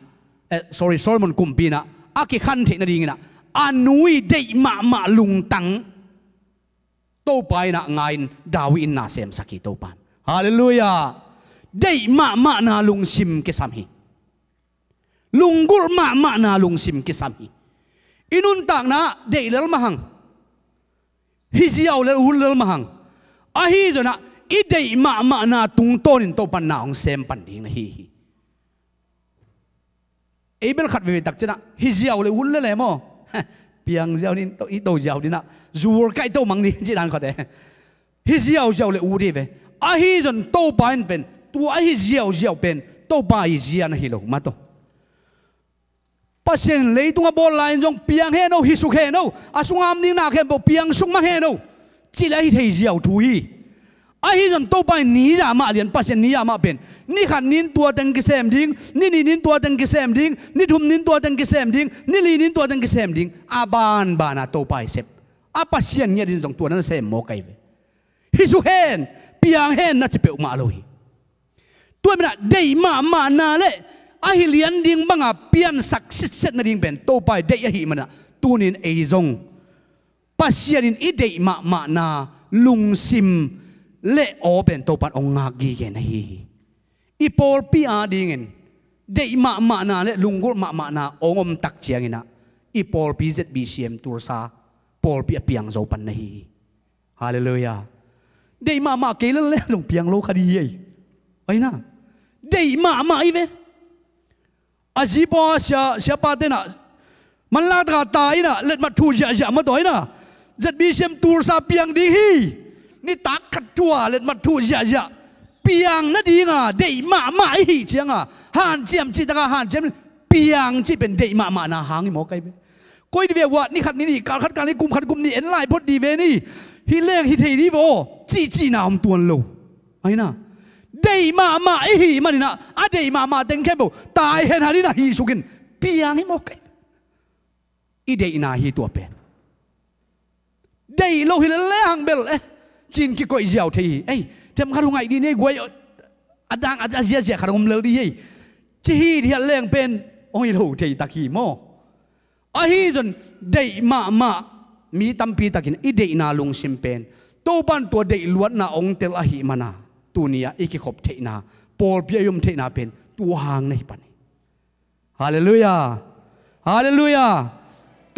eh, sorry, Solomon kumpi inah a kikhan theih nadinginah, a nu i deih mahmah lungtang Topa inah ngai-in, David in na semsak hi Topan. Halleluiah. Deih mahmahna lungsim kisam hi. Lunggulh mahmahna lungsim kisam hi. I nuntakna deih lel mahang, hi ziau lel, hun lel mahang. Ahi zonah i deih mahmahna tungtawnin Topan na hong sem pan ding na hi hi. Ei bel khat veve tak cianah hi ziau le hun le le maw? Piang ziau ding, i to ziau ding ah, zul kaih to mang ni ci dan khawte. Hi ziauziau le ut hi ve. Ahi zong Topa in pen tua ahi ziauziau pen Topa i zia na hi lo mah tawh. Pasian in leitung a bawl lai-in zong piang hen o, hi suk hen o, a sungah om ding na khempeuh piang suk mah hen o, ci le ahi thei ziau thu hi. Ahi zong Topa in ni zah mah lian, Pasian ni zah mah pen ni khat ni-in tua teng kisem ding, ni nih ni-in tua teng kisem ding, ni thum ni-in tua teng kisem ding, ni li ni-in tua teng kisem ding, a banbana Topa i sep. A Pasian ngiat in zong tua na sem mawk ahi ve. Hi suk hen, piang hen na ci peuhmah lo hi. Tua minah deih mahmahna le ahi lian ding banga piansak sitset nading pen Topa i deih ahih manah tunin ei zong Pasian in i deih mahmahna lungsim le aw pen Topa in hong ngak gige na hi hi. I pawlpi adingin deih mahmahna le lunggulh mahmahna hong om tak cianginah i pawlpi Z B C M Tulsa pawlpi a piang zo pan na hi hi. Halleluiah. Deih mahmah kei lel le zong piang lo kha di hi ei. Aina. Deih mahmah i ve. A zipaw a sia, siapa tenah manlak taka ta inah letmat thu ziahziah mataw inah Z B C M Tulsa piang ding hi. Nitak khat thu-a letmat thu ziahziah piang nadinga deih mahmah i hih cianga hanciam cih taka hanciam piang cih pen deih mahmahna hang hi mawk ahi ve. Koi di ve uh ah, ni khat ni nih, kal khat kal nih, kum khat kum nih en lai phot di ve ni. Hi leng hi thei di ve aw, cihcihna om tuan lo. Aina. Deih mahmah i hih maninah a deih mahmah teng khempeuh tai hen haninah hi sukin piang hi mawk ahi. I deihna hi tua pen. Deih lo hi lele hang bel eh, cin kikoih ziau thei hi. Ei, themkhat hong ngaih di nei guai a dang a ziazia khat hong om lel di hi. Ci hi diat leng pen hong hi lo thei tak hi maw? Ahi zon deih mahmah mi tampi takin i deihna lungsim pen Topan tua deih luatna hong tel ahih mana tuni-ah i kikhop theihna, pawlpi a i om theihna pen tua hang na hi pan hi. Halleluiah. Halleluiah.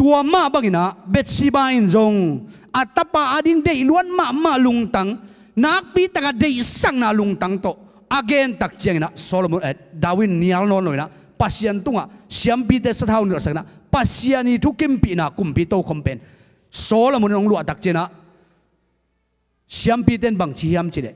Tua mah banginah Bathsheba in zong a tapa ading deih luat mahmah lungtang, nakpi taka deihsakna lungtang tawh a gentak cianginah Solomon, eh, David nial nawn loinah Pasian tungah siampite sathau nilhsakinah Pasian i thukimpihna kumpi tokhom pen Solomon in hong luahtak cianah siampite in bangci hiam cileh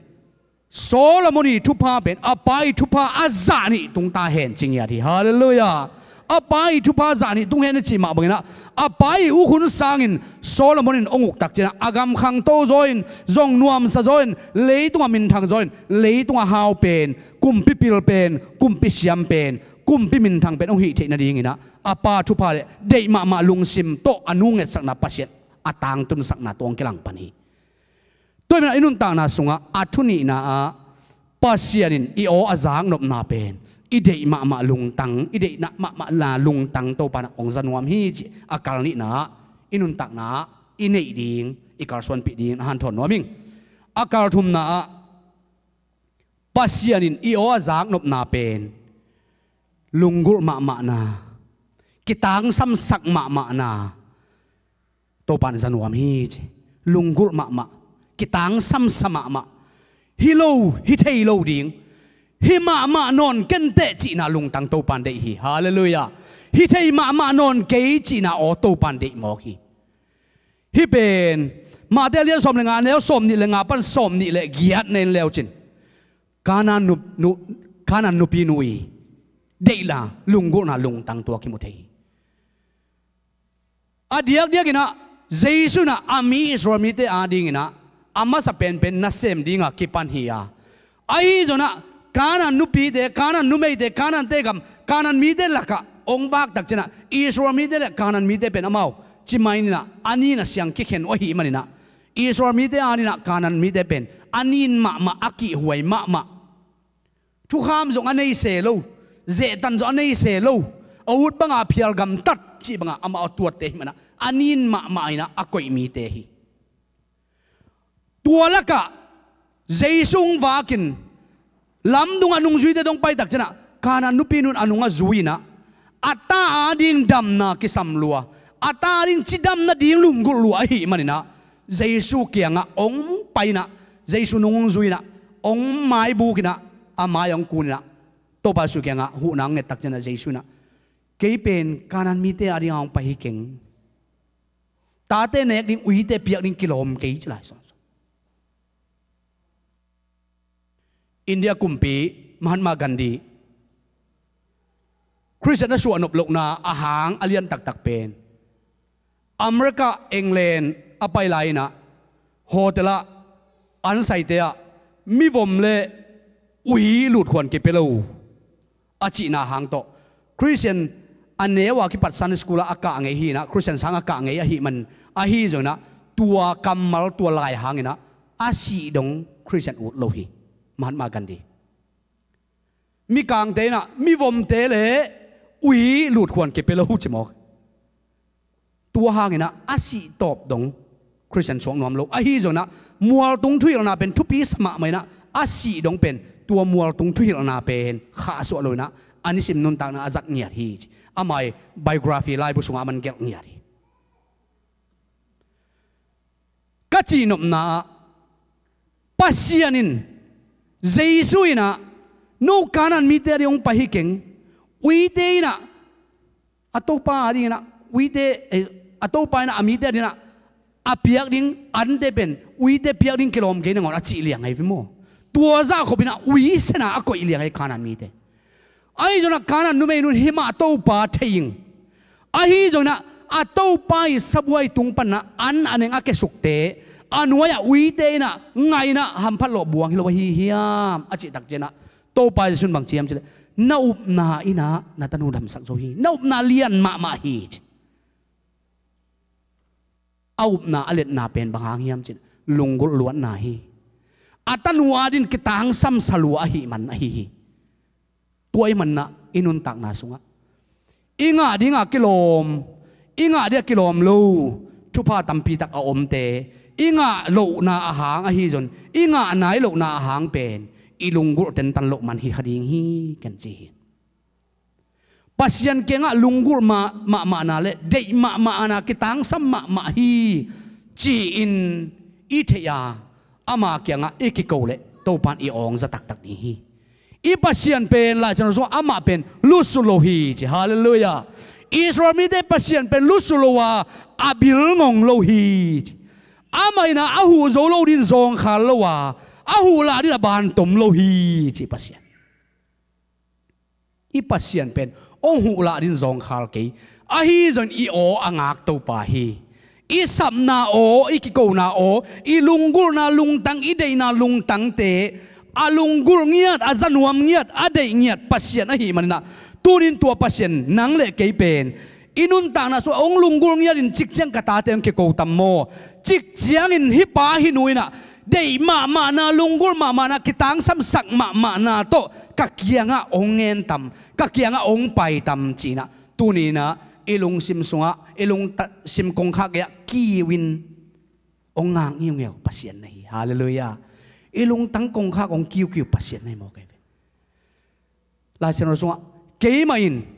Solomon i thupha pen a pa i thupha a zah nih tungta hen ci ngiat hi. Halleluiah. A pa i thupha zah nih tung hen a cih mah banginah a pa i uk hun sangin Solomon in hong uktak cianah a gam khangto zaw in, zong nuamsa zaw in, leitungah minthang zaw in, leitungah hau pen, kumpi pil pen, kumpi siam pen, kumpi minthang pen hong hih theih nadinginah a pa thupha le deih mahmah lungsim tawh a nu ngetsakna Pasian a tangtunsakna tawh hong kilang pan hi. Tua hi manah i nuntakna sungah a thu nihna ah Pasian in i aw a zaknopna pen i deih mahmah lungtang, i deih mahmahna lungtang Topa in hong za nuam hi cih a kal nihna ah i nuntakna ah i neih ding, i kalsuanpih ding a hanthawn nuam ing. A kal thumna ah Pasian in i aw a zaknopna pen lunggulh mahmahna, kitangsamsak mahmahna Topa in za nuam hi ci. Lunggulh mahmah, kitangsamsa mahmah, hi lo, hi thei lo ding, hi mahmah nawn kenteh cihna lungtang Topa in deih hi. Halleluiah. Hi thei mahmah nawn kei cihna aw Topa in deih mawk hi. Hih pen Matthai a lian sawm le nga, a neu sawm nih le nga pan sawm nih le giat na en leucin Kanaan nu, nu, Kanaan nupi nu i deihna, lunggulhna lungtang tua kimu thei hi. A diakdiakinah Jesu inah a mi Israel mite adinginah a masa penpen nasem dinga kipan hi a, ahi zonah Kanaan nupite, Kanaan numeite, Kanaante gam, Kanaan mite lakah hong vaktak cianah Israel mite le Kanaan mite pen amau cimai ninah a nin a siang kikhen uh ahih maninah Israel mite adinginah Kanaan mite pen a nin mahmah, a kihhuai mahmah, thukham zong a nei se lo, zehtan zong a nei se lo, a ut banga phial gamtat cih banga amau a tuatte ahih manah a nin mahmah inah a koih mite hi. Tua lakah Jesu hong vakin lamdung a nungzuite dong paitak cianah Kanaan nupi nun a nung a zui inah a ta ading damna kisam lua, a ta ading cidam nading lunggulh lua ahih maninah Jesu kiangah hong pai inah Jesu nung hong zui inah hong maibuk inah a mai hong kun inah Topa Jesu kiangah huhna hong ngettak cianah Jesu inah kei pen Kanaan mite adinga hong pai hi keng. Tate nek ding, uite piak ding kilawm kei ci lai sawn. India kumpi Mahatma Gandhi, Christian a suahnop lohna a hang a lian taktak pen America, England a pai lai-inah hotel ah an saite ah mivom le ui lutkhuan kipia lo a cihna hang tawh, Christian a neu a kipat Sunday school ah a kah ngei hi-inah, Christian sang a kah ngei ahih man ahi zonginah, tua kammal tua lai hanginah a sih dong Christian ut lo hi. Mahatma Gandhi. Mikangte inah mivomte le ui lutkhuan kipia lo ci mawk. Tua hanginah a sih tawp dong Christian suak nuam lo. Ahi zonginah mualtung thuhilhna pen thupi sa mahmah inah, a sih dong pen tua mualtung thuhilhna pen khahsuah lo inah a nisim nuntakna a zat ngiat hi ci. Amah i biography laibu sungah a man gelh ngiat hi. Ka cihnopna ah, Pasian in, Jesu inah, no Kanaan mite a ding hong pai hi keng, uite inah a Topa a dinginah uite, eh, a Topa inah a mite a dinginah a piak ding ante pen uite piak ding kilawm kei nangawn a cih liang ahi ve maw? Tua zah khop inah ui sena a koih liang ahi Kanaan mite. Ahi zonginah Kanaan numei nun himah Topa thei ing. Ahi zonginah a Topa i sabuai tung panah an a neng a kesukte a nuai-ah uite inah ngainah hamphat lawh buang hi lo ahi hiam a cih takcianah, Topa Jesu in bang ci hiam cileh, na upna inah na tanu damsak zo hi. Na upna lian mahmah hi ci. A upna a letna pen bang hang hiam cin, lunggulh luatna hi. A tanu adin kitangsam salua ahih man ahi hi. Tua i manna i nuntakna sungah i ngah dinga kilawm, i ngah dinga kilawm lo thupha tampitak a omte i ngah lohna a hang ahi zon, i ngah nai lohna a hang pen i lunggulh tentan loh man hi kha ding hi ken ci hi. Pasian kiangah lunggulh mah, mahmahna le deih mahmahna kitangsam mahmah hi ci-in i theih a, ama kiangah i kiko le Topan i awng za taktak ding hi. I Pasian pen Lai Siangtho sungah amah pen lutsuk lo hi ci. Halleluiah. Israel mite Pasian pen lutsuk lo a, a bil ngong lo hi ci. Amah inah a huh zo lo din zawngkhal lo a, a huh lah din a bantom lo hi ci Pasian. I Pasian pen hong huh lah din zawngkhal kei. Ahi zon i aw a ngak Topa hi. I sapna aw, i kikona aw, i lunggulhna lungtang, i deihna lungtangte a lunggulh ngiat, a zanuam ngiat, a deih ngiat Pasian ahih maninah, tunin tua Pasian nang le kei pen i nuntakna sungah hong lunggulh ngiatin cikciang ka tate hong kiko tam maw? Cikciangin hih pa hih nu inah deih mahmahna, lunggulh mahmahna, kitangsamsak mahmahna tawh ka kiangah hong ngen tam, ka kiangah hong pai tam ci-inah, tuninah i lungsim sungah, i lungsim kongkhak gei-ah kiu in hong ngak ngiungeu Pasian na hi. Halleluiah. I lungtang kongkhak hong kiukiu Pasian na hi maw kei ve. Lai Siangtho sungah keimah in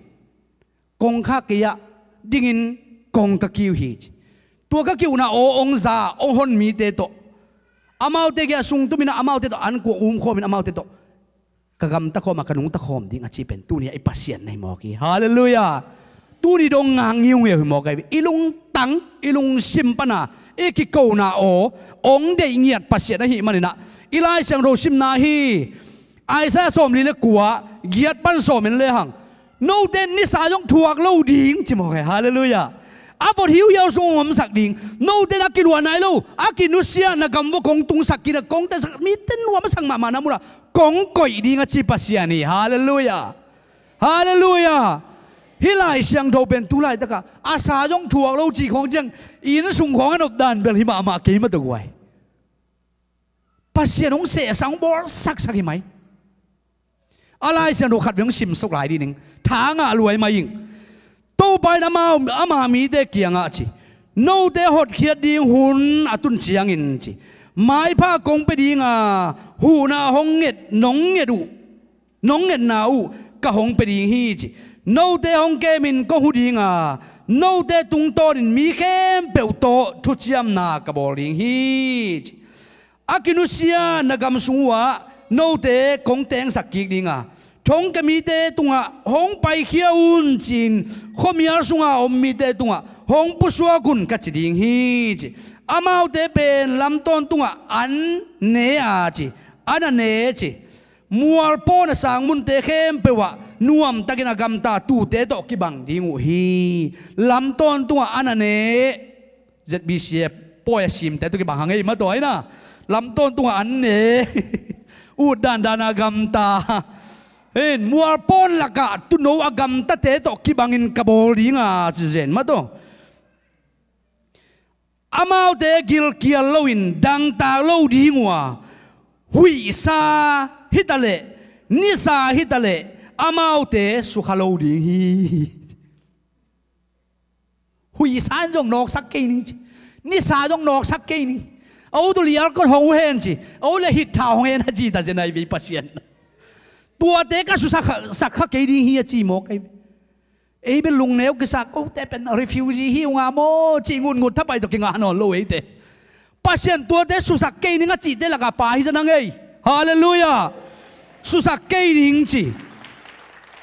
kongkhak gei-ah dingin kong ka kiu hi ci. Tua ka kiuhna aw hong za, hong hon mite tawh, amaute gei-ah sungtumin ah amaute tawh an kuang umkhawmin amaute tawh ka gamta khawm a, ka nungta khawm ding a ci pen tuni-ah i Pasian na hi mawk hi. Halleluiah. Tuni dong ngak ngiungeu hi mawk ahi. I lungtang, i lungsim pana i kikona aw hong deih ngiat Pasian ahih maninah, i Lai Siangtho simna hi. Isaiah sawmli le kua, giat pan sawm en lehang, note nisa zong thuak lo ding ci mawk hi. Halleluiah. A vot hiuhiau sung hong omsak ding. Note na kiluah nai lo, a kinusia na gam vua kong tungsak kina, kong tensak, mite nuam a sak mahmah na munah kong koih ding a ci Pasian hi. Halleluiah. Halleluiah. Hih Lai Siangtho pen tu laitakah a sa zong thuak lo cih khawng ciang, inn sung khawng a nopdan bel hi mahmah kei mah tawh guai. Pasian hong sehsa hong bawlsaksak hi mai. A Lai Siangtho khat vei hong simsuk lai dih ning. Tha ngah luai mai ing. Topa in amau, ama mite kiangah ci, note hotkhiat ding hun a tun ciangin ci, maipha kong pia dinga, huhna hong nget, nong nget uh, nong ngetna uh ka hong pia ding hi ci. Note hong kemin kong hu dinga, note tungtawnin mi khempeuh tawh thuciamna ka bawl ding hi ci. A kinusia na gam sung uhah note kong tengsak kik dinga, thongkia mite tungah hong paikhia un ci-in, khuamial sunga om mite tungah hong pusuak un ka ci ding hi ci. Amaute pen lam tawntungah an ne a ci, an a ne ci. Mualpawn a sang munte khempeuh ah nuamtakin a gamta tuute tawh kibang ding uh hi. Lam tawntungah an a ne. Z B C a pawi a simte tawh kibang hang ei mah tawh aina. Lam tawntungah an ne. Ut dandan a gamta. Hin mualpawn lakah tuuno a gamtate tawh kibangin ka bawl dinga ci zen mah tawh. Amaute gilkial loin dangtak lo ding uh a, huihsa hitaleh, nisa hitaleh, amaute sukha lo ding hi. Huihsa in zong nawksak kei ning ci. Nisa zong nawksak kei ning. A ut uh lial kon hong uh hen ci. A ut le hit tha hong hen a ci ta zen ai vei Pasian. Tuate ka susak kha, sak kha kei ding hi a ci mawk ai vei. Ei bel lungneu kisa kote pen refugee hi unga maw cih ngutngut thapai tawh kingah nawn lo eite. Pasian tuate susak kei ning a cihte laka pa hi zanang ei. Halleluiah. Susak kei ning ci.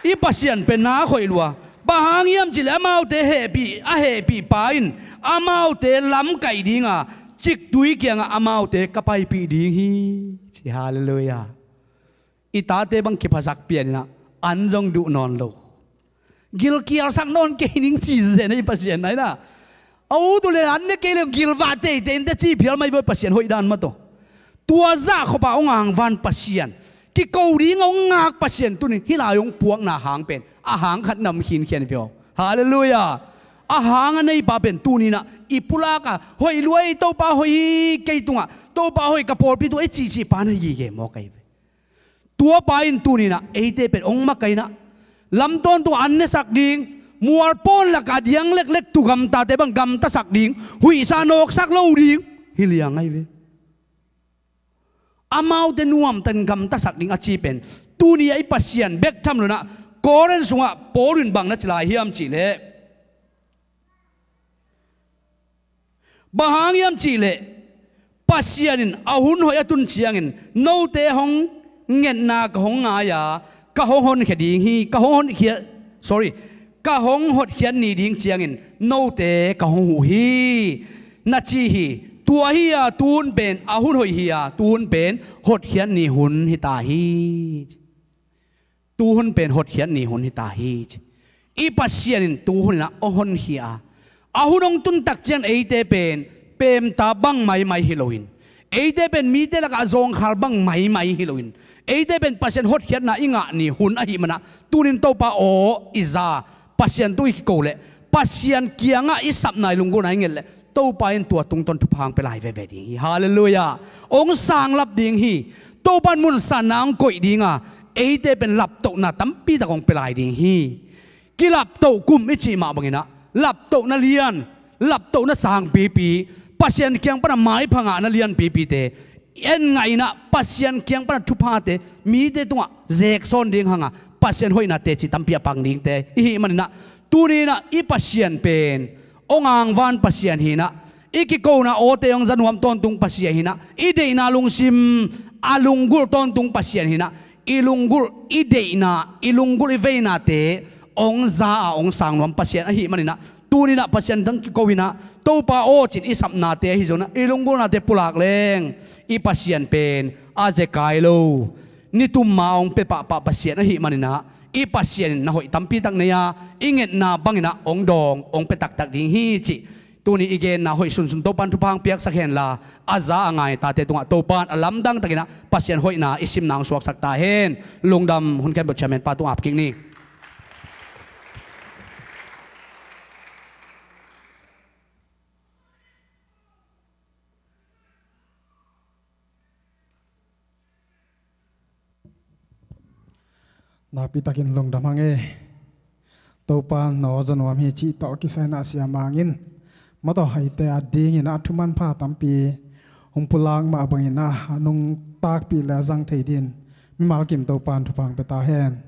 I Pasian pen na khoih lua. Bang hang hiam cihleh amaute hehpih a hehpih pa in amaute lamkaih dinga ciktui kiangah amaute ka paipih ding hi ci. Halleluiah. I tate bang kiphasak pianinah an zong duh nawn lo. Gilkialsak nawn kei ning ci zen ei Pasian aina. A ut uh le an ne kei le gilvah teitei inte ci phial mai voi Pasian hoih dan mah tawh. Tua zah khopah hong angvan Pasian, kiko ding hong ngak Pasian tunin hih lai hong puakna hang pen a hang khat nam khinkhian vio. Halleluiah. A hang a neipa pen tuninah i pulaka hoih luai Topa hoih kei tungah Topa hoih ka pawlpi tungah i cihcih pa na hi gige maw kai ve. Tuapa in tuninah eite pen hong makainah lamtawn tungah an nesak ding, mualpawn lakah diang leklek tu gamtate bang gamtasak ding, huihsa nawksak lo ding hi liang ai ve. Amaute nuamtan gamtasak ding a ci pen tuni a i Pasian bek tham lunah Korin sungah Paul in bang na ci lai hiam cihleh, bang hang hiam cihleh Pasian in a hun hoih a tun ciangin note hong ngetna ka hong ngai a, ka hong honkhia ding hi, ka hong honkhia, sorry, ka hong hotkhiat ni ding ciangin note ka hong huh hi na ci hi. Tua hi a tuhun pen a hun hoih hi a, tuhun pen hotkhiat ni hun hi ta hi. Tuhun pen hotkhiat ni hun hi ta hi ci. I Pasian in tuhuninah hong honkhia a, a hun hong tuntak ciang eite pen pemta bang maimai hi loin, eite pen mite lakah zawngkhal bang maimai hi loin, eite pen Pasian hotkhiatna i ngah ni hun ahih manah tunin Topa aw i za, Pasian tung i kiko leh Pasian kiangah i sapna i lunggulhna i nget leh Topa in tua tungtawn thupha hong pia lai veve ding hi. Halleluiah. Hong sanglap ding hi. Topa in mun sanna hong koih dinga eite pen laptohna tampitak hong pia lai ding hi. Kilaptoh kum i cih mah banginah laptohna lian, laptohna sangpipi, Pasian kiang pana maipha ngahna lianpipite en ngahinah Pasian kiang pana thuphate mite tungah zeksawn ding hanga Pasian hoihna teci tampi a pang dingte i hih maninah tuninah i Pasian pen hong angvan Pasian hinah, i kikona awte hong zanuam tawntung Pasian hinah, i deihna lungsim a lunggulh tawntung Pasian hinah, i lunggulh i deihna, i lunggulh i veinate hong za a hong sangnuam Pasian ahih maninah tuninah Pasian dang kiko inah Topa aw cin i sapnate ahi zonah i lunggulhnate pulak leng i Pasian pen a zekai lo, nitumma hong pia pahpah Pasian ahih maninah i Pasian in na hoih tampitak nei a, i ngetna banginah hong dawng hong pia taktak ding hi cih tuni i genna hoih sunsun Topan thupha hong piaksak henla, a za a ngai tate tungah Topan a lamdang takinah Pasian hoihna i simna hong suaksak ta hen. Lungdam. Hun khempeuh chairman pa tungah ap kik ni. Nakpi takin lungdam hang e. Topa naw zanuam hi cih tawh kisai nah siamangin mataw haite a dingin a thuman pha tampi hong pulak mah bangin a nungtakpih le a zang thei din mimal kim Topa in thupha hong pia ta hen.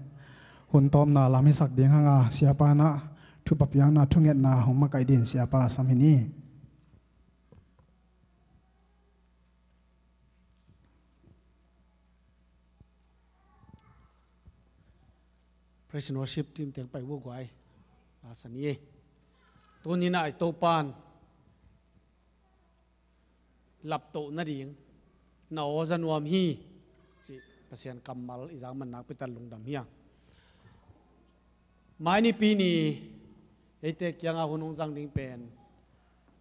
Hun tawpna lam hisak ding hanga siapa nah thupha piakna thungetna hong makaih din siapa sam hi ni. Praise and worship team teng pai vua guai. Lasa ni e. Tuni-in ah i Topa'n laptoh nading na aw za nuam hi, cih Pasian kammal i zak man nakpi tak lungdam hi hang. Mai Nipi ni eite kiangah hun hong zang ding pen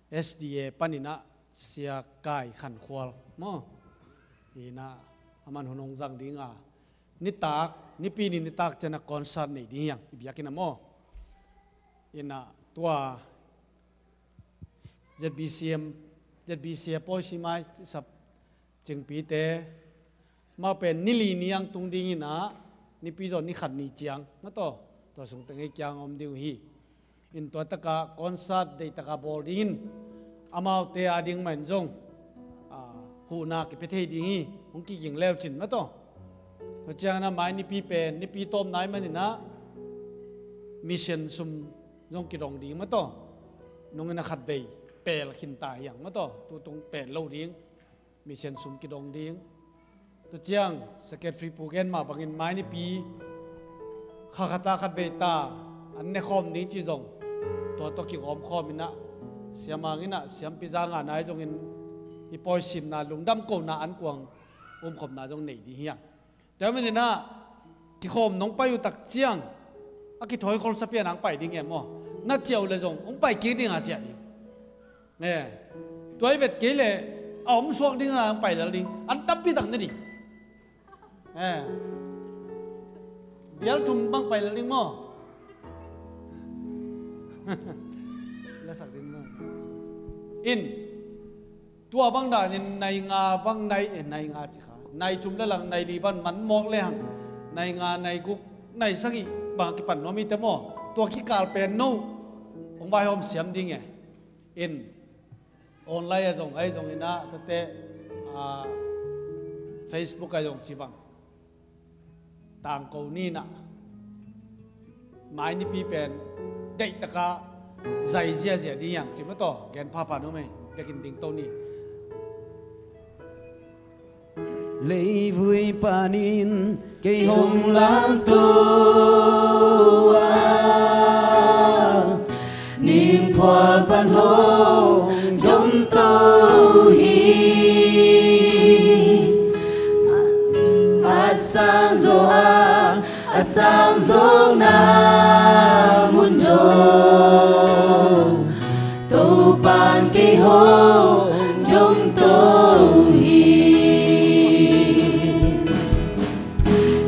S D A panin ah Sia Kai Khan Khual maw, in ah aman hun hong zang ding a, nitak, Nipi ni nitak ciang ah concert nei ding hi hang, i biakinn ah maw. In ah tua Z B C M, Z B C A pawi si mai sap cingpite, amau pen ni li ni-a tung ding in ah, Nipi zaw ni khat ni ciang maw, tua sung teng ei kiang om ding uh hi. In tua tak ah concert deih tak ah bawl ding in, amaute a ding mah in zong, ah, huhna kipia thei ding hi, hong kiging le uh cin maw. Tua ciangin ah Mai Nipi pen Nipi tawpna ahih manin ah mission sum zong kidong ding maw, nungin ah khatvei pel khin ta hi hang maw, tutung pel lo ding, mission sum kidong ding. Tua ciang Secretary pu gen mah bangin Mai Nipi kha khat ah khatvei ta an ne khawm ding cih zong, tua tawh kigawm khawm in ah, Sia Mang in ah Siampi Za Nga nai zongin i pawisimna, lungdam kohna an kuang umkhopna zong nei ding hi hang. Tua manin ah kikhawm nong pai uh tak ciang a kithawi kholsa pian hong pai ding e maw. Na ciah uh leh zong hong pai kik ding a ciah ding. Eh, tua i vet kei leh a om suak ding a hong pai lel ding. An tampi tak ne ding. Eh, vial thum bang pai lel ding maw. Lasak ding maw. In Tua bang danin nai nga bang nai, eh, nai nga ci kha, nai thum le lang nai li bang man mawk le hang, nai nga, nai guk, nai sagih bang kipan nuam hi te maw. Tua kikal pen no hong vaihawm siam ding e. In online ah zong, ahi zongin ah tate, ah, Facebook ah zong ci bang tangko ni in ah, Mai Nipi pen deih tak ah zai ziazia ding hi hang ci maw, tua gen phapha nuam ei. Biakinn dingto ni. Leivui panin kei hong lamto a, nimphual pan hong domto hi. A sang zaw a, a sang zawkna mun dong, Topa'n kei hong domto hi.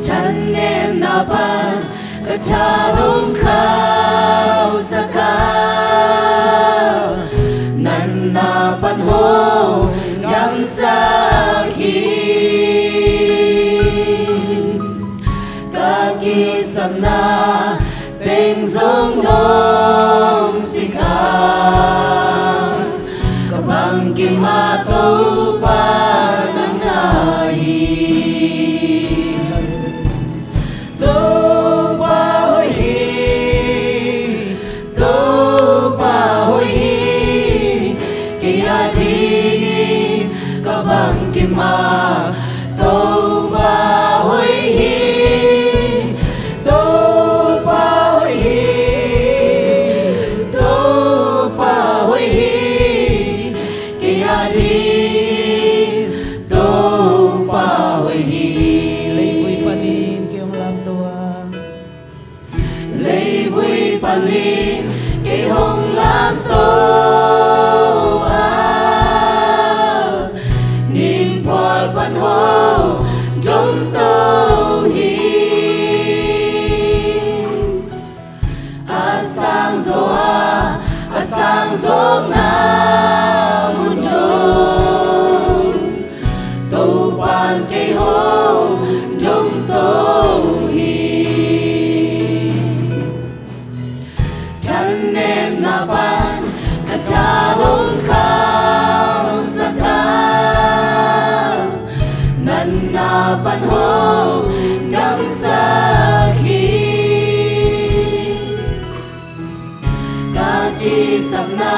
Thanemna pan ka tha hong khauhsak a, natna pan hong damsak hi. Ka kisapna teng zong nong sik a, ka bangkim a Topa nang na hi. Topa hoih hi, Topa hoih hi, kei a dingin ka bangkim a Topa hoih hi. Topa hoih hi, Topa hoih hi, kei a dingin Topa hoih hi. Leivui panin kei hong lamto a, leivui panin kei hong lamto a, nimphual pan hong domto hi. A sang zaw a, a sang zawkna mun dong, Topa'n kei hong domto hi. Thanemna pan ka tha hong khauhsak a, natna pan hong damsak hi. Ka kisapna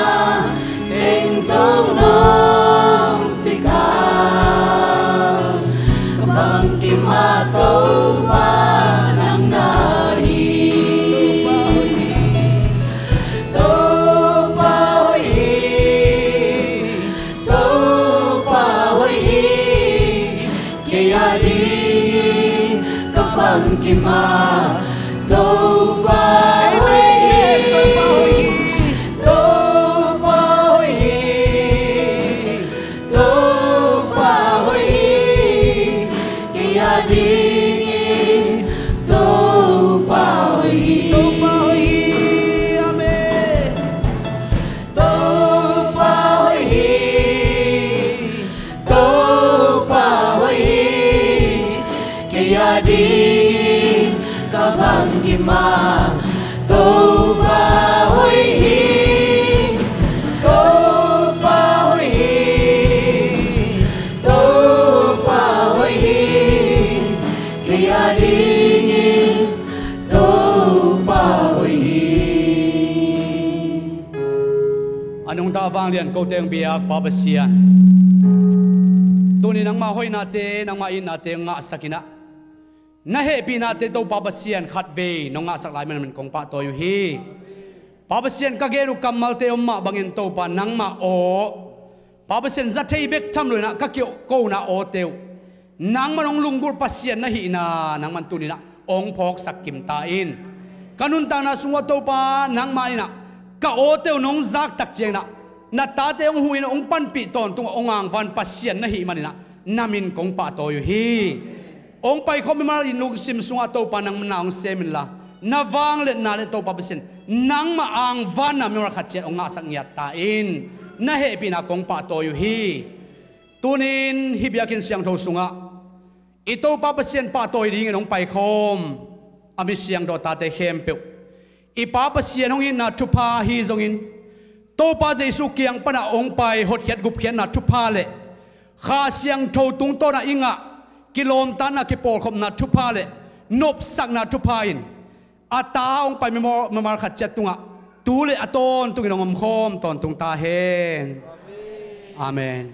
teng zong nong sik a, ka bangkim a Topa nang na hi. Topa hoih hi, Topa Topa hoih hi, Topa hoih hi, Topa hoih hi. Kei a dingin Topa hoih hi. Topa hoih hi. Amen. Topa hoih hi. Topa hoih hi. Kei a dingin ka bangkim a. Topa hoih hi. Topa hoih hi. Topa hoih hi. Kei a dingin Topa hoih hi. A nungta vanglian kote hong biak Pa Pasian, tuni nangmah hoihnate, nangmah itnate hong ngahsak in ah, na hehpihnate Topa Pasian khatvei nong ngahsak lai manin kong pahtawi uh hi. Pa Pasian, ka gen uh kammalte om mah bangin Topa nangmah aw, Pa Pasian, za thei bek tham lo in ah ka kiko na awte uh nangman hong lunggulh Pasian na hihna nangman tuni in ah hong phawksak kim ta in. Ka nuntakna sungah Topa nangmah in ah ka awte uh nong zaktak ciangin ah na tate hong huh in hong panpih tawntung a hong angvan Pasian na hih manin ah na min kong pahtawi uh hi. Hong paikhawm mimal in lungsim sungah Topa nangmah na hong sem inla, na vangliatna le Topa Pasian nangmah angvanna mimal khat ciat hong ngahsak ngiat ta in. Na hehpihna kong pahtawi uh hi. Tunin hih biakinn siangtho sungah i Topa Pasian pahtawi dingin hong paikhawm a mi siangtho tate khempeuh, i Pa Pasian hong itna thupha ahi zongin, Topa Jesuh kiang panah hong pai hotkhiat gupkhiatna thupha le Kha Siangtho tungtawnah i ngah kilawmtatna kipawlkhopna thupha le nopsakna thupha in a ta hong pai mimal, mimal khat ciat tungah tu le a tawntungin hong omkhawm tawntung ta hen. Amen.